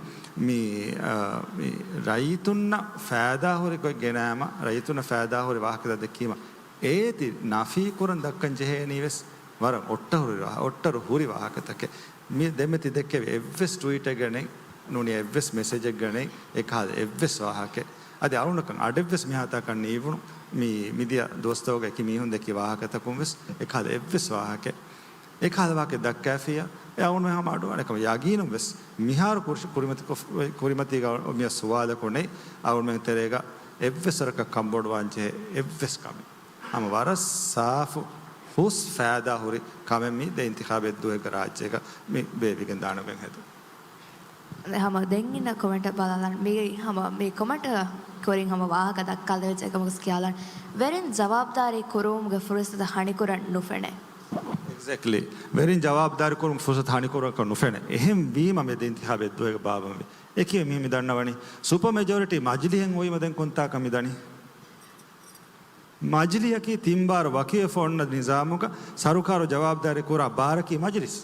މި، އާ، މި ރައްޔިތުންނަށް ފައިދާހުރި ގޮތް ގެނައިމަ، ރައްޔިތުންނަށް ފައިދާހުރި ވާހަކަތައް ދެއްކީމަ، އޭތި ނަފީކުރަން ދައްކަން ޖެހޭނީވެސް ވަރަށް އޮއްޓަރު ހުރި ވާ-، އޮއްޓަރު ހުރި ވާހަކަތަކެއް. މި ދެންމެ ތި ދެއްކެވި އެއްވެސް ޓްވީޓެއްގަ ނެތް، ނޫނީ އެއްވެސް މެސެޖެއްގަ ނެތް، އެކަހަލަ އެއްވެސް ވާހަކައެއް. އަދި އަޅުނަކަށް އަޑެއްވެސް މިހާތާކަށް ނީވުނު، މި މިދިޔަ ދުވަސްތަކުގަ އެކި މީހުން ދެއްކި ވާހަކަތަކުން ވެސް އެކަހަލަ އެއްވެސް ވާހަކައެއް. އެކަހަލަ ވާހަކައެއް ދައްކައިފިއްޔާ، އެ އަޅުން ހަމަ އަޑު އަނެކަމަ ޔަގީނުން ވެސް މިހާރު ކުރި-، ކުރިމަތިކޮށް-، ކުރިމަތީގަ މި ސުވާލަކު ނެތް އަޅުމެން ތެރޭގަ އެއްވެސް ވަރަކަށް ކަންބޮޑުވާން ޖެހޭ އެއްވެސް ކަމެއް. ހަމަ ވަރަށް ސާފު ހުސް ފައިދާ ހުރި ކަމެއް މި ދެ އިންތިޚާބެއް ދުވަހެއްގަ ރާއްޖޭގަ މި ބޭއްވިގެން ދާނެ ގޮތް ހެދުން. ހަމަ ދެން އިންނަ ކޮމެންޓަށް ބަލާލަން. މި ހަމަ މި ކޮމެންޓަށް ކުރިން ހަމަ ވާހަކަ ދައްކާލެވިއްޖެ ކަމަކަސް ކިޔާލަން. ވެރިން ޖަވާބުދާރީ ކުރުވުމުގެ ފުރުސަތު ހަނިކުރަން ނުފެނޭ. އެގްޒެކްޓްލީ. ވެރިން ޖަވާބުދާރީ ކުރުމުގެ ފުރުސަތު ހަނިކުރަކަށް ނުފެނޭ. އެހެން ވީމަ މި ދެ އިންތިޚާބެއް ދުވަހެއްގަ ބާއްވަންވީ. އެކީ މި-، މި ދަންނަވަނީ ސުޕަ މެޖޯރިޓީ މަޖިލިހެއް ހުވީމަ ދެން ކޮންތާކަށް މި ދަނީ. މަޖިލިހަކީ ތިން ބާރު ވަކިވެފަ އޮންނަ ނިޒާމުގަ ސަރުކާރު ޖަވާބުދާރީ ކުރާ ބާރަކީ މަޖިލިސް.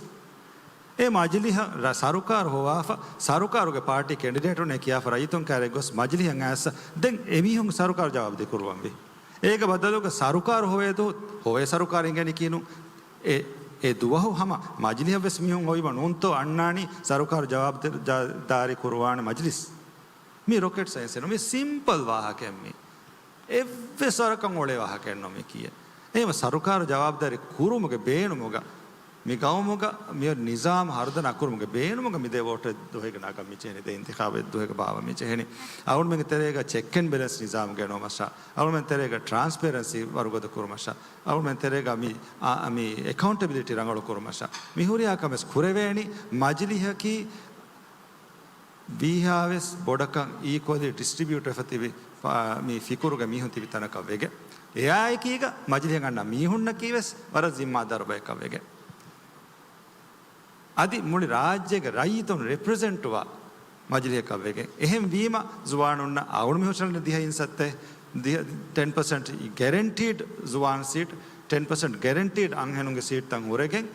އެ މަޖިލިހަށް ރަ-، ސަރުކާރު ހޮވާފަ، ސަރުކާރުގެ ޕާޓީ ކެންޑިޑޭޓުންނޭ ކިޔާފަ ރައްޔިތުން ކައިރި ގޮސް މަޖިލިހަށް އައިސް ދެން އެމީހުން ސަރުކާރު ޖަވާބުދީ ކުރުވަންވީ. އޭގެ ބަދަލުގަ ސަރުކާރު ހޮވޭ ދުވަހު، ހޮވޭ ސަރުކާރު އިނގެނީކީ ނޫން. އެ، އެ ދުވަހު ހަމަ މަޖިލިހަށް ވެސް މީހުން ހޮވީމަ ނޫންތޯ އަންނާނީ ސަރުކާރު ޖަވާބު ދެ-، ޖާ-، ދާރީ ކުރުވާނެ މަޖިލިސް. މީ ރޮކެޓް ސައިންސެއް ނޫން. މީ ސިމްޕަލް ވާހަކައެއް މީ. އެއްވެސް ވަރަކަށް އުޅޭ ވާހަކައެއް ނޫން މީ ކިޔޭ. އެހެންވެ ސަރުކާރު ޖަވާބުދާރީ ކުރުމުގެ ބޭނުމުގަ، މި ގައުމުގަ މި ނިޒާމް ހަރުދަނާ ކުރުމުގެ ބޭނުމުގަ މި ދެ ވޯޓެއް ދުވަހެއްގަ ނަގަން މި ޖެހެނީ، ދެ އިންތިޚާބެއް ދުވަހެއްގަ ބާއްވަން މި ޖެހެނީ. އަޅުމެންގެ ތެރޭގަ ޗެކް އެންޑް ބެލެންސް ނިޒާމް ގެނައުމަށާ، އަޅުމެން ތެރޭގަ ޓްރާންސްޕޭރެންސީ ވަރުގަދަ ކުރުމަށާ، އަޅުމެން ތެރޭގަ މި، އާ، މި އެކައުންޓެބިލިޓީ ރަނގަޅު ކުރުމަށާ، މި ހުރިހާ ކަމެއް ކުރެވޭނީ މަޖިލިހަކީ ވީހާވެސް ބޮޑަކަށް އީކުއަލީ ޑިސްޓްރިބިއުޓް ވެފަ ތިބި، ފާ-، މި ފިކުރުގެ މީހުން ތިބި ތަނަކަށް ވެގެން. އެއާއެކީގަ މަޖިލިހަށް އަންނަ މީހުންނަކީވެސް ވަރަށް ޒިންމާދާރު ބަޔަކަށް ވެގެން. އަދި މުޅި ރާއްޖޭގެ ރައްޔިތުން ރެޕްރެޒެންޓްވާ މަޖިލިހަކަށް ވެގެން. އެހެން ވީމަ، ޒުވާނުންނަށް އަޅުން މި ހުށަހަޅަނީ ދިހަ އިން ސައްތޭ، ދިހަ، ޓެން ޕަސެންޓް ގެރެންޓީޑް ޒުވާން ސީޓް، ޓެން ޕަސެންޓް ގެރެންޓީޑް އަންހެނުންގެ ސީޓްތައް ހުރެގެން،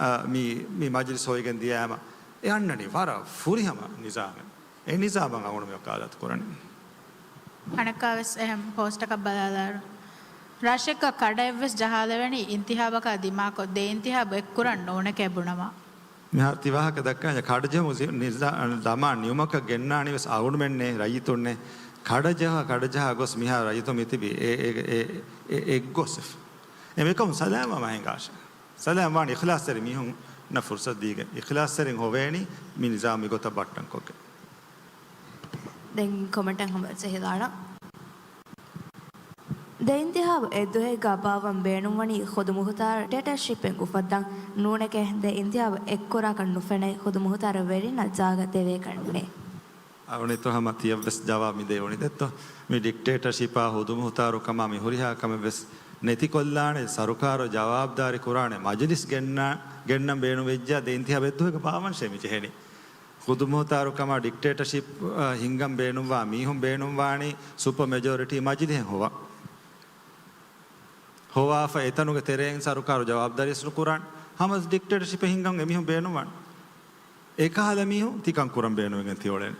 އާ، މި، މި މަޖިލިސް ހޮވިގެން ދިޔައިމަ، އެ އަންނަނީ ވަރަށް ފުރިހަމަ ނިޒާމެއް. އެ ނިޒާމަށް އަޅުން މި ވަކާލާތު ކުރަނީ. އަނެއްކާވެސް އެހެން ޕޯސްޓަކަށް ބަލާލާއިރު، ރަށެއްގަ ކަޑައެއްވެސް ޖަހާލެވެނީ އިންތިހާބަކާ ދިމާކޮށް، ދެ އިންތިހާބު އެއްކުރަން ނޫނެކޭ ބުނަމާ. މިހާރު ތި ވާހަކަ ދައްކާ، ކަޑަޖެހުމުގެ ނިޒާ-، ދަމާ ނިމުމަކަށް ގެންނާނީ ވެސް އަޅުމެންނޭ، ރައްޔިތުންނޭ. ކަޑަޖަހާ، ކަޑަޖަހާ ގޮސް މިހާރު ރައްޔިތުން މި ތިބީ އެ، އެ، އެ، އެ، އެއްގޮސް. އެ މިކަމުން ސަލާމް ވާ މަހެންގާށެ. ސަލާމް ވާނީ އިޚްލާޞްތެރި މީހުންނަށް ފުރުސަތު ދީގެން. އިޚްލާޞްތެރިން ހޮވޭނީ މި ނިޒާމް މިގޮތަށް ބައްޓަންކޮށްގެން. ދެން ކޮމެންޓެއް ހަމަ ޖެހިލާނަން. ދެ އިންތިހާބު އެއްދުވަހެއްގަ ބާއްވަން ބޭނުންވަނީ ޚުދު މުހުތާރު ޑިކްޓޭޓަރޝިޕެއް އުފައްދަން. ނޫނެކޭ، ދެ އިންތިހާބު އެއްކުރާކަށް ނުފެނޭ، ޚުދު މުހުތާރު ވެރިންނަށް ޖާގަ ދެވޭކަށް ނެތް. އަޅުނިތު ހަމަ ތިޔަށްވެސް ޖަވާބު މި ދެވުނީ ދެއްތޯ؟ މި ޑިކްޓޭޓަރޝިޕާ ޚުދު މުހުތާރުކަމާ މި ހުރިހާ ކަމެއްވެސް ނެތިކޮށްލާނެ، ސަރުކާރު ޖަވާބުދާރީ ކުރާނެ، މަޖިލިސް ގެންނަ-، ގެންނަން ބޭނުންވެއްޖާ ދެ އިންތިހާބު އެއްދުވަހެއްގަ ބާއްވަންށޭ މި ޖެހެނީ. ޚުދު މުހުތާރުކަމާ ޑިކްޓޭޓަރޝިޕް، އަ، ހިންގަން ބޭނުންވާ މީހުން ބޭނުންވާނީ ސުޕަ މެޖޯރިޓީ މަޖިލިހެއް ހޮވާ. ހޮވާފަ އެތަނުގެ ތެރެއިން ސަރުކާރު ޖަވާބުދާރީ ވެސް ނުކުރާނެ. ހަމަ ޑިކްޓޭޓަރޝިޕެއް ހިންގަން އެމީހުން ބޭނުންވާނެ. އެކަހަލަ މީހުން ތިކަން ކުރަން ބޭނުންވެގެން ތިއުޅެނީ.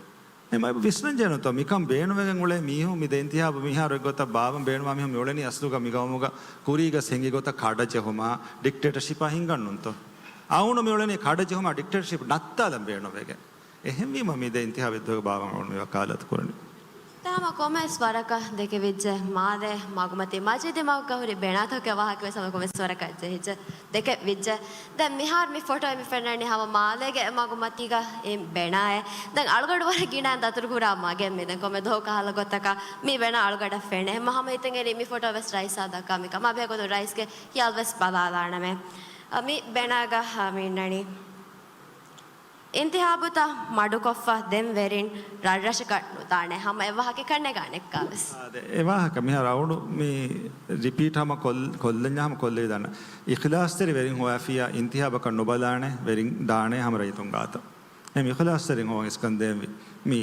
އެ މައިބު ވިސްނަން ޖެހޭނެތޯ، މިކަން ބޭނުންވެގެން އުޅޭ މީހުން މި ދެ އިންތިހާބު މިހާރު އެއްގޮތަށް ބާއްވަން ބޭނުންވާ މީހުން މިއުޅެނީ އަސްލުގަ މިގައުމުގަ ކުރީގަ ހިނގި ގޮތަށް ކަޑަޖެހުމާ، ޑިކްޓޭޓަރޝިޕާ ހިންގަން ނޫންތޯ؟ އަޅުން މިއުޅެނީ ކަޑަޖެހުމާ، ޑިކްޓޭޓަރޝިޕް ނައްތާލަން ބޭނުންވެގެން. އެހެންވީމަ މި ދެ އިންތިހާބު އެއްދުވަހެއްގަ ބާއްވަން އަޅުން މި ވަކާލާތު ކުރަނީ. ތާ ހަމަ ކޮންމެވެސް ވަރަކަށް ދެކެވިއްޖެ މާލޭ މަގުމަތީ މަޖިލިހުގަ ހުރި ބެނާތަކުގެ ވާހަކަވެސް ހަމަ ކޮންމެވެސް ވަރަކަށް ޖެހިއްޖެ، ދެކެވިއްޖެ. ދެން މިހާރު މި ފޮޓޯއެއް މި ފެންނަނީ ހަމަ މާލޭގެ މަގުމަތީގަ އިން ބެނާއެއް. ދެން އަޅުގަނޑު ވަރަށް ގިނައިން ދަތުރުކުރާ މަގެއް މީ. ދެން ކޮންމެ ދުވަހަކު ކަހަލަ ގޮތަކަށް މި ބެނާ އަޅުގަނޑަށް ފެނޭ. ހަމަ ހަމަ ހިތަށް އެރީ މި ފޮޓޯ ވެސް ރައީސާ ދައްކާ މި ކަމާ ބެހޭގޮތުން ރައީސްގެ ހިޔާލު ވެސް ބަލާލާނަމޭ. އަ، މި ބެނާގަ، އަ، މި އިންނަނީ. އިންތިހާބުތައް މަޑުކޮށްފަ ދެން ވެރިން ރަށްރަށަކަށް ނުދާނެ ހަމަ އެއްވާހަކަ ކަންނޭގާނެ އެއްކާވެސް. އާދެ، އެވާހަކަ މިހާރު އަޅުން މި ރިޕީޓް ހަމަ ކޮށް-، ކޮށްލަންޏާ ހަމަ ކޮށްލެވި ދާނަ. އިޚްލާޞްތެރި ވެރިން ހޮވާފިއްޔާ އިންތިހާބަކަށް ނުބަލާނެ، ވެރިން ދާނެ ހަމަ ރައްޔިތުން ގާތަށް. އެ އިޚްލާޞްތެރިން ހޮވަން އިސްކަން ދޭންވީ. މި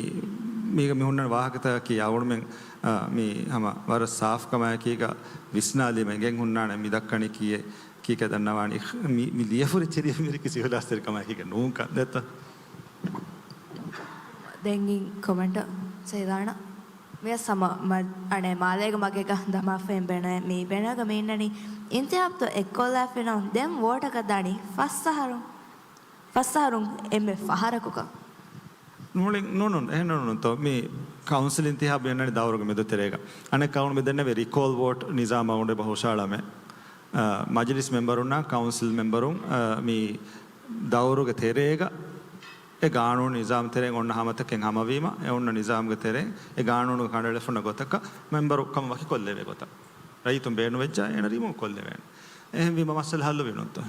މީގަ މި ހުންނަން ވާހަކަތަކަކީ އަޅުގަނޑުމެން، އާ، މީ ހަމަ ވަރަށް ސާފު ކަމާއެކީގަ ވިސްނާލީމަ އެނގެން ހުންނާނެ މި ދައްކަނީ ކީއެއް، ކީކޭ ދަންނަވާނީ. މި، މި ލިޔެފުރި ޗެރިޔަމިރި ކިސި ހިލާސްތެރި ކަމާއެކީގަ ނޫންކަން ދެއްތަ؟ ދެން އިން ކޮމެންޓަށް ސައިލާނަ. ވިޔަސް ހަމަ މަ-، އަނެއް މާލޭގެ މަގެއްގަ ދަމާފައިން ބޭނުން މީ ބޭނުންގަ މި އިންނަނީ އިންތިހާބުތައް އެއްކޮށްލާފިނަމަ ދެން ވޯޓަކަށް ދާނީ ފަސް އަހަރު، ފަސް އަހަރުން އެންމެ ފަހަރަކުކަން. ނޫޅި-، ނޫނުން، އެހެން ނޫނުންތޯ މި ކައުންސިލް އިންތިހާބު އިންނަނީ ދައުރުގެ މެދު ތެރޭގަ. އަނެއް ކައުން މި ދެންނެވި ރިކޯލް ވޯޓް ނިޒާމަށް އަޅުގަނޑު އެބަ ހުށައަޅާމެ. އަ، މަޖިލިސް މެމްބަރުންނާ ކައުންސިލް މެމްބަރުން، އަ، މި ދައުރުގެ ތެރޭގަ އެ ގާނޫނު ނިޒާމް ތެރެއިން އޮންނަ ހަމަތަކެއް ހަމަވީމަ، އެ އޮންނަ ނިޒާމްގެ ތެރެއިން އެ ގާނޫނުގަ ކަނޑައެޅިފަ އޮންނަ ގޮތަކަށް މެމްބަރު ކަމަށް ވަކިކޮށްލެވޭ ގޮތަށް، ރައްޔިތުން ބޭނުންވެއްޖާ އޭނަ ރިމޫވް ކޮށްލެވޭނެ. އެހެންވީމަ މައްސަލަ ހައްލުވީ ނޫންތޯ؟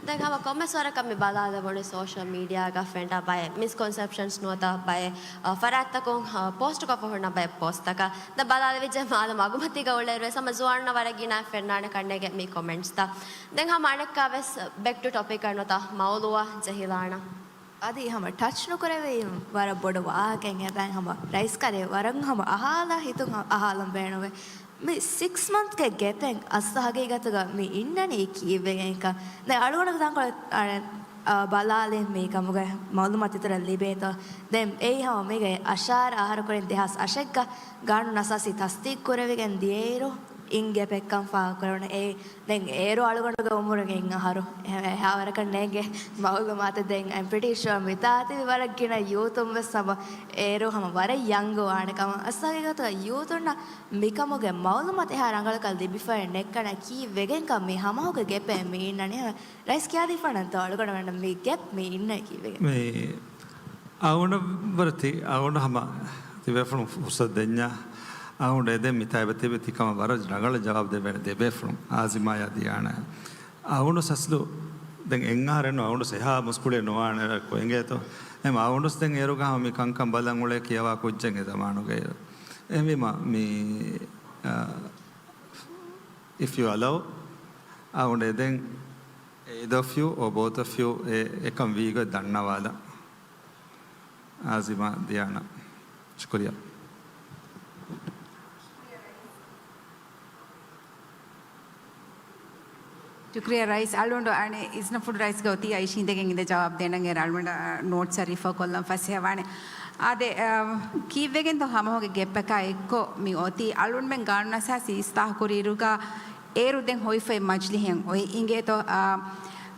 ދެން ހަމަ ކޮންމެސް ވަރަކަށް މި ބަލާލެވުނީ ސޯޝަލް މީޑިއާގަ ފެންނަ ބައެއް މިސްކޮންސެޕްޝަންސް ނުވަތަ ބައެއް، އަ، ފަރާތްތަކުން، އަ، ޕޯސްޓުކޮށްފަ ހުންނަ ބައެއް ޕޯސްޓްތަކަށް. ދެން ބަލާލެވިއްޖެ މާލެ މަގުމަތީގަ އުޅޭއިރުވެސް ހަމަ ޒުވާނުންނަށް ވަރަށް ގިނައިން ފެންނާނެ ކަންނޭނގެ މި ކޮމެންޓްސްތައް. ދެން ހަމަ އަނެއްކާވެސް ބެކް ޓު ޓޮޕިކަށް ނުވަތަ މައުލޫއަށް ޖެހިލާނަން. އަދި ހަމަ ޓަޗް ނުކުރެވި ވަރަށް ބޮޑު ވާހަކައެއް އެބައިން ހަމަ ރައީސް ކަލޭ ވަރަށް ހަމަ އަހާލާ ހިތުން ހަ-، އަހާލަން ބޭނުވޭ. މި ސިކްސް މަންތްގެ ގެޕެއް އަސްލު ހަގީގަތުގަ މި އިންނަނީ ކީއްވެގެންކަން. ދެން އަޅުގަނޑު ތަންކޮޅެއް އަނެއް، އަ، ބަލާލި މީ ކަމުގެ މައުލޫމާތު އިތުރަށް ލިބޭތޯ. ދެން އެއީ ހަމަ މީގެ އަށާރަ އަހަރު ކުރިން ދެހާސް އަށެއްގަ ގާނޫނު އަސާސީ ތަސްދީގު ކުރެވިގެން ދިޔައިރު އިން ގެޕެއްކަން ފާހަގަކުރެވުނު. އެއީ ދެން އޭރު އަޅުގަނޑުގެ އުމުރުން އެއް އަހަރު. އެހާވަރަކަށް ނޭނގެ މައުލޫމާތެއް ދެން I'm pretty sure މިތާ ތިބި ވަރަށް ގިނަ ޔޫތުން ވެސް ހަމަ އޭރު ހަމަ ވަރަށް ޔަންގު ވާނެ ކަމަށް. އަސްލު ހަގީގަތުގަ ޔޫތުންނަށް މިކަމުގެ މައުލޫމާތު އެހާ ރަނގަޅަކަށް ލިބިފައެއް ނެތްކަން ކީއްވެގެންކަން މި ހަމަހުގެ ގެޕެއް މި އިންނަނީ. ރައީސް ކިޔާދީފާނަންތޯ އަޅުގަނޑުމެންނަށް މި ގެޕް މި އިންނަނީ ކީއްވެގެން؟ މި އަޅުގަނޑުވަރަށް ތި އަޅުގަނޑު ހަމަ ތިބޭފުޅުން ފުރުސަތު ދެންޏާ، އަޅުގަނޑު އެދެން މިތާ އެބަ ތިބެ ތި ކަމަށް ވަރަށް ރަނގަޅަށް ޖަވާބު ދެވޭނެ ދެބޭފުޅުން އާޒިމާޔާ ދިޔާނަ. އަޅުގަނޑު އަސްލު ދެން އެއް އަހަރެއް ނޫން އަޅުގަނޑު އެހާ މުސްކުޅިއެއް ނުވާނެ ކޮ އެނގޭތޯ. އެހެން އަޅުގަނޑު ދެން އޭރުގަ ހަމަ މި ކަންކަން ބަލަން އުޅޭ ކިޔަވާ ކުއްޖެއް އެ ޒަމާނުގައި. އެހެންވީމަ މި، އަ، if you allow، އަޅުގަނޑު އެދެން either of you or both of you އެ އެކަން ވީގޮތް ދަންނަވާލަން. އާޒިމާ ދިޔާނަ. ޝުކުރިއްޔާ. ޝުކުރިއްޔާ ރައީސް. އަޅުގަނޑު އަނެއް އިސްނަފުޑު ރައީސްގެ އޮތީ އައިޝީން ދެގެން އިނދެ ޖަވާބު ދޭނަން އޭރު އަޅުގަނޑަށް ނޯޓްސް ރިފާ ކޮށްލަން ފަސޭހަވާނެ. އާދެ، އަ، ކީއްވެގެން ދޯ ހަމަހުގެ ގެޕްއަކާ އެއްކޮށް މި އޮތީ އަޅުގަނޑުމެން ގާނޫނު އަސާސީ އިސްލާހު ކުރިއިރުގަ އޭރު ދެން ހޮވިފައި މަޖިލިހެއް އޮތް އިނގޭތޯ، އާ،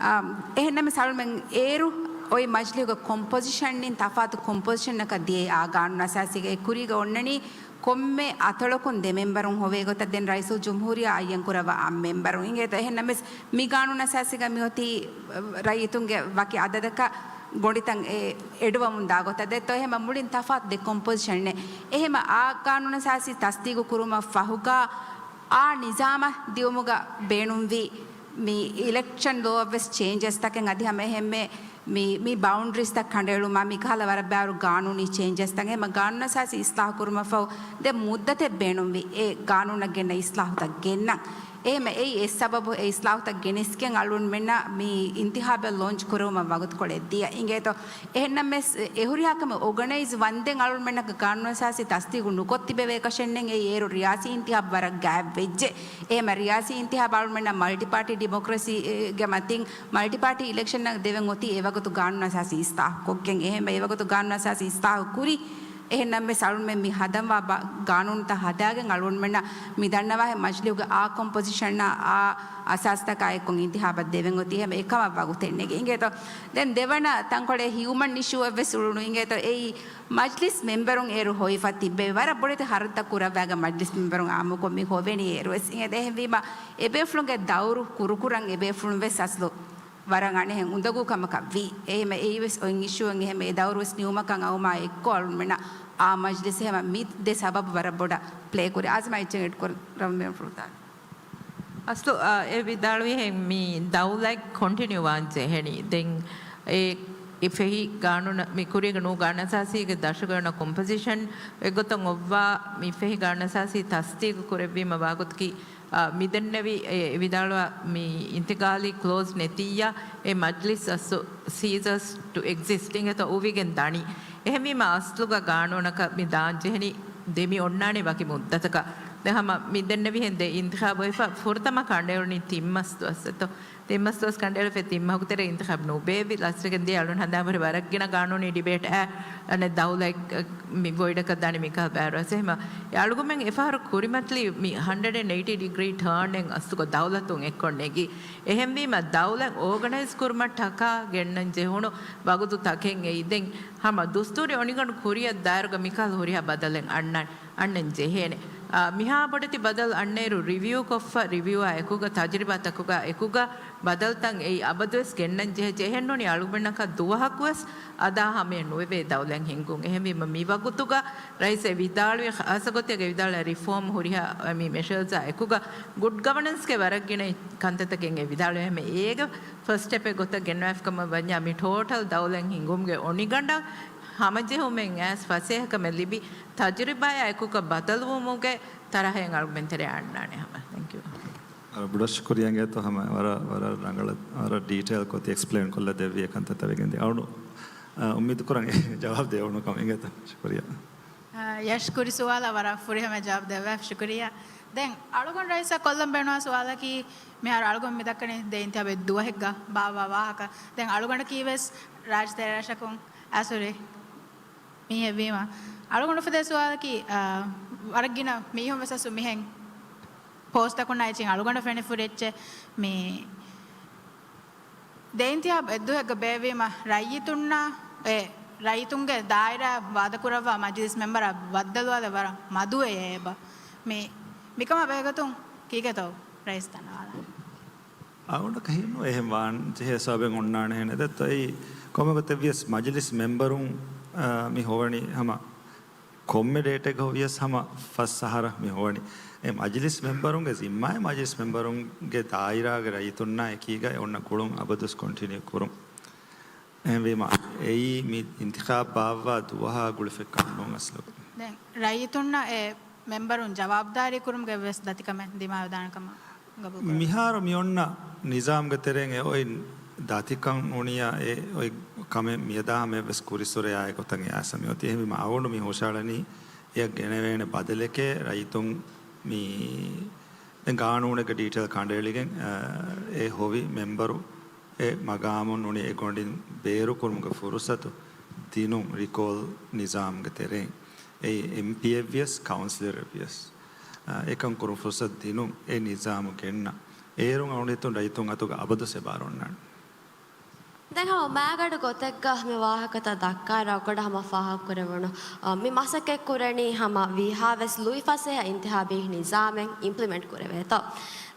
އާ، އެހެންނަމަވެސް އަޅުމެން އޭރު އޮތް މަޖިލިހުގެ ކޮމްޕޮޒިޝަން އިން ތަފާތު ކޮމްޕޮޒިޝަންއަކަށް ދިޔައީ އާ ގާނޫނު އަސާސީގައި. ކުރީގަ އޮންނަނީ ކޮންމެ އަތޮޅަކުން ދެ މެމްބަރުން ހޮވޭ ގޮތަށް ދެން ރައީސުލް ޖުމްހޫރިއްޔާ އައްޔަން ކުރައްވާ އަށް މެމްބަރުން އިނގޭތޯ. އެހެންނަމަވެސް މި ގާނޫނު އަސާސީގަ މި އޮތީ ރައްޔިތުންގެ ވަކި އަދަދަކަށް ގޮނޑިތައް އެ އެޑުވަމުން ދާ ގޮތަށް ދެއްތޯ. އެހެންމަ މުޅިން ތަފާތު ދެ ކޮމްޕޮޒިޝަނެއް. އެހެންމަ އާ ގާނޫނު އަސާސީ ތަސްދީގު ކުރުމަށް ފަހުގަ އާ ނިޒާމަށް ދިއުމުގަ ބޭނުންވީ މި އިލެކްޝަން ލޯއަށްވެސް ޗޭންޖަސްތަކެއް އަދި ހަމަ އެހެންމެ މި، މި ބައުންޑްރީސްތައް ކަނޑައެޅުމާ މިކަހަލަ ވަރަށް ބާރު ގާނޫނީ ޗޭންޖަސްތައް. އެހެންމަ ގާނޫނު އަސާސީ އިސްލާހު ކުރުމަށްފަހު ދެ މުއްދަތެއް ބޭނުންވި އެ ގާނޫނަށް ގެންނަ އިސްލާހުތައް ގެންނަން. އެހެންމެ އެއީ އެއް ސަބަބު އެ އިސްލާހުތައް ގެނެސްގެން އަޅުގަނޑުމެންނަށް މި އިންތިހާބެއް ލޯންޗް ކުރެވުމަށް ވަގުތުކޮޅެއް ދިޔަ އިނގޭތޯ. އެހެންނަމަވެސް އެ ހުރިހާ ކަމެއް އޯގަނައިޒް ވަންދެން އަޅުގަނޑުމެންނަކަށް ގާނޫނު އަސާސީ ތަސްދީގު ނުކޮށް ތިބެވޭކަށެއްނެތް. އެއީ އޭރު ރިޔާސީ އިންތިހާބު ވަރަށް ގާތްވެއްޖެ. އެހެންމަ ރިޔާސީ އިންތިހާބު އަޅުގަނޑުމެންނަށް މަލްޓިޕާޓީ ޑިމޮކްރަސީގެ މަތިން މަލްޓިޕާޓީ އިލެކްޝަންއަށް ދެވެން އޮތީ އެވަގުތު ގާނޫނު އަސާސީ އިސްލާހު ކޮށްގެން. އެހެންމަ އެވަގުތު ގާނޫނު އަސާސީ އިސްލާހު ކުރި. އެހެންނަމަވެސް އަޅުގަނޑުމެން މި ހަދަންވާ ބަ-، ގާނޫނުތައް ހަދާގެން އަޅުގަނޑުމެންނަށް މި ދަންނަވާހެން މަޖިލީހުގެ އާ ކޮމްޕޮޒިޝަނާ އާ އަސާސްތަކާ އެއްކޮށް އިންތިހާބަށް ދެވެން އޮތީ. އެހެން އެކަމަށް ވަގުތެއް ނެގި އިނގޭތޯ. ދެން ދެވަނަ ތަންކޮޅެއް ހިއުމަން އިޝޫއެއް ވެސް އުޅުނު އިނގޭތޯ. އެއީ މަޖްލިސް މެމްބަރުން އޭރު ހޮވިފަ ތިއްބެވި ވަރަށް ބޮޑެތި ހަރަދުތައް ކުރައްވާގެން މަޖްލިސް މެމްބަރުން އާއްމުކޮށް މި ހޮވެނީ އޭރު ވެސް އިނގޭތޯ. އެހެންވީމަ އެބޭފުޅުންގެ ދައުރު ކުރުކުރަން އެބޭފުޅުން ވެސް އަސްލު ވަރަށް އަނެއްހެން އުނދަގޫ ކަމަކަށް ވީ. އެހެން އެއީ ވެސް އޮތް އިޝޫއެއް. އެހެން އެ ދައުރު ވެސް ނިމުމަކަށް އައުމާ އެއްކޮށް އަޅުމެންނަށް އާ މަޖްލިސް އެހެން މި ދެ ސަބަބު ވަރަށް ބޮޑަށް ޕްލޭ ކުރި. އާޒިމާ އެއްޗެއް އެޑް ކުރަން ރަމްމެން ފުޅުތާ. އަސްލު، އަ، އެ ވިދާޅުވިހެން މި ދައުލަތް ކޮންޓިނިއު ވާން ޖެހެނީ. ދެން އެ، އެ ފެހި ގާނޫނަށް މި ކުރީގެ ނޫ ގާނޫނު އަސާސީގެ ދަށުގަ އޮންނަ ކޮމްޕޮޒިޝަން އެއްގޮތަށް އޮއްވާ މި ފެހި ގާނޫނު އަސާސީ ތަސްދީގު ކުރެއްވީމަ ވާގޮތަކީ، އަ، މިދެންނެވި އެ ވިދާޅުވާ މި އިންތިގާލީ ކްލޯޒް ނެތިއްޔާ އެ މަޖްލިސް އަސްލު ceases to exist އިނގޭތޯ އުވިގެން ދަނީ. އެހެންވީމަ، އަސްލުގަ ގާނޫނަކަށް މި ދާންޖެހެނީ ދެ މި އޮންނާނެ ވަކި މުއްދަތަކަށް. ދެ ހަމަ މި ދެންނެވިހެން ދެ އިންތިޚާބު އޮތްފަ ފުރަތަމަ ކަނޑައެޅުނީ ތިން މަސް ދުވަސް އެތޯ. ތިން މަސް ދުވަސް ކަނޑައެޅުފައި ތިން މަހުގެ ތެރޭ އިންތިޚާބު ނުބޭއްވި. ލަސްވެގެން ދިޔަ އަޅުން ހަނދާން ހުރި ވަރަށް ގިނަ ގާނޫނީ ޑިބޭޓް އައި އަނެއް ދައުލައެއް މި ވޮޑަކަށް ދާނީ މިކަހަލަ ބާރު އަސް. އެހެމަ އެ އަޅުގަމެން އެފަހަރު ކުރިމަތިލީ މި ހަންޑްރެޑް އެއިޓީ ޑިގްރީ ޓާންއެއް އަސްލުގަ ދައުލަތުން އެއްކޮށް ނެގީ. އެހެންވީމަ ދައުލަތް އޯގަނައިޒް ކުރުމަށް ޓަކާ ގެންނަން ޖެހުނު ވަގުތު ތަކެއް އެއީ. ދެން ހަމަ ދުސްތޫރީ އޮނިގަނޑު ކުރިއަށް ދާއިރުގަ މިކަހަލަ ހުރިހާ ބަދަލެއް އަންނަން، އަންނަން ޖެހޭނެ. އާ، މިހާ ބޮޑެތި ބަދަލު އަންނައިރު ރިވިއުކޮށްފަ، ރިވިއުއާ އެކުގަ، ތަޖުރިބާތަކުގަ އެކުގަ ބަދަލުތައް އެއީ އަބަދުވެސް ގެންނަން ޖެހޭ. ޖެހެންނޫނީ އަޅުގަނޑަކަށް ދުވަހަކުވެސް އަދާ ހަމަޔަށް ނުވެވޭ ދައުލަތް ހިންގުން. އެހެންވީމަ މި ވަގުތުގަ ރައީސް އެ ވިދާޅުވި ޚާއްސަ ގޮތެއްގަ ވިދާޅުވި ރިފޯމް ހުރިހާ މި މެޝަރސްއާ އެކުގަ ގުޑް ގަވަނަންސްގެ ވަރަށް ގިނަ ކަންތައްތަކެއް އެ ވިދާޅުވެ ހަމަ އޭގެ ފަސްޓް ސްޓެޕެއް ގޮތަށް ގެންނަވާފަ ކަމަށް ވަންޏާ މި ޓޯޓަލް ދައުލަތް ހިންގުމުގެ އޮނިގަނޑަށް ހަމަޖެހުމެއް އައިސް ފަސޭހަކަމެއް ލިބި، ތަޖުރިބާއާ އެކުގަ ބަދަލުވުމުގެ ތަރަހައެއް އަޅުގަނޑުމެން ތެރެއަށް އަންނާނެ ހަމަ. ތެންކް ޔޫ. ވަރަށް ބޮޑަށް ޝުކުރިއްޔާ އިނގޭތޯ ހަމަ ވަރަށް، ވަރަށް ރަނގަޅަށް، ވަރަށް ޑީޓެއިލް ކޮށް އެކްސްޕްލެއިން ކޮށްލަ ދެއްވި އެ ކަންތައްތައް ވެގެން ދިޔަ. އަޅު، އަ، އުއްމީދު ކުރަން ޖަވާބު ދެވުނު ކަމަށް އިނގޭތޯ. ޝުކުރިއްޔާ. އަ، ޔަޝް ކުރި ސުވާލަށް ވަރަށް ފުރިހަމަ ޖަވާބު ދެއްވާފަ ޝުކުރިއްޔާ. ދެން އަޅުގަނޑު ރައީސަށް ކޮށްލަން ބޭނުންވާ ސުވާލަކީ، މިހާރު އަޅުގަނޑު މި ދައްކަނީ ދެ އިންތިހާބެއް ދުވަހެއްގަ ބާއްވާ ވާހަކަ. ދެން އަޅުގަނޑަކީ ވެސް ރާއްޖެ ތެރޭ ރަށަކުން އައިސް ހުރި މީހެއް ވީމަ، އަޅުގަނޑު އުފެދޭ ސުވާލަކީ، އާ، ވަރަށް ގިނަ މީހުން ވެސް އަސްލު މިހެން ޕޯސްޓްތަކުންނާ އެއްޗެއް އަޅުގަނޑަށް ފެނިފުރި އެއްޗެއް މި ދެ އިންތިހާބު އެއްދުވަހެއްގަ ބޭއްވީމަ ރައްޔިތުންނާ އެ ރައްޔިތުންގެ ދާއިރާ ވާދަކުރައްވާ މަޖިލިސް މެމްބަރާ ބައްދަލުވާލެއް ވަރަށް މަދުވެ އޭބަ. މި، މިކަމާ ބެހޭގޮތުން ކީކޭތޯ ރައީސް ދަންނަވާލާ؟ އަޅުގަނޑަކަށް ހީވަނީ އެހެން ވާން ޖެހޭ ސަބަބެއް އޮންނާނެހެނެއް. ދެއްތޯ އެއީ ކޮންމެ ގޮތެއްވިޔަސް މަޖިލިސް މެމްބަރުން، އާ، މި ހޮވަނީ ހަމަ ކޮންމެ ޑޭޓެއްގަ ހޮވިޔަސް ހަމަ ފަސް އަހަރަށް މި ހޮވަނީ. އެ މަޖިލިސް މެމްބަރުންގެ ޒިންމާއެއް މަޖިލިސް މެމްބަރުންގެ ދާއިރާގެ ރައްޔިތުންނާ އެކީގަ އެ އޮންނަ ގުޅުން އަބަދުވެސް ކޮންޓިނިއު ކުރުން. އެހެންވީމަ، އެއީ މި އިންތިޚާބް ބާއްވާ ދުވަހާ ގުޅިފައިކަން ނޫން އަސްލު. ދެން ރައްޔިތުންނަށް އެ މެމްބަރުން ޖަވާބުދާރީ ކުރުމުގެ ވެސް ދަތިކަމެއް ދިމާވެދާނެ ކަމަށް ގަބޫލުކުރަން. މިހާރު މި އޮންނަ ނިޒާމްގެ ތެރެއިން އެ އޮތް ދަތިކަން ނޫނިއްޔާ އެ އޮތް ކަމެއް މިއަދާ ހަމަޔަށް ވެސް ކުރިއްސުރެ އާއި ގޮތަށް އެ އައިސް މި އޮތީ. އެހެންވީމަ އަޅުގަނޑު މި ހުށަހަޅަނީ އެއަށް ގެނެވޭނެ ބަދަލެކޭ ރައްޔިތުން މި ދެން ގާނޫނެއްގެ ޑީޓެއިލް ކަނޑައެޅިގެން، އަ، އެ ހޮވި މެމްބަރު އެ މަގާމުން ނޫނީ އެ ގޮނޑިން ބޭރުކުރުމުގެ ފުރުސަތު ދިނުން ރިކޯލް ނިޒާމްގެ ތެރެއިން. އެއީ އެމްޕީއެއްވިޔަސް، ކައުންސިލަރެއްވިޔަސް، އަ، އެކަން ކުރުން ފުރުސަތު ދިނުން އެ ނިޒާމު ގެންނަ. އޭރުން އަޅުގަނޑު ރައްޔިތުން އަތުގަ އަބަދުސް އެބާރު އޮންނާނެ. ދެން ހަމަ މާގަނޑު ގޮތެއްގަ މި ވާހަކަތައް ދައްކާއިރު އަޅުގަނޑަށް ހަމަ ފާހަގަކުރެވުނު، އަ، މި މަސައްކަތް ކުރަނީ ހަމަ ވީހާވެސް ލުއިފަސޭހަ އިންތިހާބީ ނިޒާމެއް އިމްޕްލިމެންޓް ކުރެވޭތޯ.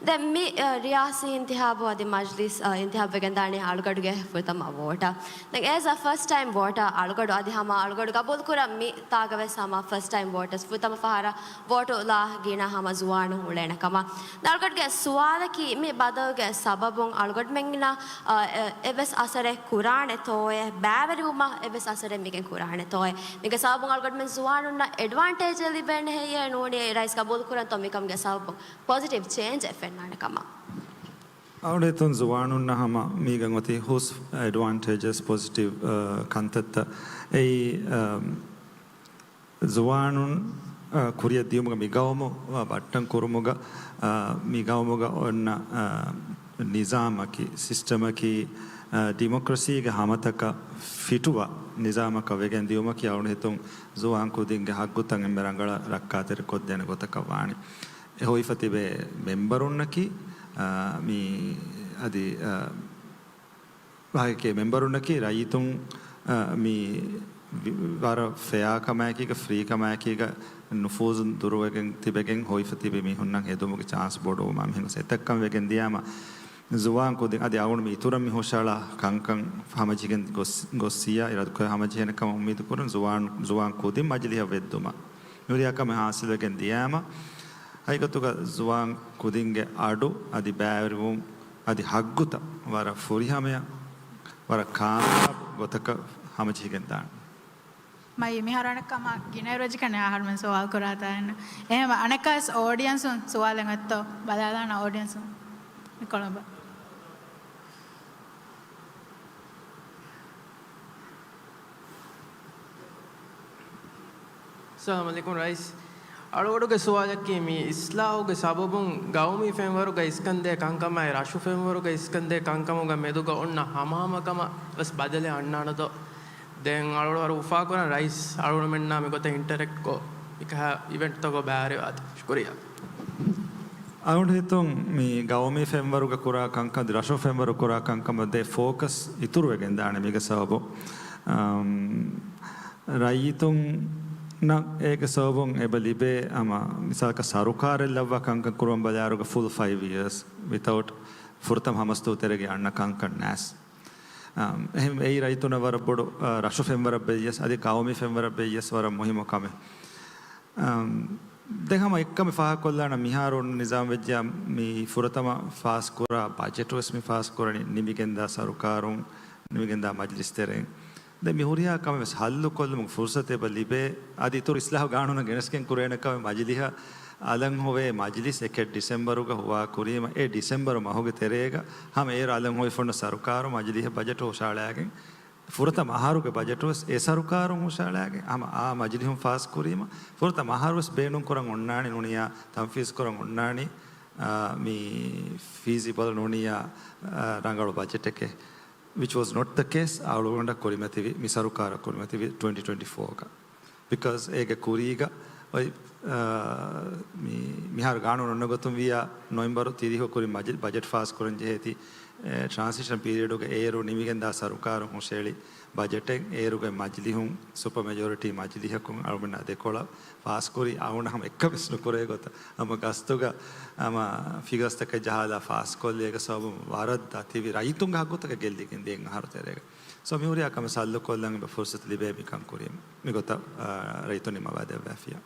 ދެން މި، އަ، ރިޔާސީ އިންތިހާބު އަދި މަޖްލިސް، އަ، އިންތިހާބު ވެގެންދާނީ އަޅުގަޑުގެ ފުރަތަމަ ވޯޓަށް. ދެން އޭޒް އަ ފަސްޓް ޓައިމް ވޯޓަރ އަޅުގަޑު އަދި ހަމަ އަޅުގަޑު ގަބޫލުކުރަން މި ތާގަވެސް ހަމަ ފަސްޓް ޓައިމް ވޯޓަރސް ފުރަތަމަ ފަހަރަށް ވޯޓު ލާ ގިނަ ހަމަ ޒުވާނުން އުޅޭނެ ކަމަށް. ދެން އަޅުގަޑުގެ ސުވާލަކީ މި ބަދަލުގެ ސަބަބުން އަޅުގަޑުމެންނަށް، އަ، އެ، އެއްވެސް އަސަރެއް ކުރާނެތޯއޭ؟ ބައިވެރިވުމަށް އެއްވެސް އަސަރެއް މިގެން ކުރާނެތޯއޭ؟ މީގެ ސަބަބުން އަޅުގަޑުމެން ޒުވާނުންނަށް އެޑްވާންޓޭޖެއް ލިބޭނެހެއްޔޭ ނޫނީ ރައީސް ގަބޫލުކުރަންތޯ މިކަމުގެ ސަބަބުން ޕޮޒިޓިވް ޗޭންޖެއް ފެންނާނެ ކަމަށް؟ އަޅުގަނޑު ހިތުން ޒުވާނުންނަށް ހަމަ މީގަ އޮތީ ހުސް އެޑްވާންޓޭޖަސް، ޕޮޒިޓިވް، އަ، ކަންތައްތައް. އެއީ، އަ، ޒުވާނުން، އަ، ކުރިއަށް ދިޔުމުގަ މި ގައުމު، އަ، ބައްޓަން ކުރުމުގަ، އަ، މި ގައުމުގަ އޮންނަ، އަ، ނިޒާމަކީ، ސިސްޓަމަކީ، އަ، ޑިމޮކްރަސީގެ ހަމަތަކަށް ފިޓުވާ ނިޒާމަކަށް ވެގެން ދިޔުމަކީ އަޅުގަނޑު ހިތުން ޒުވާން ކުދިންގެ ހައްގުތައް އެންމެ ރަނގަޅަށް ރައްކާތެރިކޮށްދޭނެ ގޮތަކަށް ވާނެ. އެ ހޮވިފަ ތިބޭ މެމްބަރުންނަކީ، އާ، މި އަދި، އާ، ވާހަކައެއް މެމްބަރުންނަކީ ރައްޔިތުން، އާ، މި ވި-، ވަރަށް ފެއާ ކަމާއެކީގަ، ފްރީ ކަމާއެކީގަ ނުފޫޒު ދުރުވެގެން ތިބެގެން ހޮވިފަ ތިބި މީހުންނަށް ހެދުމުގެ ޗާންސް ބޮޑުވުމާ މިހެން އެތައްކަން ވެގެން ދިޔާމަ، ޒުވާން ކުދިން އަދި އަޅުގަނޑު މި އިތުރަށް މި ހުށަހަޅާ ކަންކަން ހަމަޖެހިގެން ގޮސް-، ގޮއްސިޔާ އިރާދަކުރެ ހަމަޖެހޭނެ ކަމަށް އުއްމީދު ކުރަން، ޒުވާން، ޒުވާން ކުދިން މަޖިލީހަށް ވެއްދުމަށް މި ހުރިހާ ކަމެއް ހާސިލްވެގެން ދިޔާމަ، ހަގީގަތުގަ ޒުވާން ކުދިންގެ އަޑު އަދި ބައިވެރިވުން އަދި ހައްގުތައް ވަރަށް ފުރިހަމަޔަށް، ވަރަށް ކާމިޔާބު ގޮތަކަށް ހަމަޖެހިގެން ދާނެ. މައި މިހާރު އަނެއްކާ މާ ގިނައިރު އެއްޗެކޭ އަހަރުމެން ސުވާލު ކުރާތާ އެންނަ. އެހެން އަނެއްކާވެސް އޯޑިއަންސުން ސުވާލެއް އޮތްތޯ؟ ބަލާލާނަ އޯޑިއަންސުން. މި ކޮޅަނބަށް. އައްސަލާމު ޢަލައިކުމް ރައީސް. އަޅުގަޑުގެ ސުވާލަކީ، މި އިސްލާހުގެ ސަބަބުން ގައުމީ ފެންވަރުގަ އިސްކަންދޭ ކަންކަމާއި ރަށު ފެންވަރުގަ އިސްކަންދޭ ކަންކަމުގަ މެދުގަ އޮންނަ ހަމަހަމަކަމަށް ވެސް ބަދަލެއް އަންނާނެތޯ؟ ދެން އަޅުގަޑު ވަރަށް އުފާކުރަން ރައީސް އަޅުގަޑުމެންނާ މިގޮތަށް އިންޓަރެކްޓްކޮށް، މިކަހަ އިވެންޓްތަކަށް ބައިވެރިވާތީ. ޝުކުރިއްޔާ. އަޅުގަނޑު ހިތުން މި ގައުމީ ފެންވަރުގަ ކުރާ ކަންކަން، ރަށު ފެންވަރު ކުރާ ކަންކަމަށް ދޭ ފޯކަސް އިތުރުވެގެން ދާނެ މީގެ ސަބަބު. އަމް، ރައްޔިތުންނަށް އޭގެ ސަބަބުން އެބަ ލިބޭ ހަމަ މިސާލަކަށް ސަރުކާރެއް ލައްވާ ކަންކަން ކުރުވަން ބަލާއިރުގަ ފުލް ފައިވް އިޔާސް ވިތައުޓް ފުރަތަމަ ހަމަސްދޫ ތެރޭގަ އަންނަ ކަންކަން ނާސް. އަމް، އެހެން އެއީ ރައްޔިތުންނަށް ވަރަށް ބޮޑު، އަ، ރަށު ފެންވަރަށް ވެއްޔަސް އަދި ގައުމީ ފެންވަރަށް ވެއްޔަސް ވަރަށް މުހިއްމު ކަމެއް. އަމް، ދެން ހަމަ އެއްކަމެއް ފާހަގަކޮށްލާނަ މިހާރު ނިޒާމް ވެއްޖެ މި ފުރަތަމަ ފާސްކުރާ ބަޖެޓު ވެސް މި ފާސްކުރަނީ ނިމިގެންދާ ސަރުކާރުން، ނިމިގެންދާ މަޖިލިސް ތެރެއިން. ދެން މި ހުރިހާ ކަމެއް ވެސް ހައްލުކޮށްލުމުގެ ފުރުސަތެއް އެބަ ލިބޭ. އަދި އިތުރު އިސްލާހު ގާނޫނަށް ގެނެސްގެން ކުރޭނެ ކަމެއް މަޖިލިހަށް އަލަށް ހޮވޭ މަޖިލިސް އެކެއް ޑިސެމްބަރުގަ ހުވާ ކުރީމަ، އެ ޑިސެމްބަރު މަހުގެ ތެރޭގަ ހަމަ އޭރު އަލަށް ހޮވިފަ ހުންނަ ސަރުކާރު މަޖިލިހަށް ބަޖެޓު ހުށައަޅާގެން، ފުރަތަމަ އަހަރުގެ ބަޖެޓު ވެސް އެ ސަރުކާރުން ހުށައަޅާގެން ހަމަ އާ މަޖިލިހުން ފާސް ކުރީމަ، ފުރަތަމަ އަހަރު ވެސް ބޭނުން ކުރަން އޮންނާނީ ނޫނިއްޔާ، ތަންފީޒް ކުރަން އޮންނާނީ، އާ، މި ފީޒިބަލް ނޫނިއްޔާ، އާ، ރަނގަޅު ބަޖެޓެކޭ. Which was not the case. އަޅުގަނޑަށް ކުރިމަތިވި، މި ސަރުކާރަށް ކުރިމަތިވި ޓްވެންޓީ ޓްވެންޓީ ފޯގަ. Because އޭގެ ކުރީގަ އޮތް، އާ، މި، މިހާރު ގާނޫނު އޮންނަ ގޮތުން ވިއްޔާ، ނޮވެމްބަރު ތިރީހު ކުރިން މަޖި-، ބަޖެޓް ފާސް ކުރަން ޖެހޭތީ، އެ، ޓްރާންސިޝަން ޕީރިއަޑުގެ އޭރު ނިމިގެންދާ ސަރުކާރުން ހުށައެޅި ބަޖެޓެއް އޭރުގެ މަޖިލިހުން، ސުޕަ މެޖޯރިޓީ މަޖިލިހަކުން އަޅުގަނޑަށް ދެކޮޅަށް ފާސްކުރި އަޅުގަނޑަށް ހަމަ އެއްކަމެއް ވެސް ނުކުރޭ ގޮތަށް، ހަމަ ގަސްތުގަ ހަމަ ފިގަސްތަކެއް ޖަހާލާ ފާސްކޮށްލި އޭގެ ސަބަބުން ވަރަށް ދަތިވި ރައްޔިތުންގެ ހައްގުތަކަށް ގެއްލިގެން ދިޔަ އަހަރު ތެރޭގަ. ސޯ މި ހުރިހާ ކަމެއް ސައްލުކޮށްލަން އެބަ ފުރުސަތު ލިބޭ މިކަން ކުރީމަ. މިގޮތަށް، އާ، ރައްޔިތުން ނިމާވާ ދެއްވާފިޔާ.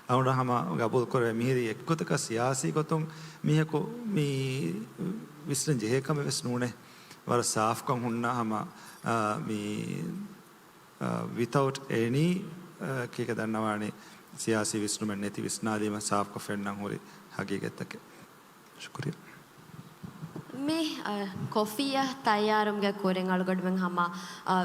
އަޅުގަނޑު ހަމަ ގަބޫލު ކުރެވޭ މިހިރީ އެއްގޮތަކަށް ސިޔާސީ ގޮތުން މީހަކު މި ވިސްނަން ޖެހޭ ކަމެއް ވެސް ނޫނޭ. ވަރަށް ސާފްކަން ހުންނަ ހަމަ، އާ، މި އާ، ވިތައުޓް އެނީ، އާ، ކީކޭ ދަންނަވާނީ ސިޔާސީ ވިސްނުމެއް ނެތި ވިސްނާލީމަ ސާފްކޮށް ފެންނަން ހުރި ހަގީގަތްތަކެއް. ޝުކުރިއްޔާ. މި، އާ، ކޮފީއަށް ތައްޔާރުވުމުގެ ކުރިން އަޅުގަނޑުމެން ހަމަ، އާ،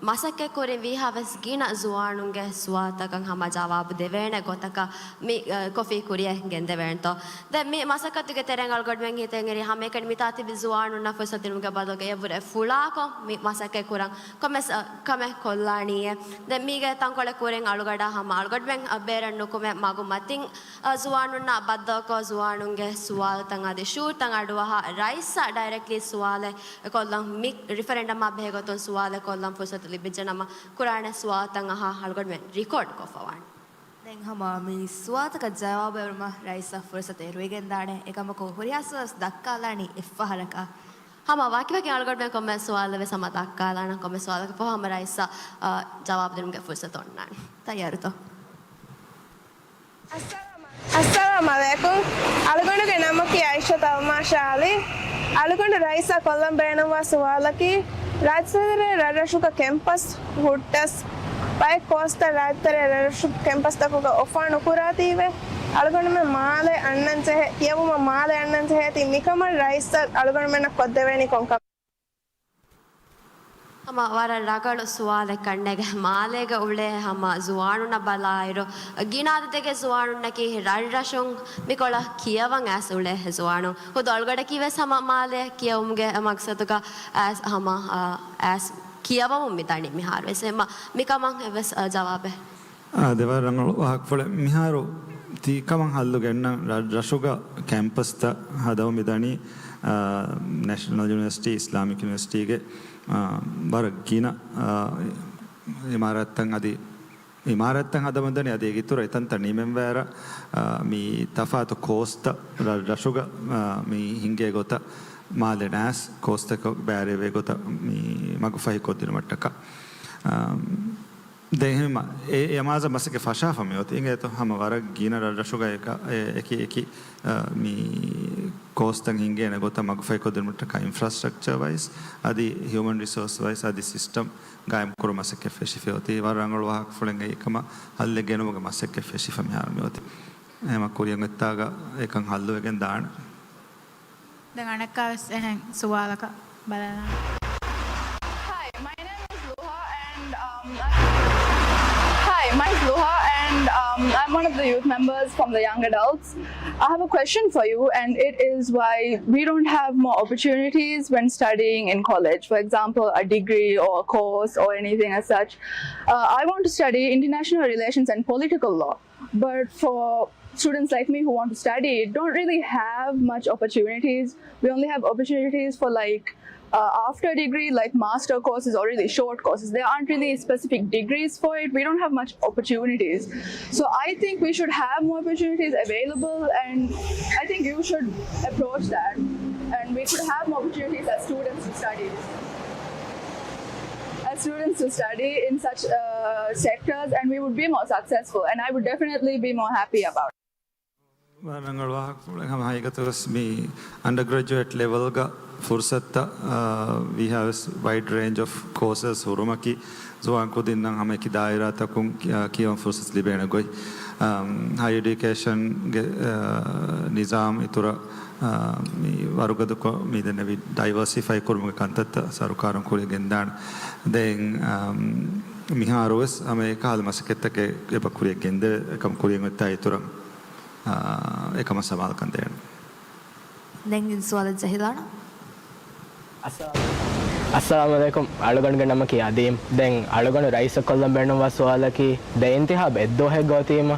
މަސައްކަތް ކުރިން ވީހާވެސް ގިނަ ޒުވާނުންގެ ސުވާލުތަކަށް ހަމަ ޖަވާބު ދެވޭނެ ގޮތަކަށް މި، އާ، ކޮފީ ކުރިއަށް ގެންދެވޭނެތޯ. ދެން މި މަސައްކަތުގެ ތެރެއިން އަޅުގަނޑުމެން ހިތަށް އެރި ހަމައެކަނި މިތާ ތިބި ޒުވާނުންނަށް ފުރުސަތު ދިނުމުގެ ބަދަލުގަ އެއަށްވުރެ ފުޅާކޮށް މި މަސައްކަތް ކުރަން ކޮންމެސް، އަ، ކަމެއް ކޮށްލާނީއޭ. ދެން މީގެ ތަންކޮޅެއް ކުރިން އަޅުގަޑާ ހަމަ އަޅުގަޑުމެން، އަ، ބޭރަށް ނުކުމެ މަގު މަތިން، އަ، ޒުވާނުންނާ ބައްދަލުކޮށް ޒުވާނުންގެ ސުވާލުތައް އަދި ޝޫޓްތައް އަޑުއަހާ ރައީސްއަށް ޑައިރެކްޓްލީ ސުވާލެއް ކޮށްލަން މި ރިފަރެންޑަމާ ބެހޭ ގޮތުން ސުވާލެއް ކޮށްލަން ފުރުސަތު ލިބިއްޖެނަމަ ކުރާނެ ސުވާލުތައް އަހާ އަޅުގަޑުމެން ރިކޯޑް ކޮށްފަވާނެ. ދެން ހަމަ މި ސުވާލުތަކަށް ޖަވާބު އެރުމަށް ރައީސަށް ފުރުސަތު އެރުވިގެންދާނެ. އެކަމަކު ހުރިހާ ސުވާލު ދައްކާލާނީ އެއްފަހަރަކަށް. ހަމަ ވަކިވަކި އަޅުގަޑުމެން ކޮންމެ ސުވާލެއް ވެސް ހަމަ ދައްކާލާނަން. ކޮންމެ ސުވާލަކަށް ފަހު ހަމަ ރައީސަށް، އާ، ޖަވާބު ދިނުމުގެ ފުރުސަތު އޮންނާނެ. ތައްޔާރުތޯ؟ އައްސަލާމް އަލައިކުމް. އަޅުގަނޑުގެ ނަމަކީ އައިޝަތު އަލްމާޝާ އަލީ. އަޅުގަނޑު ރައީސާ ކޮށްލަން ބޭނުންވާ ސުވާލަކީ، ރާއްޖެތެރޭ ރަށްރަށުގަ ކެމްޕަސް ހުއްޓަސް، ބައެއް ކޯސްތައް ރާއްޖެތެރޭ ރަށްރަށުގެ ކެމްޕަސްތަކުގަ އޮފާ ނުކުރާތީވެ، އަޅުގަނޑުމެން މާލެ އަންނަން ޖެހޭ، ކިޔެވުމަށް މާލެ އަންނަން ޖެހޭތީ، މިކަމަށް ރައީސް އަޅުގަނޑުމެންނަށް ކޮށްދެވޭނީ ކޮންކަމެއް؟ ހަމަ ވަރަށް ރަގަޅު ސުވާލެއް ކަންނޭނގެ. މާލޭގަ އުޅޭ ހަމަ ޒުވާނުންނަށް ބަލާއިރު، ގިނަ އަދަދެއްގެ ޒުވާނުންނަކީ ރަށްރަށުން މިކޮޅަށް ކިޔަވަން އައިސް އުޅޭ ޒުވާނުން. ޚުދު އަޅުގަޑަކީ ވެސް ހަމަ މާލޭ ކިޔެވުމުގެ މަގްސަދުގަ އައިސް ހަމަ، އާ، އައިސް ކިޔަވަމުން މިދަނީ މިހާރު ވެސް. އެމަ މިކަމަށް އެއްވެސް، އާ، ޖަވާބެއް. އާ، ދެ ވަރަށް ރަނގަޅު ވާހަކަފުޅެއް. މިހާރު ތި ކަމަށް ހައްލު ގެންނަން ރަށް-، ރަށުގަ ކެމްޕަސްތައް ހަދަމުން މިދަނީ، އާ، ނޭޝަނަލް ޔުނިވަރސިޓީ، އިސްލާމިކް ޔުނިވަރސިޓީގެ، އާ، ވަރަށް ގިނަ، އާ، އިމާރާތްތައް އަދި އިމާރާތްތައް ހަދަމުން ދަނީ އަދި އޭގެ އިތުރަށް އެތަންތަން ނިމެންވާއިރަށް، އާ، މި ތަފާތު ކޯސްތައް ރަށް-، ރަށުގަ، އާ، މި ހިނގޭ ގޮތަށް މާލެ ނާސް ކޯސްތަކަށް ބައިވެރިވޭ ގޮތަށް މި މަގުފަހި ކޮށްދިނުމަށްޓަކާ. އާ، ދެން އެހެންވީމަ އެ، އެ މާޒަށް މަސައްކަތް ފަށާފަ މިއޮތީ. އިނގޭތޯ ހަމަ ވަރަށް ގިނަ ރަށްރަށުގަ އެކަ-، އެ، އެކި އެކި، އާ، މި ކޯސްތައް ހިނގޭނެ ގޮތަށް މަގުފަހިކޮށްދިނުމަށްޓަކާ އިންފްރާސްޓްރަކްޗަރ ވައިސް އަދި ހިއުމަން ރިސޯސް ވައިސް އަދި ސިސްޓަމް ގާއިމްކުރުމަށް މަސައްކަތް ފެށިފަ އޮތީ. ވަރަށް ރަނގަޅު ވާހަކަފުޅެއް އެކަމަށް ހައްލެއް ގެނުމުގެ މަސައްކަތް ފެށިފަ މިހާރު މިއޮތީ. އެހެންވީމަ ކުރިއަށް އޮތްތާގަ އެކަން ހައްލުވެގެން ދާނެ. ދެން އަނެއްކާވެސް އެހެން ސުވާލަކަށް ބަލާލާނަން. Hi, my name is Luha and, um, I- Hi, my name is Luha And um, I'm one of the youth members from the young adults. I have a question for you, and it is why we don't have more opportunities when studying in college. For example, a degree or a course or anything as such. Uh, I want to study international relations and political law, but for students like me who want to study, don't really have much opportunities. We only have opportunities for, like, uh, after degree, like master courses or really short courses. There aren't really specific degrees for it. We don't have much opportunities. So I think we should have more opportunities available, and I think you should approach that. And we could have more opportunities as students to study, as students to study in such uh, sectors, and we would be more successful. And I would definitely be more happy about it. ރަނގަޅު ވާހަކަފުޅެއް. ހަމަ ހަގީގަތުގަސް މި އަންޑަގްރެޖުއޭޓް ލެވެލްގަ ފުރުސަތުތައް، އާ، ވީހާވެސް ވައިޑް ރޭންޖް އޮފް ކޯސަސް ހުރުމަކީ، ޒުވާން ކުދިންނަށް ހަމަ އެކި ދާއިރާތަކުން ކި-، އާ، ކިޔަވަން ފުރުސަތު ލިބޭނެ ގޮތް. އާ، ހައި އެޑިއުކޭޝަންގެ، އާ، ނިޒާމް އިތުރަށް، އާ، މި ވަރުގަދަކޮށް މި ދެންނެވި ޑައިވަރސިފައި ކުރުމުގެ ކަންތައްތައް ސަރުކާރުން ކުރިއަށް ގެންދާނެ. ދެން، އާ، މިހާރުވެސް ހަމަ އެކަހަލަ މަސައްކަތްތަކެއް އެބަ ކުރިއަށް ގެންދެވޭ، އެކަމަ ކުރިއަށް އޮތްތާ އިތުރަށް އާ، އެކަމަށް ސަމާލުކަން ދޭނެ. ދެން ސުވާލަށް ޖެހިލާނަން. އައްސަލާމު އައްސަލާމު ޢަލައިކުމް. އަޅުގަނޑުގެ ނަމަކީ އަދީމް. ދެން އަޅުގަނޑު ރައީސަށް ކޮށްލަން ބޭނުންވާ ސުވާލަކީ، ދެ އިންތިހާބު އެއްދުވަހެއްގަ އޮތީމަ،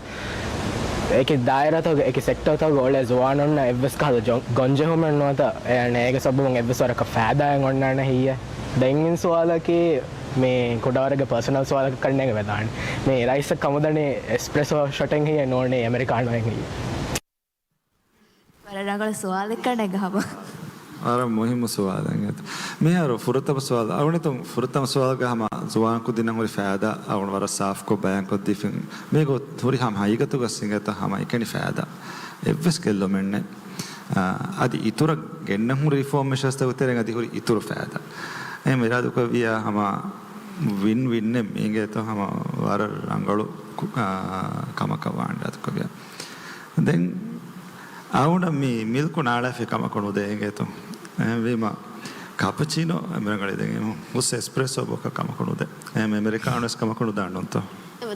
އެކި ދާއިރާތަކުގަ، އެކި ސެކްޓަރތަކުގަ އުޅޭ ޒުވާނުންނަށް އެއްވެސް ކަހަލަ ޖޮ-، ގޮންޖެހުމެއް ނުވަތަ، އޭގެ ސަބަބުން އެއްވެސް ވަރަކަށް ފައިދާއެއް އޮންނާނެ ހެއްޔޭ؟ ދެން ސުވާލަކީ، މި ކުޑަވަރެއްގެ ޕާސަނަލް ސުވާލަކަށް ކަންނޭނގެ ވެދާނެ. މި ރައީސަށް ކަމުދަނީ އެސްޕްރެސޯ ޝޮޓެއް ހިއްޔޭ ނޫނީ އެމެރިކާނޯއެއް ހިއްޔޭ؟ ވަރަށް ރަނގަޅު ސުވާލެއް ކަންނޭނގެ ހަމަ. ވަރަށް މުހިއްމު ސުވާލެއް އެތަ. މިހާރު ފުރަތަމަ ސުވާލު، އަޅުގަނޑު ފުރަތަމަ ސުވާލުގަ ހަމަ ޒުވާން ކުދިންނަށް ހުރި ފައިދާ އަޅުގަނޑު ވަރަށް ސާފުކޮށް ބަޔާންކޮށްދީފިން. މީގަ ހުރި ހަމަ ހަގީގަތުގަ ސިނގޭތަ ހަމަ އެކަނި ފައިދާ. އެއްވެސް ގެއްލުމެއްނެއް. އާ، އަދި އިތުރަށް ގެންނަން ހުރި ރިފޯމް މެޝާސްތަކުގެ ތެރެއިން އަދި ހުރި އިތުރު ފައިދާ. އެހެން އިރާދަކުރެއްވިއްޔާ ހަމަ ވިން ވިންއެއް މީގޭތޯ ހަމަ ވަރަށް ރަނގަޅު ކު-، އާ، ކަމަކަށް ވާން އިރާދަކުރެއްވިއްޔާ. ދެން އަޅުގަނޑަށް މި މިލްކު ނާޅާފި ކަމަކު ނުދޭ އިނގޭތޯ. އެހެންވީމަ ކަޕުޗީނޯ އެމެރަނގަޅި ދެން ހުސް އެސްޕްރެސޯ ބޯކަ ކަމަކު ނުދޭ. އެހެން އެމެރިކާނޯ ވެސް ކަމަކު ނުދާން ނޫންތޯ.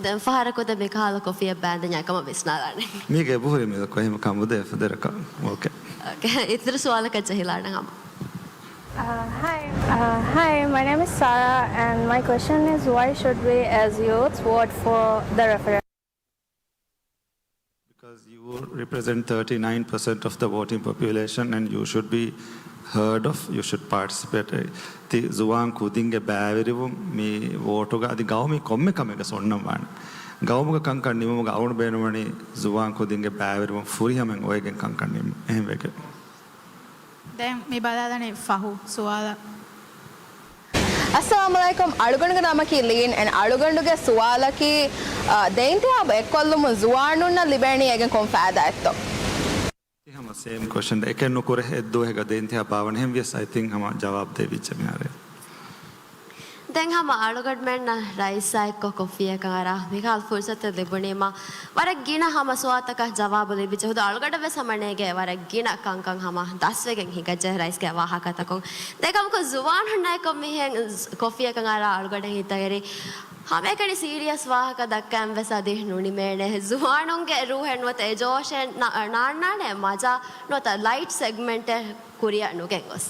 ދެން ފަހަރަކު ދެ މި ކަހަލަ ކޮފީއެއް ބާނދެންޏާ ކަމަށް ވިސްނާލާނެ. މީގެ އެބަހުރި މިލްކު އެހެން ކަމުދޭ ފަދަރަކަށް. އޯކޭ. އޯކޭ. އިތުރު ސުވާލަކަށް ޖެހިލާނަން ހަމަ. Uh, hi, uh, hi, my name is Sarah, and my question is, why should we as youths vote for the referendum? Because you represent thirty-nine percent of the voting population and you should be heard of, you should participate. ތި ޒުވާން ކުދިންގެ ބައިވެރިވުން މި ވޯޓުގަ އަދި ގައުމީ ކޮންމެ ކަމެއްގަ އޮންނަން ވާނެ. ގައުމުގެ ކަންކަން ނިމުމުގަ އަޅުގަނޑު ބޭނުންވަނީ ޒުވާން ކުދިންގެ ބައިވެރިވުން ފުރިހަމައިން އޮވެގެން ކަންކަން ނިމުން. އެހެންވެގެން. ދެން މި ބަލާލަނީ ފަހު ސުވާލަށް. އައްސަލާމު ޢަލައިކުމް. އަޅުގަނޑުގެ ނަމަކީ ލީން އެންޑް އަޅުގަނޑުގެ ސުވާލަކީ، އަ، ދެ އިންތިހާބު އެއްކޮށްލުމުން ޒުވާނުންނަށް ލިބޭނީ އޭގެން ކޮން ފައިދާއެއްތޯ؟ ހަމަ ސޭމް ކޮށްޝަން އެކެއް ނުކުރޭ އެއްދުވަހެއްގަ ދެ އިންތިހާބު ބާވަން އެހެން ވިޔަސް އައި ތިން ހަމަ ޖަވާބު ދެވިއްޖެ މިހާރު. ދެން ހަމަ އަޅުގަނޑުމެންނަށް ރައީސާ އެއްކޮށް ކޮފީއަކަށް އަރާ މިކަހަލަ ފުރުސަތެއް ލިބުނީމަ ވަރަށް ގިނަ ހަމަ ސުވާލުތަކަށް ޖަވާބު ލިބިއްޖެ. ހުދު އަޅުގަނޑަށް ވެސް ހަމަ ނޭގޭ ވަރަށް ގިނަ ކަންކަން ހަމަ ދަސްވެގެން ހިނގައްޖެ ރައީސްގެ ވާހަކަތަކުން. ދެކަމަކު ޒުވާނުންނާއެކު މިހެން ކޮފީއަކަށް އަރާ އަޅުގަނޑަށް ހިތަށް އެރި ހަމައެކަނި ސީރިއަސް ވާހަކަ ދައްކަން ވެސް އަދި ނުނިމޭނެ. ޒުވާނުންގެ ރޫހެއް ނުވަތަ އެ ޖޯޝެއް ނާންނާނެ މަޖާ ނުވަތަ ލައިޓް ސެގްމެންޓެއް ކުރިއަށް ނުގެންގޮސް.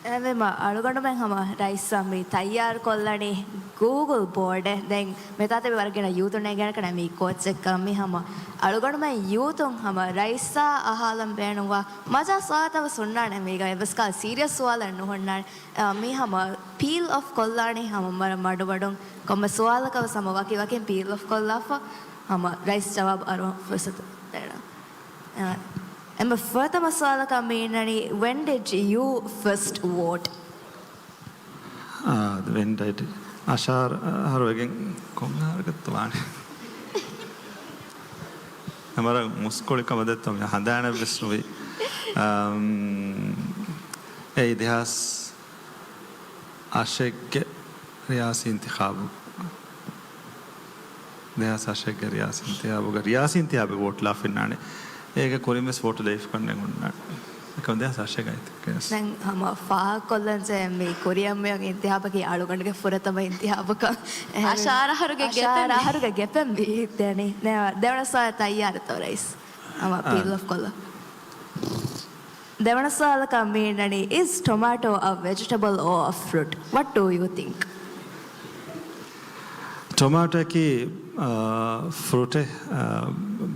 އެހެންވީމަ އަޅުގަނޑުމެން ހަމަ ރައީސްއާ މި ތައްޔާރުކޮށްލަނީ ގޫގުލް ބޯޑެއް. ދެން މިތާތަ މި ވަރަށް ގިނަ ޔޫތުން ނޭނގޭނެ ކަން މި ކޯޗެއްކަން މި ހަމަ އަޅުގަނޑުމެން ޔޫތުން ހަމަ ރައީސްއާ އަހާލަން ބޭނުންވާ މަޖާ ސުވާލުތައް ވެސް ހުންނާނެ. މީގަ އެއްވެސް ކަހަލަ ސީރިއަސް ސުވާލެއް ނުހުންނާނެ. އާ، މީ ހަމަ ޕީލް އޮފް ކޮށްލާނީ ހަމަ މަރަށް މަޑުމަޑުން. ކޮންމެ ސުވާލަކަށް ވެސް ހަމަ ވަކި ވަކިން ޕީލް އޮފް ކޮށްލާފަ ހަމަ ރައީސް ޖަވާބު އަރުވަން ފުރުސަތު ދޭނަން. އާ، އެންމެ ފުރަތަމަ ސުވާލަކަށް މި އިންނަނީ، when did you first vote? އާ، ވެން ޑިޑް އަޝާރް އަހަރު ވެގެން ކޮން އަހަރަކަށްތަ ވާނެ؟ އެ ވަރަށް މުސްކުޅި ކަމަށް ދެއްތޯ މި ހަނދާނެއް ވެސް ނުވި. އަމް، އެއީ ދެހާސް އަށެއްގެ ރިޔާސީ އިންތިޚާބު. ދެހާސް އަށެއްގެ ރިޔާސީ އިންތިޚާބުގަ، ރިޔާސީ އިންތިޚާބެއް ވޯޓް ލާފަ އިންނާނެ. އޭގެ ކުރިން ވެސް ވޯޓް ލެވިފަ ކަންނޭނގެ ހުންނާނެ. ކޮންދެއް ސާޝޭގައި ތިކެސް. ދެން ހަމަ ފާހަގަކޮށްލަންޖެ މި ކުރިއަށް މިއޮތް އިންތިހާބަކީ އަޅުގަނޑުގެ ފުރަތަމަ އިންތިހާބުކަން. އަށާރަ އަހަރުގެ ގެޕެއް މި. އަށާރަ އަހަރުގެ ގެޕެއް މި ދެނީ. ދެވަނަ ސުވާލަށް ތައްޔާރުތޯ ރައީސް؟ ހަމަ ޕީލް އޮފް ކޮށްލަ. ދެވަނަ ސުވާލަކަށް މި އިންނަނީ، is tomato a vegetable or a fruit? What do you think? ޓޮމާޓޯއަކީ ފްރޫޓެއް،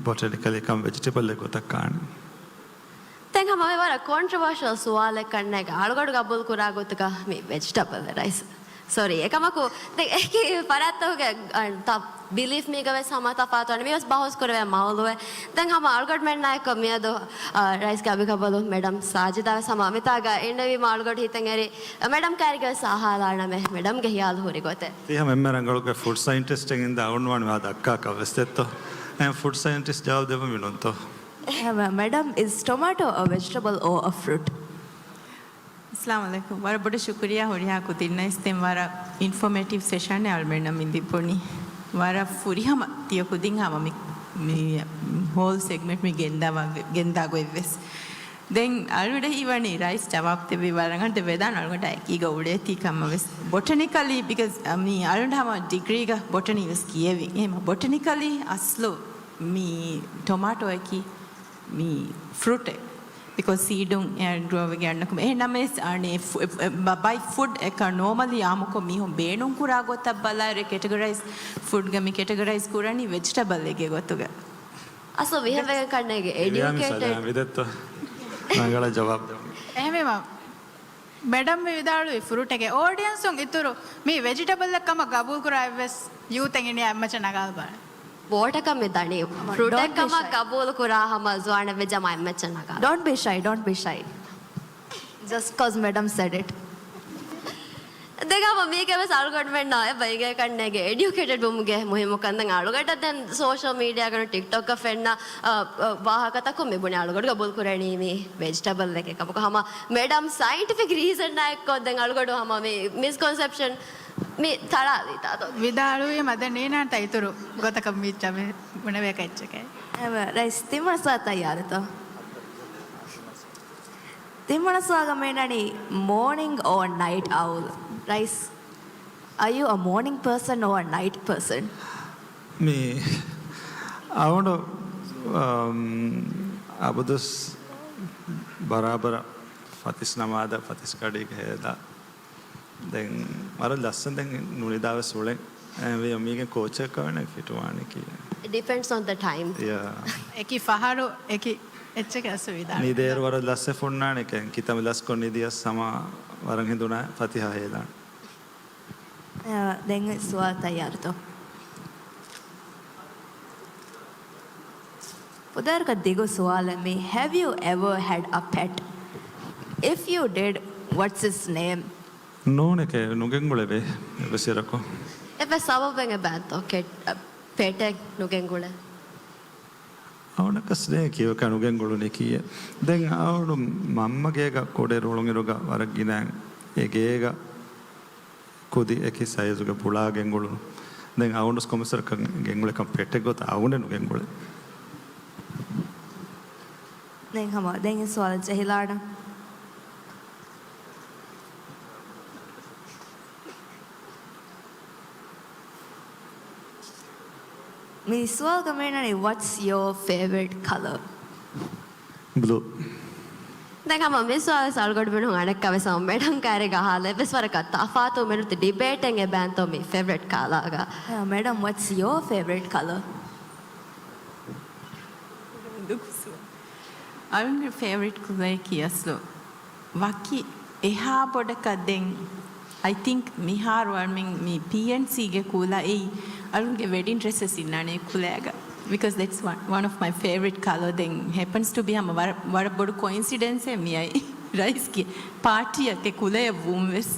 ބޮޓެނިކަލީ ކަން ވެޖިޓެބަލްއެއް ގޮތަށް ކާނެ. ދެން ހަމަ މި ވަރަށް ކޮންޓްރޮވާޝަލް ސުވާލެއް ކަންނޭގެ އަޅުގަޑު ގަބޫލު ކުރާ ގޮތުގަ މި ވެޖިޓަބަލް ރައިސް. ސޮރީ، އެކަމަކު ދެން އެކި ފަރާތްތަކުގެ ބިލީފް މީގަ ވެސް ހަމަ ތަފާތު ވަނީ. މި ވެސް ބަހުސް ކުރެވޭ މައުޟޫއެއް. ދެން ހަމަ އަޅުގަޑުމެންނާއެކު މިއަދު ރައީސްގެ އަނބިކަނބަލު މެޑަމް ސާޖިދާ ވެސް ހަމަ މިތާގަ އިންނެވީމަ އަޅުގަޑު ހިތަށް އެރި މެޑަމް ކައިރިގެ ވެސް އަހާލާނަމޭ މެޑަމްގެ ހިޔާލު ހުރި ގޮތެއް. ތި ހަމަ އެންމެ ރަނގަޅުގެ ފުޑް ސައިންޓިސްޓެއް އިންދާ އަޅުން ވާން ވާ ދައްކާކަށް ވެސް ދެއްތޯ؟ އެހެން ފުޑް ސައިންޓިސްޓް ޖަވާބު ދެއްވަމި ނޫންތޯ؟ ހަމަ މެޑަމް، is tomato a vegetable or a fruit? އައްސަލާމު ޢަލައިކުމް. ވަރަށް ބޮޑަށް ޝުކުރިއްޔާ ހުރިހާ ކުދިންނަށް އިސް. ދެން ވަރަށް އިންފޮމޭޓިވް ސެޝަންއެއް އަޅުމެންނަށް މި ލިބުނީ. ވަރަށް ފުރިހަމަ ތިޔަ ކުދިން ހަމަ މި، މި ހޯލް ސެގްމެންޓް މި ގެންދާ ވާ، ގެންދާ ގޮތް ވެސް. ދެން އަޅުގަޑަށް ހީވަނީ ރައީސް ޖަވާބު ދެއްވީ ވަރަށް ރަނގަޅު. ދެން ވެދާން އަޅުގަޑަށް އެކީގަ އުޅޭތީ ކަމަށް ވެސް. ބޮޓަނިކަލީ، ބިކޮޒް މި އަޅުގަނޑު ހަމަ ޑިގްރީގަ ބޮޓަނީ ވެސް ކިޔެވިން. އެހެން ބޮޓަނިކަލީ އަސްލު މި ޓޮމާޓޯއަކީ މި ފްރުޓެއް. ބިކޮޒް ސީޑުން އެ ގްރޯވެގެ އަންނަކު އެހެން ނަމަވެސް އަނެ ބައި ފުޑް އެކަ ނޯމަލީ އާމުކޮށް މީހުން ބޭނުން ކުރާ ގޮތަށް ބަލާއިރު ކެޓަގަރައިޒް ފުޑްގަ މި ކެޓަގަރައިޒް ކުރަނީ ވެޖިޓަބަލްއެއްގެ ގޮތުގަ. އަސްލު މިހެން ވެގެން ކަންނޭގެ އެޑިއުކޭޓެޑް. މިދެއްތޯ ރަނގަޅަށް ޖަވާބު ދެވުނީ. އެހެންވީމަ މެޑަމް މި ވިދާޅުވި ފްރުޓެކޭ އޯޑިއަންސުން އިތުރު މީ ވެޖިޓަބަލްއެއް ކަމަށް ގަބޫލު ކުރާ އެއްވެސް ޔޫތެއް އިންނަ އެއްމަޗަށް ނަގާލަބާނެ. ވޯޓަކަށް މި ދަނީ ފްރުޓެއް ކަމަށް ގަބޫލު ކުރާ ހަމަ ޒުވާނެއް ވެއްޖަ މަ އެއްމެޗަށް ނަގާ. Don't be shy, don't be shy. Just 'cause madam said it. ދެން ހަމަ މީގެ ވެސް އަޅުގަނޑުމެންނަށް އެބަ އިނގޭ ކަންނޭގެ އެޑިއުކޭޓެޑް ވުމުގެ މުހިއްމުކަން. ދެން އަޅުގަނޑަށް ދެން ސޯޝަލް މީޑިއާގަނޑު ޓިކްޓޮކަށް ފެންނަ ވާހަކަތަކުން މި ބުނި އަޅުގަޑު ގަބޫލު ކުރަނީ މީ ވެޖިޓަބަލްއެކޭ ކަމަކު. ހަމަ މެޑަމް ސައިންޓިފިކް ރީޒަންއާ އެއްކޮށް ދެން އަޅުގަޑު ހަމަ މި މިސްކޮންސެޕްޝަން މި ތަޅާލީތާ ތޯ. ވިދާޅުވީމަ ދެން ނީނާންތަ އިތުރު ގޮތަކަށް މީ ޖަމެ ބުނެވޭކަށް އެއްޗެކޭ. އެވެ. ރައީސް ތިން ވަނަ ސުވާލަށް ތައްޔާރުތޯ؟ ތިން ވަނަ ސުވާލަކަށް މި އިންނަނީ morning or night owl. ރައީސް، are you a morning person or a night person? މީ އަޅުގަނޑު އަބަދުސް ބަރާބަރަށް ފަތިސް ނަމާދަށް ފަތިސް ގަޑީގަ ހޭލާ. ދެން ވަރަށް ލައްސަން ދެން ނުނިދާ ވެސް އުޅެން. އެހެންވީމަ މީގެން ކޯޗެއް ކަމެއް ނެތް ފިޓުވާނީ ކީއްވެ؟ It depends on the time. ޔާ. އެކި ފަހަރު އެކި އެއްޗެކޭ އަސްލު ވިދާޅުވީ. ނިދޭއިރު ވަރަށް ލައްސެއް ހުންނާނެ ކެން. ކިތަންމެ ލަސްކޮށް ނިދިޔަސް ހަމަ ވަރަށް ހެނދުނާ ފަތިހާ ހޭލާނެ. އަ، ދެން ސުވާލު ތައްޔާރުތޯ؟ ފުދޭވަރަކަށް ދިގު ސުވާލެއް މީ. Have you ever had a pet? If you did, what's its name? ނޫނެކޭ، ނުގެންގުޅެވޭ އެއްވެސް އިރަކު. އެއްވެސް ސަބަބެއް އެބައެއްތޯ ކެޓް، އަ، ޕެޓެއް ނުގެންގުޅެ؟ އަވަނަކަސް ނޭ ކިޔަކަ ނުގެންގުޅުނީ ކީއެއް. ދެން އަވަނު މަންމަ ގޭގަ ކުޑައިރު އުޅުނުއިރުގަ ވަރަށް ގިނައިން އެ ގޭގަ ކުދި އެކި ސައިޒުގެ ބުޅާ ގެންގުޅުނު. ދެން އަވަނުސް ކޮންމެސްވަރަކަށް ގެންގުޅޭ ކަން ޕެޓެއް ގޮތަށް އަވަނެއް ނުގެންގުޅޭ. ދެން ހަމަ ދެން އެ ސުވާލަށް ޖެހިލާނަން. މި ސުވާލުގަ މި އިންނަނީ، what's your favorite color? ބްލޫ. ދެން ހަމަ މި ސުވާލު ވެސް އަޅުގަޑު މީހުން އަނެއްކާ ވެސް ހަމަ މެޑަމް ކައިރީގަ އަހާލަ އެއްވެސް ވަރަކަށް ތަފާތު މިނުތު ޑިބޭޓެއް އެބައެންތޯ މި ފެވަރިޓް ކަލާގަ. އަ، މެޑަމް، what's your favorite color? ދުކުސު. އަޅުގެ ފޭވަރިޓް ކުލައަކީ އަސްލު ވަކި އެހާ ބޮޑަކަށް ދެން، އައި ތިންކް މިހާރު އަޅުމެން މި ޕީއެންސީގެ ކުލަ އެއީ އަޅުގެ ވެޑިން ޑްރެސް ވެސް އިންނާނެ ކުލައިގަ. Because that's one, one of my favorite color. ދެން ހެޕަންސް ޓު ބީ ހަމަ ވަރަށް، ވަރަށް ބޮޑު ކޮއިންސިޑެންސެއް މިއައި ރައީސްގެ ޕާޓީއަށް އެ ކުލަޔަށް ވުން ވެސް.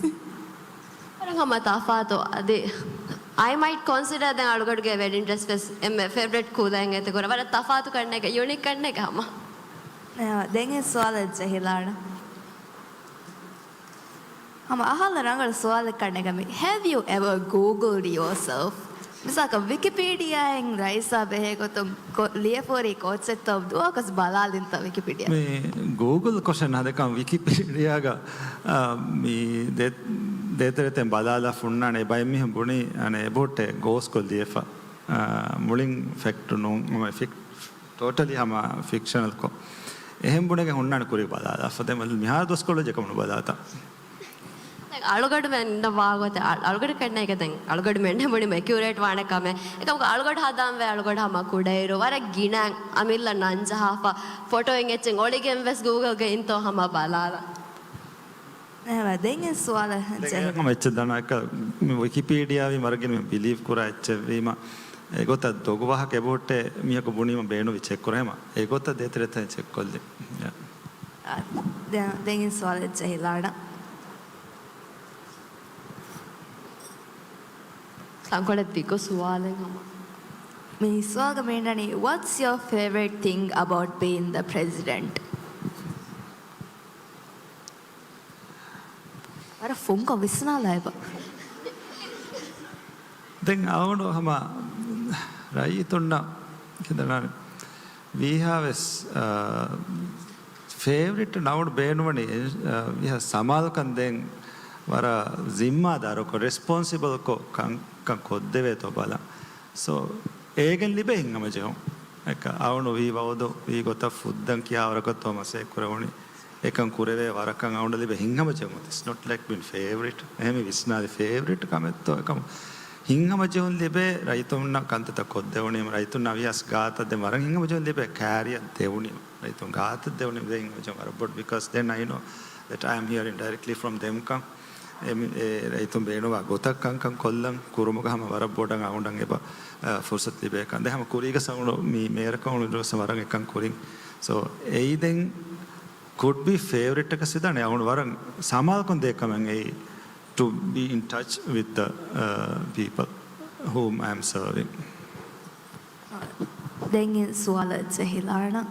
ވަރަށް ހަމަ ތަފާތު. އަދި I might consider ދެން އަޅުގަޑުގެ ވެޑިން ޑްރެސް ވެސް އެންމެ ފެވަރިޓް ކުލައެއް އެތި ކުރަ. ވަރަށް ތަފާތު ކަންނޭގެ، ޔުނީކް ކަންނޭގެ ހަމަ. އަ، ދެން އެ ސުވާލަށް ޖެހިލާނަން. ހަމަ އަހާލަ ރަނގަޅު ސުވާލެއް ކަންނޭގެ މި. Have you ever Googled yourself? މިސާލަކަށް ވިކިޕީޑިއާއިން ރައީސާ ބެހޭ ގޮތުން ކޮ-، ލިޔެފަ ހުރި ކޯޗެއްތޯ ދުވަހަކަސް ބަލާލިންތަ ވިކިޕީޑިއާ؟ މި ގޫގުލް ކޮށެއް ނާދެކަން ވިކިޕީޑިއާގަ، އާ، މި ދޭ-، ދޭތެރެތެން ބަލާލާ ފުންނާނެ ބައެއް މީހުން ބުނީ އަނެއް އެބަހުއްޓޭ ގޯސްކޮށް ލިޔެފަ. އާ، މުޅިން ފެކްޓު ނޫން، ހަމަ ފިކް-، ޓޯޓަލީ ހަމަ ފިކްޝަނަލްކޮށް. އެހެން ބުނެގެން ހުންނާނެ ކުރި ބަލާލާފަ. ދެން މިހާރު ދުވަސްކޮޅު ޖެކަމުނު ބަލާތަ. ދެން އަޅުގަޑުމެން ވާގޮތެއް، އަ-، އަޅުގަޑު ކަންނޭގެ ދެން އަޅުގަޑުމެން ބުނި އެކިއުރޭޓް ވާނެ ކަމެއް. އެކަމަކު އަޅުގަޑު ހަދާންވެ އަޅުގަޑު ހަމަ ކުޑައިރު ވަރަށް ގިނަ އަމިއްލަ ނަން ޖަހާފަ، ފޮޓޯއިން އެއްޗެއް އޮޅިގެން ވެސް ގޫގަލްގަ އިންތޯ ހަމަ ބަލާލަ. އެހެންވެ، ދެން އެ ސުވާލަށް ދެން ޖެހި. ހަމަ އެއްޗެއް ދަނާ އެކަ މި ވިކިޕީޑިއާވީ މަރަގިން މި ބިލީވް ކުރާ އެއްޗެއް ވީމަ، އެގޮތަށް ދޮގު ވާހަކަ އެބަހުއްޓޭ މީހަކު ބުނީމަ ބޭނުންވި ޗެކް ކުރޭމަ، އެގޮތަށް ދޭތެރެތައް ޗެކް ކޮށްލި. އާ، ދެ-، ދެން އިން ސުވާލެއް ޖެހިލާނަ. ތަންކޮޅެއް ދިގު ސުވާލެއް ހަމަ. މި ސުވާލުގަ މި އިންނަނީ، What's your favorite thing about being the president? ވަރަށް ފުންކޮށް ވިސްނާލާ އެބަ. ދެން އަވަނޑު ހަމަ ރައްޔިތުންނަށް ކިދަނާނެ ވީހާ ވެސް، އާ، ފޭވަރިޓް ނަވަނޑު ބޭނުމަނީ، އާ، ވީހާ ސަމާލުކަން ދޭން ވަރަށް ޒިންމާދާރުކޮށް، ރެސްޕޮންސިބަލްކޮށް ކަން، ކަން ކޮށްދެވޭތޯ ބަލަން. ސޯ، އޭގެން ލިބޭ ހިތްހަމަޖެހުން. އެކަ އަވަނޑު ވީ ވައުދު ވީ ގޮތަށް ފުއްދަން ކިޔާވަރަކަށް ތޯ މަސައްކަތް ކުރެވުނީ. އެކަން ކުރެވޭ ވަރަކަށް އަވަނޑު ލިބޭ ހިތްހަމަޖެހުން. It's not like being favorite. އެހެން މި ވިސްނާލި ފޭވަރިޓް ކަމެއްތޯ އެކަމަ. ހިތްހަމަޖެހުން ލިބޭ ރައްޔިތުންނަށް ކަންތައްތައް ކޮށްދެވުނީމަ، ރައްޔިތުންނަށް ވިޔަސް ގާތަށް ދެ ވަރަށް ހިތްހަމަޖެހުން ލިބޭ ކާރިއަށް ދެވުނީމަ. ރައްޔިތުން ގާތަށް ދެވުނީ ދެން ހިތްހަމަޖެހުން ވަރަށް ބޮޑު، because then I know that I am hearing directly from them ކަން. އެ މި-، އެ ރައްޔިތުން ބޭނުންވާ ގޮތަށް ކަންކަން ކޮށްލަން ކުރުމުގަ ހަމަ ވަރަށް ބޮޑަށް އަވަނޑަށް އެބަ، އަ، ފުރުސަތު ލިބޭ ކަން. ދެން ހަމަ ކުރީގަ ސަމުނު މި މޭރަކަށް އުޅުނު ވަރަށް އެކަން ކުރިން. ސޯ، އެއީ ދެން ކުޑް ބީ ފޭވަރިޓް އަކަށް ސިދާނެ އަވަނޑު ވަރަށް ސަމާލުކަން ދޭ ކަމެއް އެއީ to be in touch with the, uh, people whom I am serving. ދެން ސުވާލަށް ޖެހިލާނަ.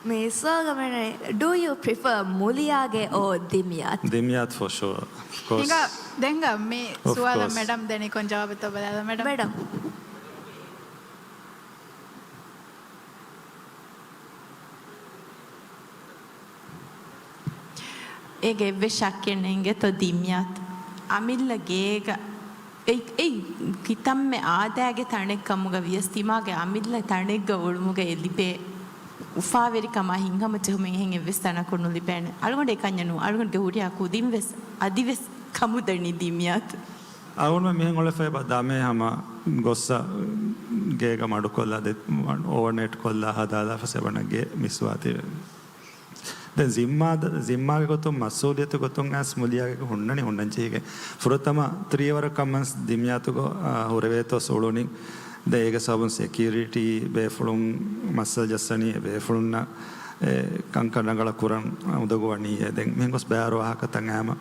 މި ސުވާލުގަ މި، do you prefer މުލިޔާގެ އޯ ދިމްޔާތް؟ ދިމްޔާތް for sure. Of course. ހިނގާ، ދެންގަ މި ސުވާލަށް މެޑަމް ދެނީ ކޮން ޖަވާބެއްތޯ ބަލާލަ މެޑަމް. މެޑަމް. އޭގެ އެއްވެސް ޝައްކެއް ނޭނގެތޯ ދިމްޔާތް. އަމިއްލަ ގޭގަ އެ، އެ ކިތަންމެ އާދައިގެ ތަނެއް ކަމުގަ ވިޔަސް ތިމާގެ އަމިއްލަ ތަނެއްގަ އުޅުމުގަ އެ ލިބޭ އުފާވެރިކަމާ ހިތްހަމަޖެހުމެއް އެހެން އެއްވެސް ތަނަކު ނުލިބޭނެ. އަޅުގަނޑު އެކަންޏެއް ނޫން. އަޅުގަނޑުގެ ހުރިހާ ކުދިން ވެސް އަދިވެސް ކަމުދަނީ ދިމްޔާތް. އަޅުގަނޑުމެން މިހެން އުޅެފަ އެބަ ދަމޭ ހަމަ ގޮއްސަ ގޭގަ މަޑުކޮށްލާ ދެ-، އޯވަރނައިޓް ކޮށްލާ ހަދާލާފަސް އެބަ ނަގޭ މިސްވާތީ. ދެން ޒިންމާ، ޒިންމާގެ ގޮތުން މަސްއޫލިއްޔަތު ގޮތުން އައިސް މުލިޔާގެ ހުންނަނީ ހުންނަން ޖެހިގެން. ފުރަތަމަ ތިރީ އަވަރ ކަމަންސް ދިމްޔާތުގަ، އާ، ހުރެވޭތޯ ސުޅުނި. ދެން އޭގެ ސަބަބުން ސެކިއުރިޓީ ބޭފުޅުން މައްސަލަ ޖައްސަނީ އެ ބޭފުޅުންނަށް އެ ކަންކަން ރަނގަޅަށް ކުރަން އުނދަގޫ ވަނީ އެ. ދެން މިހެން ގޮސް ބައިވަރު ވާހަކަތައް އައިމަ.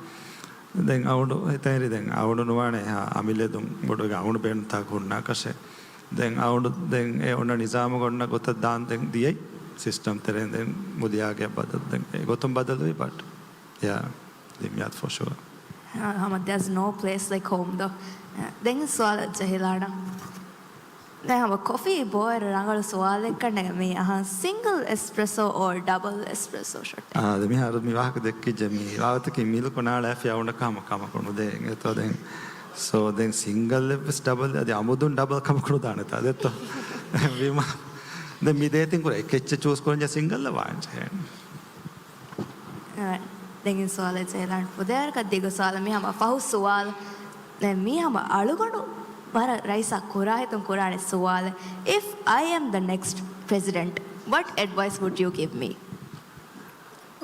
ދެން އަވަނޑު ހިތަށް އެރި ދެން އަވަނޑު ނުވާނެ އެހާ އަމިއްލަ އެދުން ބޮޑުވެގެން އަވަނޑު ބޭނުންތާކު ހުންނާކަށެއް. ދެން އަވަނޑު ދެން އެ އޮންނަ ނިޒާމުގަ އޮންނަ ގޮތަށް ދާން ދެން ދިޔައީ ސިސްޓަމް ތެރެއިން ދެން މުލިޔާގެ ބަދަލު ދެން އެގޮތުން ބަދަލުވީ، but yeah, ދިމްޔާތް for sure. ހަމަ there's no place like home ދޯ. ދެން ސުވާލަށް ޖެހިލާނަ. ދެން ހަމަ ކޮފީ ބޯއިރު ރަނގަޅު ސުވާލެއްކަން ނޭނގެ މީ އަހާ، ސިންގަލް އެސްޕްރެސޯ އޯ ޑަބަލް އެސްޕްރެސޯ ޝޮޓް؟ އާ، ދެ މިހާރު މި ވާހަކަ ދެއްކިއްޖެ މީ ރާވަތަކީ މިލްކު ނާޅާފި އަވަނޑަކަށް ހަމަ ކަމަކު ނުދޭ އެތޯ ދެން. ސޯ ދެން ސިންގަލް އެއްވެސް ޑަބަލް އަދި އަމުދުން ޑަބަލް ކަމަކު ނުދާނެތާ ދެއްތޯ. ވީމާ ދެން މި ދޭތިން ކުރެ އެކެއްޗެއް ޗޫސް ކުރަން ޖެހި ސިންގަލް ވާން ޖެހޭ. އަ، ދެން ސުވާލެއް ޖެހިލާން ފުދޭވަރަކަށް ދިގު ސުވާލެއް. މީ ހަމަ ފަހު ސުވާލު. ދެން މީ ހަމަ އަޅުގަނޑު ވަރަށް ރައީސާ ކުރާ ހިތުން ކުރާނެ ސުވާލެއް. If I am the next president, what advice would you give me?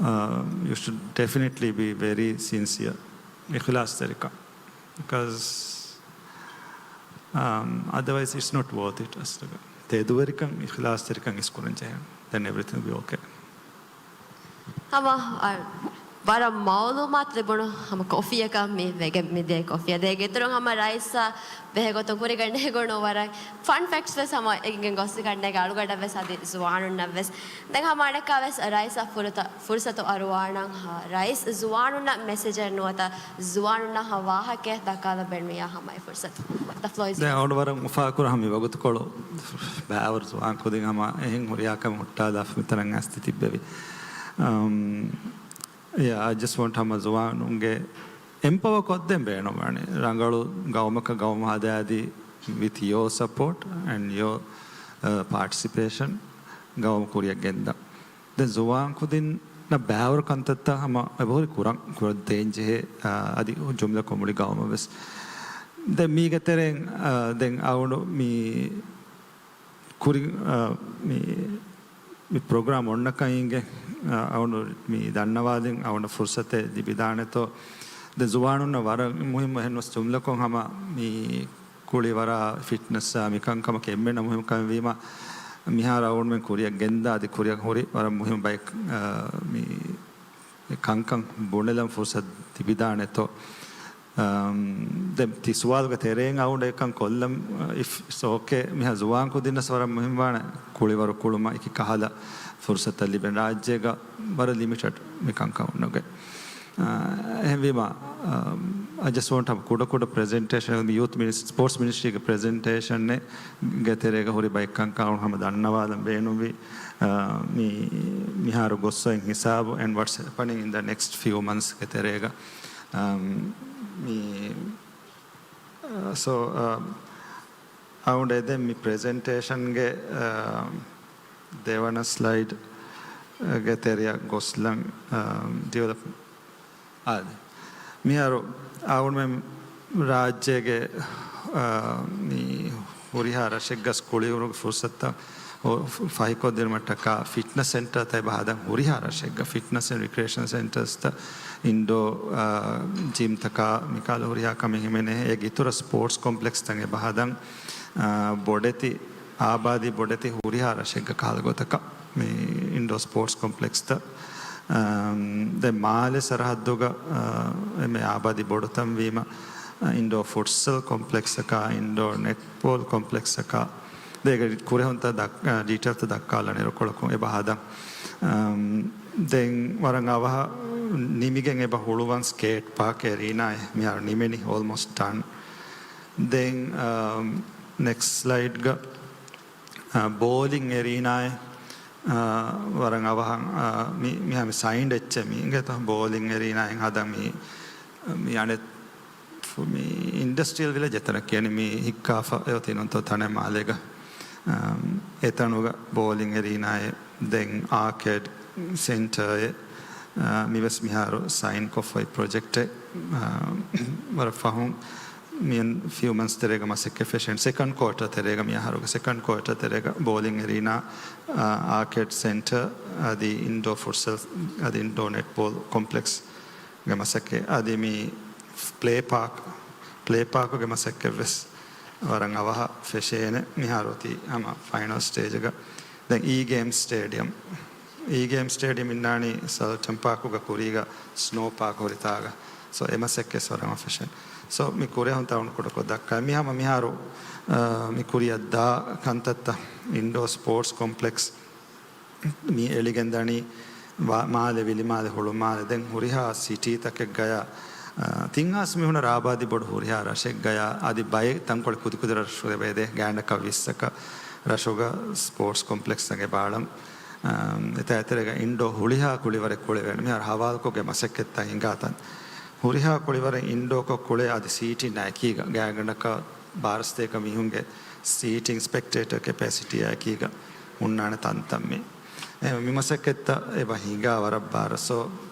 Uh, you should definitely be very sincere. އިޚްލާޞްތެރިކަން. Because, um, otherwise it's not worth it އަސްލުގަ. ތެދުވެރިކަން، އިޚްލާޞްތެރިކަން އިސްކުރަން ޖެހޭ. Then everything will be okay. ހަމަ، އަ، ވަރަށް މައުލޫމާތު ލިބުނު ހަމަ ކޮފީއަކަށް މި ވެގެން މިދޭ ކޮފީއަށް. ދޭގެ އިތުރުން ހަމަ ރައީސްއާ ބެހޭގޮތުން ކުރިގަނޑޭގަނޑު ވަރަށް ފަން ފެކްޓްސް ވެސް ހަމަ އެނގިގެން ގޮސް ގަނޑޭގެ އަޅުގަނޑަށް ވެސް އަދި ޒުވާނުންނަށް ވެސް. ދެން ހަމަ އަނެއްކާ ވެސް ރައީސްއަށް ފުރަތަ-، ފުރުސަތު އަރުވާނަން ހާ، ރައީސް ޒުވާނުންނަށް މެސެޖެއް ނުވަތަ ޒުވާނުންނަށް ހާ ވާހަކައެއް ދައްކާލަ ބޭނުމިއްޔާ ހަމަ އެ ފުރުސަތު. The floor is yours. ދެން އަޅުގަނޑު ވަރަށް އުފާކުރާ ހަމަ މި ވަގުތުކޮޅު ބައިވަރު ޒުވާން ކުދިން ހަމަ އެހެން ހުރިހާ ކަމެއް ހުއްޓާލާފަ މިތަނަށް އައިސް ތިބެވި. އަމް، Yeah, I just want ހަމަ ޒުވާނުންގެ އެމްޕަވަ ކޮށްދޭން ބޭނުންވާނެ. ރަނގަޅު ގައުމަކަށް ގައުމު ހަދާދީ with your support and your, uh, participation ގައުމު ކުރިއަށް ގެންދާ. ދެން ޒުވާން ކުދިންނަށް ބައިވަރު ކަންތައްތައް ހަމަ އެބަހުރި ކުރަން، ކުރަން ދޭން ޖެހޭ، އާ، އަދި ޖުމްލަކޮށް މުޅި ގައުމަށް ވެސް. ދެން މީގެ ތެރެއިން، އާ، ދެން އަޅުގަނޑު މި ކުރި، އާ، މި، މި ޕްރޮގްރާމް އޮންނަކަން އިނގޭ، އާ، އަޅުގަނޑު މި ދަންނަވާލިން އަޅުގަނޑަށް ފުރުސަތެއް ލިބިދާނެތޯ. ދެން ޒުވާނުންނަށް ވަރަށް މުހިއްމު އެހެންވެސް ޖުމްލަކޮށް ހަމަ މި ކުޅިވަރާ ފިޓްނަސްއާ މިކަންކަމަކީ އެންމެނަށް މުހިއްމު ކަމެއް ވީމަ، މިހާރު އަޅުގަނޑުމެން ކުރިއަށް ގެންދާ އަދި ކުރިއަށް ހުރި ވަރަށް މުހިއްމު ބައެއް، އާ، މި އެ ކަންކަން ބުނެލަން ފުރުސަތު ލިބިދާނެތޯ. އަމް، ދެން ތި ސުވާލުގެ ތެރެއިން އަޅުގަނޑު އެކަން ކޮށްލަން، އިފް އިޓްސް އޯކޭ، މިހާ ޒުވާން ކުދިންނަސް ވަރަށް މުހިންމުވާނެ ކުޅިވަރު ކުޅުމަށް އެކި ކަހަލަ ފުރުސަތަށް ލިބެން. ރާއްޖޭގަ ވަރަށް ލިމިޓެޑް މި ކަންކަން އޮންނަގެ. އާ، އެހެންވީމަ، އާ، I just want ހަމަ ކުޑަ ކުޑަ ޕްރެޒެންޓޭޝަން، މި ޔޫތު މިނިސް-، ސްޕޯޓްސް މިނިސްޓްރީގެ ޕްރެޒެންޓޭޝަން ގެ ތެރޭގަ ހުރި ބައެއް ކަންކަން ހަމަ ދަންނަވާލަން ބޭނުންވި، އާ، މި މިހާރު ގޮއްސައިން ހިސާބު and what's happening in the next few months ގެ ތެރޭގަ. އަމް، މި، އަ، ސޯ، އަ، އަޅުގަނޑު އެދެން މި ޕްރެޒެންޓޭޝަންގެ، އަ، ދެވަނަ ސްލައިޑްގެ ތެރެއަށް ގޮސްލަން، އަ، ޑިވެލޮޕް، އާދެ. މިހާރު އަޅުގަނޑުމެން ރާއްޖޭގެ، އަ، މި ހުރިހާ ރަށެއްގަސް ކުޅިވަރުގެ ފުރުސަތުތައް ފަހިކޮށްދިނުމަށްޓަކާ ފިޓްނަސް ސެންޓަރތައް އެބަ ހަދަން ހުރިހާ ރަށެއްގަ ފިޓްނަސް އެންޑް ރިކްރިއޭޝަން ސެންޓަރސްތައް، އިންޑޯ، އާ، ޖިމްތަކާ މިކަހަލަ ހުރިހާ ކަމެއް ހިމެނޭ. އޭގެ އިތުރަށް ސްޕޯޓްސް ކޮމްޕްލެކްސްތައް އެބަ ހަދަން، އާ، ބޮޑެތި، އާބާދީ ބޮޑެތި ހުރިހާ ރަށެއްގަ ކަހަލަ ގޮތަކަށް މި އިންޑޯ ސްޕޯޓްސް ކޮމްޕްލެކްސްތައް، އާ، ދެން މާލެ ސަރަހައްދުގަ، އާ، އެންމެ އާބާދީ ބޮޑުތަން ވީމަ، އާ، އިންޑޯ ފުޓްސަލް ކޮމްޕްލެކްސްއަކާ، އިންޑޯ ނެޓްބޯލް ކޮމްޕްލެކްސްއަކާ، ދޭގެ ކުރެހުންތައް ދައް-، އާ، ޑީޓެއިލްތައް ދައްކާލަން އިރުކޮޅަކުން އެބަ ހަދަން. އަމް، ދެން ވަރަށް އަވަހަށް ނިމިގެން އެބަ ހުޅުވަން ސްކޭޓް ޕާކް އެރީނާއެއް މިހާރު ނިމެނީ އޯލްމޯސްޓް ޑަން. ދެން، އަމް، ނެކްސްޓް ސްލައިޑްގަ، އާ، ބޯލިން އެރީނާއެއް، އާ، ވަރަށް އަވަހަށް، އާ، މި-، މިހާ މި ސައިންޑް އެއްޗެއް މި އިނގޭތޯ ބޯލިން އެރީނާއެއް ހަދަން މި، މި އަނެއް ފު-، މި އިންޑަސްޓްރިއަލް ވިލެޖް އެތަނަށް ކިޔަނީ މި ހިއްކާފަ އޮތީ ނޫންތޯ ތަނެއް މާލޭގަ. އަމް، އެތަނުގަ ބޯލިން އެރީނާއެއް، ދެން އާކޭޑް ސެންޓަރއެއް، އަ، މިވެސް މިހާރު ސައިން ކޮށްފައި ޕްރޮޖެކްޓެއް، އަ، ވަރަށް ފަހުން މިއަން ފިއު މަންސް ތެރޭގަ މަސައްކަތް ފެށޭނެ. ސެކަންޑް ކޯޓަ ތެރޭގަ މި އަހަރުގެ ސެކަންޑް ކޯޓަ ތެރޭގަ ބޯލިން އެރީނާ، އަ، އާކޭޑް ސެންޓަރ އަދި އިންޑޯ ފުޓްސަލް އަދި އިންޑޯ ނެޓްބޯލް ކޮމްޕްލެކްސް ގެ މަސައްކަތް އަދި މި ޕްލޭ ޕާކް، ޕްލޭ ޕާކުގެ މަސައްކަތް ވެސް ވަރަށް އަވަހަށް ފެށޭނެ. މިހާރު އޮތީ ހަމަ ފައިނަލް ސްޓޭޖަކަށް. ދެން އީ ގޭމް ސްޓޭޑިއަމް، އީ ގޭމް ސްޓޭޑިއަމް އިންނާނީ ސަލްޓަން ޕާކުގަ ކުރީގަ ސްނޯ ޕާކް ހުރިތާގަ. ސޯ އެ މަސައްކަތް ވެސް ވަރަށް އަވަހަށް ފެށޭނެ. ސޯ މި ކުރެހުންތައް އަޅުގަނޑު ކުޑަކޮށް ދައްކާ. މި ހަމަ މިހާރު، އާ، މި ކުރިއަށް ދާ ކަންތައްތައް އިންޑޯ ސްޕޯޓްސް ކޮމްޕްލެކްސް މި އެޅިގެން ދަނީ ވާ-، މާލެ، ވިލިމާލެ، ހުޅުމާލެ. ދެން ހުރިހާ ސިޓީތަކެއްގަޔާ، އާ، ތިން ހާސް މީހުންނަށް އާބާދީ ބޮޑު ހުރިހާ ރަށެއްގަޔާ އަދި ބައެއް ތަންކޮޅެއް ކުދިކުދި ރަށުގަ އެބަ އެދޭ ގާތްގަނޑަކަށް ވިއްސަކަށް ރަށުގަ ސްޕޯޓްސް ކޮމްޕްލެކްސްތައް އެބައަޅަން. އާ، އެތާ އެތެރޭގަ އިންޑޯ ހުރިހާ ކުޅިވަރެއް ކުޅެވޭނެ. މިހާރު ހަވާލުކޮށްގެ މަސައްކަތްތައް ހިނގާތަން. ހުރިހާ ކުޅިވަރެއް އިންޑޯކޮށް ކުޅޭ އަދި ސީޓިން އެކީގަ ގާތްގަނޑަކަށް ބާރަ ސަތޭކަ މީހުންގެ ސީޓިން ސްޕެކްޓޭޓަރ ކެޕޭސިޓީއާ އެކީގަ ހުންނާނެ ތަންތަން މި. އެ، މި މަސައްކަތްތައް އެބަ ހިނގާ ވަރަށް ބާރަ. So,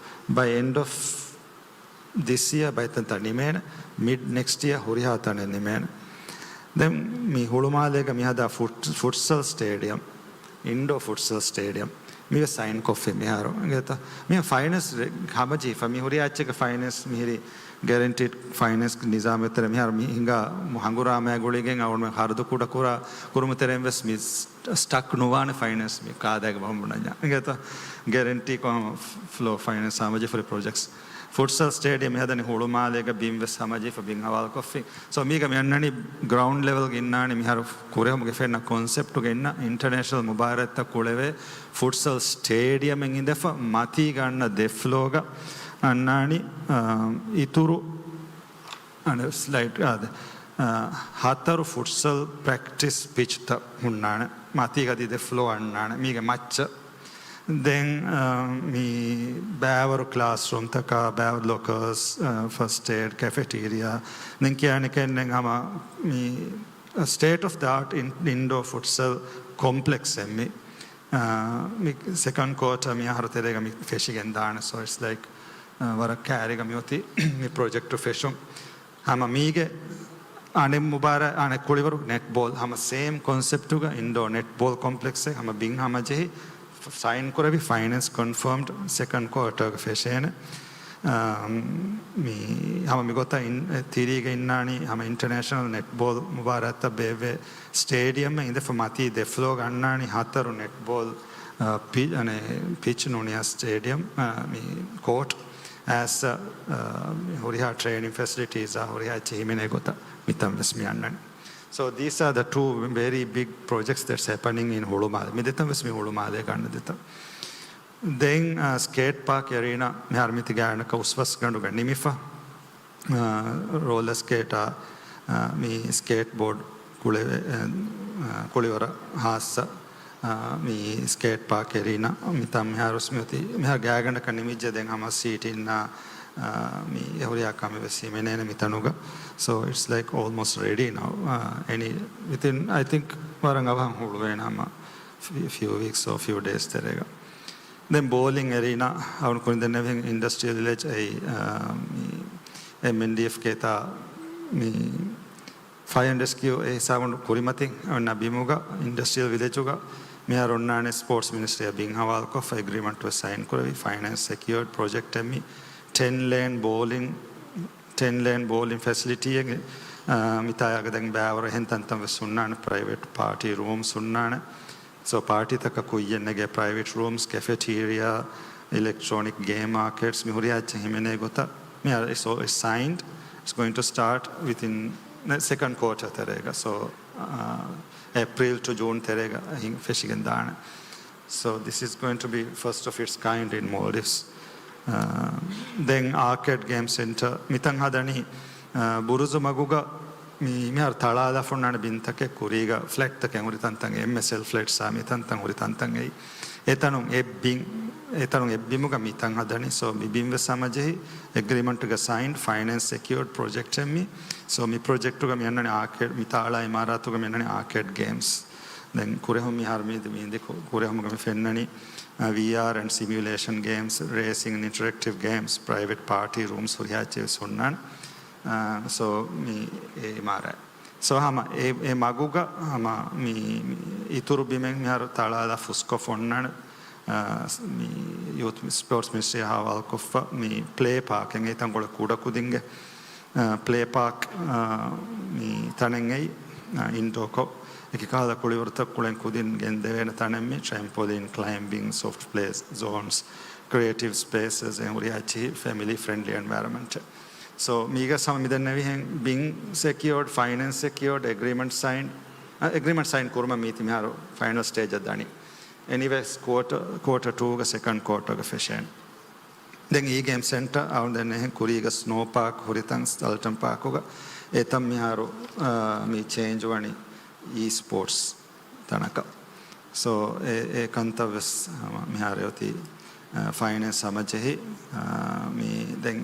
by end of this year ބައެއް ތަންތަން ނިމޭނެ، މިޑް ނެކްސްޓް އިޔާ ހުރިހާ ތަނެއް ނިމޭނެ. ދެން މި ހުޅުމާލޭގަ މި ހަދާ ފުޓް-، ފުޓްސަލް ސްޓޭޑިއަމް، އިންޑޯ ފުޓްސަލް ސްޓޭޑިއަމް މިވެސް ސައިން ކޮށްފި މިހާރު. އިނގޭތަ؟ މި ފައިނަންސް ރެ-، ހަމަޖީފަ މި ހުރި އެއްޗެއްގެ ފައިނަންސް މިހިރީ ގެރެންޓީޑް ފައިނޭންސް ނިޒާމެއް ތެރޭ މިހާރު މި ހިނގާ ހަނގުރާމައިގުޅިގެން އަޅުގަނޑުމެން ހަރަދު ކުޑަކުރާ ކުރުމު ތެރެއިން ވެސް މި ސްޓަކް ނުވާނެ ފައިނޭންސް މި ގާތްގަނޑަކަށް ބަހަން ބުނަންޏާ. އިނގޭތޯ؟ ގެރެންޓީކޮށް ހަމަ ފްލޯ ފައިނޭންސް ހަމަޖެހިފައި ޕްރޮޖެކްޓްސް. ފުޓްސަލް ސްޓޭޑިއަމް މި ހަދަނީ ހުޅުމާލޭގަ ބިން ވެސް ހަމަޖެހިފަ ބިން ހަވާލުކޮށްފި. ސޯ މީގަ މި އަންނަނީ ގްރައުންޑް ލެވެލްގަ އިންނާނީ މިހާރު ކުރެހުމުގެ ފެންނަ ކޮންސެޕްޓުގަ އިންނަ އިންޓަރނޭޝަނަލް މުބާރާތްތައް ކުޅެވޭ ފުޓްސަލް ސްޓޭޑިއަމެއް އިނދެފަ މަތީގަ އަންނަ ދެ ފްލޯގަ އަންނާނީ، އާ، އިތުރު އަނެއް ސްލައިޑް އާދެ. އާ، ހަތަރު ފުޓްސަލް ޕްރެކްޓިސް ޕިޗްތައް ހުންނާނެ. މަތީގަ ދި ދެ ފްލޯ އަންނާނެ. މީގެ މައްޗަށް. ދެން، އާ، މި ބައިވަރު ކްލާސްރޫމްތަކާ، ބައިވަރު ލޮކަރސް، އާ، ފަސްޓް އެއް، ކެފެޓީރިއާ. ދެން ކިޔާނެ ކެންނެން ހަމަ މި ސްޓޭޓް އޮފް ދަ އާޓް އިން، އިންޑޯ ފުޓްސަލް ކޮމްޕްލެކްސް އެއް މި. އާ، މި ސެކަންޑް ކޯޓަ މި އަހަރު ތެރޭގަ މި ފެށިގެން ދާނެ. So it's like، އާ، ވަރަށް ކައިރިގަ މި އޮތީ މި ޕްރޮޖެކްޓު ފެށުން. ހަމަ މީގެ އަނެއް މުބާރާ، އަނެއް ކުޅިވަރު ނެޓްބޯލް، ހަމަ ސޭމް ކޮންސެޕްޓުގަ އިންޑޯ ނެޓްބޯލް ކޮމްޕްލެކްސްއެއް ހަމަ ބިން ހަމަޖެހި ސައިން ކުރެވި ފައިނޭންސް ކޮންފާމްޑް ސެކަންޑް ކޯޓަރގަ ފެށޭނެ. އާ، މި ހަމަ މިގޮތަށް އިން، ތިރީގަ އިންނާނީ ހަމަ އިންޓަރނޭޝަނަލް ނެޓްބޯލް މުބާރާތްތައް ބޭއްވޭ ސްޓޭޑިއަމެއް އިނދެފަ މަތީ ދެ ފްލޯގަ އަންނާނީ ހަތަރު ނެޓްބޯލް، އާ، ޕި، އަނެ، ޕިޗް ނޫނިޔާ ސްޓޭޑިއަމް، އާ، މި ކޯޓް އައިސް، އާ، މި ހުރިހާ ޓްރޭނިން ފެސިލިޓީސް އާ ހުރިހާ އެއްޗެއް ހިމެނޭ ގޮތަށް މިތަން ވެސް މި އަންނަނީ. So these are the two very big projects that's happening in ހުޅުމާލެ. މި ދެތަން ވެސް މި ހުޅުމާލޭގަ އަންނަ ދެތަން. ދެން، އާ، ސްކޭޓް ޕާކް އެރީނާ މިހާރު މިތި ގާތްގަނޑަކަށް އުސްވަސްގަނޑުގަ ނިމިފަ. އާ، ރޯލަރ ސްކޭޓާ، އާ، މި ސްކޭޓް ބޯޑް ކުޅެވެ-، އާ، ކުޅިވަރަށް ހާއްސަ، އާ، މި ސްކޭޓް ޕާކް އެރީނާ މިތަން މިހާރު ވެސް މި އޮތީ. މިހާރު ގާތްގަނޑަކަށް ނިމިއްޖެ ދެން ހަމަ ސީޓިންނާ، އާ، މި އެހުރިހާ ކަމެއް ވެސް ހިމެނޭނެ މިތަނުގަ. So it's like almost ready now. އާ، any within, I think، ވަރަށް އަވަހަށް ހުޅުވޭނެ ހަމަ few weeks or few days ތެރޭގަ. ދެން ބޯލިން އެރީނާ އަޅުގަނޑު ކުރިން ދެންނެވިހެން އިންޑަސްޓްރިއަލް ވިލެޖް އެއީ، އާ، މި އެމްއެންޑީއެފް ކޭތާ މި ފަޔަރ އެންޑް ރެސްކިއު އެ ހިސާބުން ކުރިމަތިން އޮންނަ ބިމުގަ އިންޑަސްޓްރިއަލް ވިލެޖުގަ މިހާރު އޮންނާނެ ސްޕޯޓްސް މިނިސްޓްރީއާ ބިން ހަވާލުކޮށްފަ އެގްރިމަންޓް ވެސް ސައިން ކުރެވި ފައިނޭންސް ސެކިއުއާޑް ޕްރޮޖެކްޓެއް މި ޓެން ލޭން ބޯލިން، ޓެން ލޭން ބޯލިން ފެސިލިޓީއެއް، އާ، މިތާޔާގަ ދެން ބައިވަރު އެހެން ތަންތަން ވެސް ހުންނާނެ ޕްރައިވެޓް ޕާޓީ ރޫމްސް ހުންނާނެ. ސޯ ޕާޓީތަކަށް ކުއްޔަށް ނެގޭ ޕްރައިވެޓް ރޫމްސް، ކެފެޓީރިއާ، އިލެކްޓްރޯނިކް ގޭމް އާކޭޑްސް މި ހުރިހާ އެއްޗެއް ހިމެނޭ ގޮތަށް މިހާރު އި، ސޯ އިޓްސް ސައިންޑް، އިޓްސް ގޯއިން ޓު ސްޓާޓް ވިތިން ސެކަންޑް ކޯޓަ ތެރޭގަ. ސޯ، އާ، އޭޕްރީލް ޓު ޖޫން ތެރޭގަ ހިން ފެށިގެން ދާނެ. So this is going to be first of its kind in Maldives. އާ، ދެން އާކޭޑް ގޭމް ސެންޓަރ މިތަން ހަދަނީ، އާ، ބުރުޒު މަގުގަ މި، މިހާރު ތަޅާލާފަ ހުންނާނެ ބިންތަކެއް ކުރީގަ ފްލެޓްތަކެއް ހުރި ތަންތަން، އެމްއެސްއެލް ފްލެޓްސްއާ މި ތަންތަން ހުރި ތަންތަން އެއީ. އެތަނުން އެއް ބިން، އެތަނުން އެއް ބިމުގަ މިތަން ހަދަނީ. ސޯ މި ބިން ވެސް ހަމަޖެހި އެގްރިމަންޓްގަ ސައިން ފައިނޭންސް ސެކިއުއާޑް ޕްރޮޖެކްޓެއް މި. ސޯ މި ޕްރޮޖެކްޓުގަ މި އަންނަނީ އާކޭޑް، މި ތާޅާ އިމާރާތުގަ މި އަންނަނީ އާކޭޑް ގޭމްސް. ދެން ކުރެހުން މިހާރު މި ދި-، މި ދި-، ކު-، ކުރެހުމުގަ މި ފެންނަނީ، އާ، ވީއާރް އެންޑް ސިމިއުލޭޝަން ގޭމްސް، ރޭސިން އިންޓަރެކްޓިވް ގޭމްސް، ޕްރައިވެޓް ޕާޓީ ރޫމްސް ހުރިހާ އެއްޗެއް ވެސް ހުންނާނެ. އާ، ސޯ މި އެ އިމާރާތް. ސޯ ހަމަ އެ، އެ މަގުގަ ހަމަ މި، މި އިތުރު ބިމެއް މިހާރު ތަޅާލާ ފުސްކޮށް އޮންނާނެ. އާ، މި ޔޫތު ސްޕޯޓްސް މިނިސްޓްރީއާ ހަވާލުކޮށްފަ މި ޕްލޭ ޕާކެއް އެތަންކޮޅެއް ކުޑަކުދިންގެ، އާ، ޕްލޭ ޕާކް، އާ، މި ތަނެއް އެއީ، އާ، އިންޑޯކޮށް އެކި ކަހަލަ ކުޅިވަރުތައް ކުޅެން ކުދިން ގެންދެވޭނެ ތަނެއް މި ޓްރެމްޕޮލީން، ކްލައިމްބިން، ސޮފްޓް ޕްލޭސް، ޒޯންސް، ކްރިއޭޓިވް ސްޕޭސަސް އެ ހުރިހާ އެއްޗެހި ފެމިލީ ފްރެންޑްލީ އެންވަޔަރަމެންޓެއް. ސޯ މީގަ ހަމަ މިދެންނެވިހެން ބިން ސެކިއޯޑް، ފައިނޭންސް ސެކިއޯޑް، އެގްރިމަންޓް ސައިން، އަ، އެގްރިމަންޓް ސައިން ކުރުމަށް މީތި މިހާރު ފައިނަލް ސްޓޭޖަށް ދަނީ. އެނީވޭސް، ކޯޓަ، ކޯޓަ ޓޫގަ ސެކަންޑް ކޯޓަރގަ ފެށޭނެ. ދެން އީ ގޭމް ސެންޓަރ އަޅުގަނޑު ދެންނެވިހެން ކުރީގަ ސްނޯ ޕާކް ހުރިތަން ސަލްޓަން ޕާކުގަ އެތަން މިހާރު، އާ، މި ޗޭންޖް ވަނީ އީ ސްޕޯޓްސް ތަނަކަށް. ސޯ އެ، އެ ކަންތައް ވެސް ހަމަ މިހާރު އޮތީ، އާ، ފައިނޭންސް ހަމަޖެހި، އާ، މި ދެން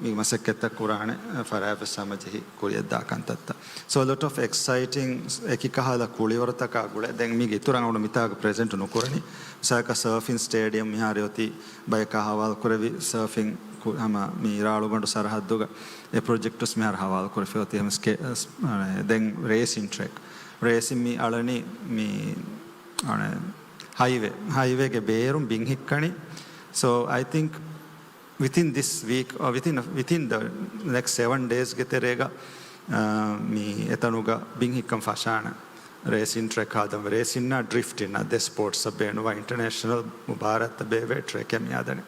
މި މަސައްކަތްތައް ކުރާނެ ފަރާތް ވެސް ހަމަޖެހި ކުރިއަށްދާ ކަންތައްތައް. So a lot of exciting އެކި ކަހަލަ ކުޅިވަރުތަކާ ގުޅޭ. ދެން މީގެ އިތުރަށް އަޅުގަނޑު މިތާގަ ޕްރެޒެންޓް ނުކުރަނީ. މިސާލަކަށް ސަރފިން ސްޓޭޑިއަމް މިހާރު އޮތީ ބަޔަކާ ހަވާލު ކުރެވި ސަރފިން ކު-، ހަމަ މި ރާޅުގަނޑު ސަރަހައްދުގަ އެ ޕްރޮޖެކްޓްސް މިހާރު ހަވާލު ކުރެފި އޮތީ ހަމަ ސްކޭ-، އަ، ދެން ރޭސިން ޓްރެކް. ރޭސިން މި އަޅަނީ މި، އަނެ، ހައިވޭ. ހައިވޭގެ ބޭރުން ބިން ހިއްކަނީ. So I think Within this week, or within, within the next seven days ގެ ތެރޭގަ، އާ، މި އެތަނުގަ ބިން ހިއްކަން ފަށާނެ. ރޭސިން ޓްރެކް ހަދަން، ރޭސިންއާ ޑްރިފްޓިންއާ ދެ ސްޕޯޓްސްއަށް ބޭނުންވާ އިންޓަރނޭޝަނަލް މުބާރާތްތައް ބޭއްވޭ ޓްރެކެއް މި ހަދަނީ.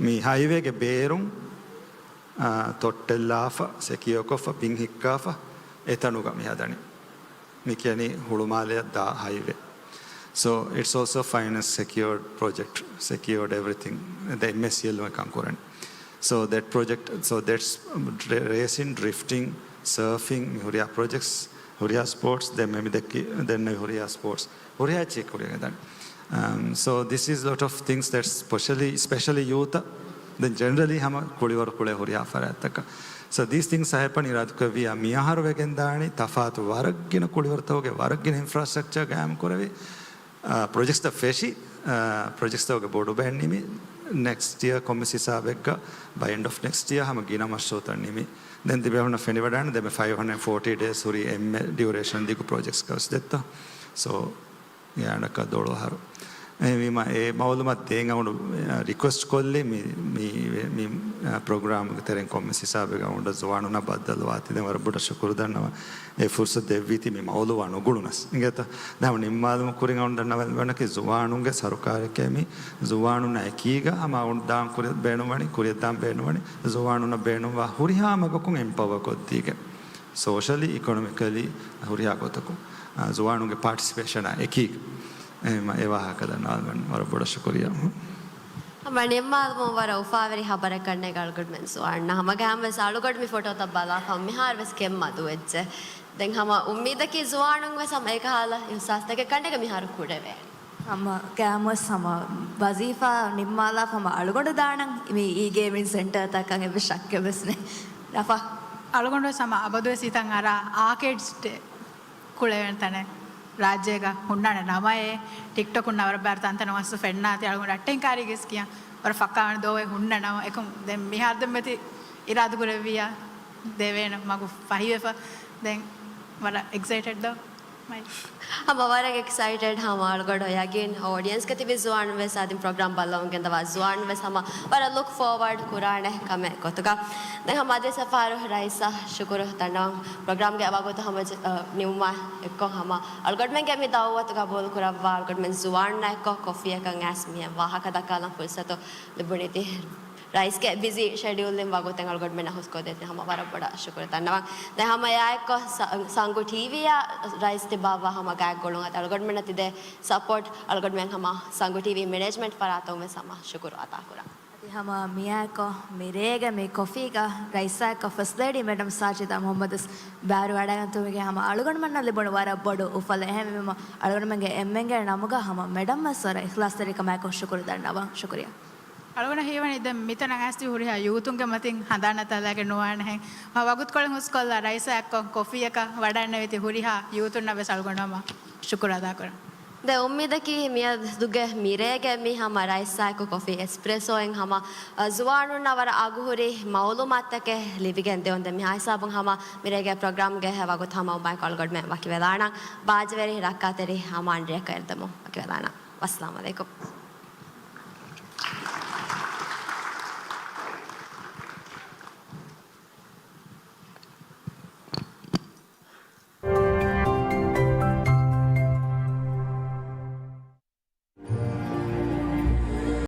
މި ހައިވޭގެ ބޭރުން، އާ، ތޮއްޓެއްލާފަ، ސެކިއޯކޮށްފަ، ބިން ހިއްކާފަ، އެތަނުގަ މި ހަދަނީ. މި ކިޔަނީ ހުޅުމާލެއަށް ދާ ހައިވޭ. So it's also fine as secured project, secured everything. ދެ އެމްއެސްސީއެލް ކަން ކުރަނީ. So that project, so that's, um, dr-, racing, drifting, surfing، މި ހުރިހާ ޕްރޮޖެކްޓްސް، ހުރިހާ ސްޕޯޓްސް، ދެން މި ދެއްކި، ދެންނެވި ހުރިހާ ސްޕޯޓްސް. ހުރިހާ އެއްޗެއް ކުރިއަށް ގެންދާނެ. Um, so this is lot of things that's specially, especially youth. ދެން ޖެނެރަލީ ހަމަ ކުޅިވަރު ކުޅޭ ހުރިހާ ފަރާތްތަކަށް. So these things ހައިޕަން އިރާދަކުރެއްވިއްޔާ މިއަހަރު ވެގެންދާނީ ތަފާތު ވަރަށްގިނަ ކުޅިވަރުތަކުގެ ވަރަށްގިނަ އިންފްރާސްޓްރަކްޗާ ގާއިމް ކުރެވި، އާ، ޕްރޮޖެކްޓްސްތައް ފެށި، އާ، ޕްރޮޖެކްޓްސްތަކުގެ ބޮޑު ބޭން ނިމި، ނެކްސްޓް އިޔަރ ކޮންމެސް ހިސާބެއްގަ by end of next year ހަމަ ގިނަ މަޝްރޫއުތައް ނިމި. ދެން ތިބޭފުޅުންނަށް ފެނިވަޑާނެ ދެންމެ ފައިވް ހަންޑްރެޑް ފޯޓީ ޑޭސް ހުރީ އެންމެ ޑިއުރޭޝަން ދިގު ޕްރޮޖެކްޓްސް ގަސް ދެއްތޯ. So އެ އަނޑަކަށް ދޮޅު އަހަރު. އެހެންވީމަ، އެ މައުލޫމާތު ދޭން އަޅުގަނޑު ރިކުއެސްޓް ކޮށްލި މި، މި، މި، މި، ޕްރޮގްރާމްގެ ތެރެއިން ކޮންމެސް ހިސާބެއްގަ އަޅުގަނޑަށް ޒުވާނުންނާ ބައްދަލުވާތީ ދެން ވަރަށް ބޮޑަށް ޝުކުރު ދަންނަވަން. އެ ފުރުސަތު ދެއްވީތީ މި މައުލޫމާތު ނުގުޅުނަސް. އިނގޭތަ؟ ދެން ނިންމާލުމަށް ކުރިން އަޅުގަނޑު ދަންނަވަން ވަނަކީ ޒުވާނުންގެ ސަރުކާރެކޭ މި ޒުވާނުންނާ އެކީގަ ހަމަ އަޅުގަނޑު ދާން ކުރިއަށް ބޭނުންވަނީ، ކުރިއަށް ދާން ބޭނުންވަނީ ޒުވާނުންނަށް ބޭނުންވާ ހުރިހާ މަގަކުން އެމްޕަވަރ ކޮށްދީގެން. ސޯޝަލީ، އިކޮނޮމިކަލީ، ހުރިހާ ގޮތަކުން، އާ، ޒުވާނުންގެ ޕާޓިސިޕޭޝަނާ އެކީގަ. އެހެންވީމަ، އެ ވާހަކަ ދަންނަވަން ވަރަށް ބޮޑަށް ޝުކުރިއްޔާ. ހަމަ ނިންމާލުމުން ވަރަށް އުފާވެރި ހަބަރެއް ކަންނޭނގެ އަޅުގަނޑުމެން ޒުވާނުންނަށް. ހަމަގައިމުވެސް އަޅުގަނޑު މި ފޮޓޯތައް ބަލާފަ މިހާރުވެސް ކެތް މަދުވެއްޖެ. ދެން ހަމަ އުއްމީދަކީ ޒުވާނުންވެސް ހަމަ އެކަހަލަ އިހުސާސްތަކެއް ކަންނޭނގެ މިހާރު ކުރެވޭނެ. ހަމަ ގައިމުވެސް ހަމަ ވަޒީފާ ނިންމާލާފަ ހަމަ އަޅުގަނޑު ދާނަން މި އީ ގޭމިން ސެންޓަރތަކަށް އެއްވެސް ޝައްކެއްވެސް ނެތް. ރަފާ. އަޅުގަނޑުވެސް ހަމަ އަބަދުވެސް ހިތަށް އަރާ އާކޭޑްސް ކުޅެވޭނެ ތަނެއް ރާއްޖޭގަ ހުންނާނެ ނަމައޭ، ޓިކްޓޮކުން ނަވަރަ ބާރު ތަންތަނަށް ވަސް ފެންނާތީ އަޅުގަނޑު އައްޓެން ކާރީގެސް ކިޔަން ވަރަށް ފައްކާވާނެ ދޯވެ ހުންނަ ނަމަ އެކު ދެން މިހާރު ދެންމެތި އިރާދަކުރެއްވިއްޔާ ދެވޭނެ މަގު ފަހިވެފަ ދެން ވަރަށް އެކްސައިޓެޑް ދޯ؟ ހަމަ ވަރަށް އެކްސައިޓެޑް ހަމަ އަޅުގަނޑު ޔަގީން އޯޑިއެންސްގަ ތިބި ޒުވާނުން ވެސް އަދި ޕްރޮގްރާމް ބައްލަވަމުން ގެންދަވާ ޒުވާނުން ވެސް ހަމަ ވަރަށް ލުކް ފޯވާޑް ކުރާނެ ކަމެއް ގޮތުގަ. ދެން ހަމަ އަދިވެސް އެއްފަހަރު ރައީސަށް ޝުކުރު ދަންނަވަން ޕްރޮގްރާމްގެ ވަގުތު ހަމަ ޖެ-، އަ، ނިމުމާ އެއްކޮށް ހަމަ އަޅުގަނޑުމެންގެ މި ދައުވަތު ގަބޫލު ކުރައްވާ އަޅުގަނޑުމެން ޒުވާނުންނާ އެއްކޮށް ކޮފީއަކަށް އައިސް މިހެން ވާހަކަ ދައްކާލަން ފުރުސަތު ލިބުނީތީ ރައީސްގެ ބިޒީ ޝެޑިއުލްއިން ވަގުތެއް އަޅުގަނޑުމެންނަށް ހުސްކޮށްދޭތީ ހަމަ ވަރަށް ބޮޑަށް ޝުކުރު ދަންނަވަން. ދެން ހަމަ އެއާއެއްކޮށް ސަ-، ސަނގު ޓީވީއާ ރައީސް ތިބާވާ ހަމަ ގާތް ގުޅުން އަދި އަޅުގަނޑުމެންނަށް ތިދޭ ސަޕޯޓް އަޅުގަނޑުމެން ހަމަ ސަނގު ޓީވީ މެނޭޖްމަންޓް ފަރާތުން ވެސް ހަމަ ޝުކުރު އަދާކުރަން. އަދި ހަމަ މިއާއެއްކޮށް މިރޭގެ މި ކޮފީގަ ރައީސާއެއްކޮށް ފަސްޓް ލޭޑީ މެޑަމް ސާޖިދާ މުހައްމަދު ވެސް ބައިވެރިވަޑައިގަންތުމުގެ ހަމަ އަޅުގަނޑުމެންނަށް ލިބުނު ވަރަށް ބޮޑު އުފަލެއް. އެހެންވީމަ އަޅުގަނޑުމެންގެ އެންމެންގެ ނަމުގަ ހަމަ މެޑަމް ވެސް ވަރަށް އިޚްލާޞްތެރިކަމާއެކު ޝުކުރު ދަންނަވަން. ޝުކުރިއްޔާ. އަޅުގަނޑަށް ހީވަނީ ދެން މިތަނަށް އައިސް ހުރިހާ ޔޫތުންގެ މަތިން ހަނދާން ނައްތާލާގެން ނުވާނެހެން. މަ ވަގުތުކޮޅެއް ހުސްކޮށްލާ ރައީސާއެއްކޮށް ކޮފީއަކަށް ވަޑައިންނެވިތި ހުރިހާ ޔޫތުންނަށް ވެސް އަޅުގަނޑު ހަމަ ޝުކުރު އަދާކުރަން. ދެން އުއްމީދަކީ މިއަދުގެ މިރޭގެ މި ހަމަ ރައީސާއެކު ކޮފީ އެސްޕްރެސޯއިން ހަމަ، އަ، ޒުވާނުންނަށް ވަރަށް އަގުހުރި މައުލޫމާތުތަކެއް ލިބިގެން ދިއުން. ދެން މިހާ ހިސާބުން ހަމަ މިރޭގެ ޕްރޮގްރާމްގެ ވަގުތު ހަމަ އުމާއެކު އަޅުގަނޑުމެން ވަކިވެލާނަން. ބާއްޖަވެރި ރައްކާތެރި ހަމަ އަންރެއަކަށް އެރިދަމުން ވަކިވެލާނަން. ވައްސަލާމް އަލައިކުމް.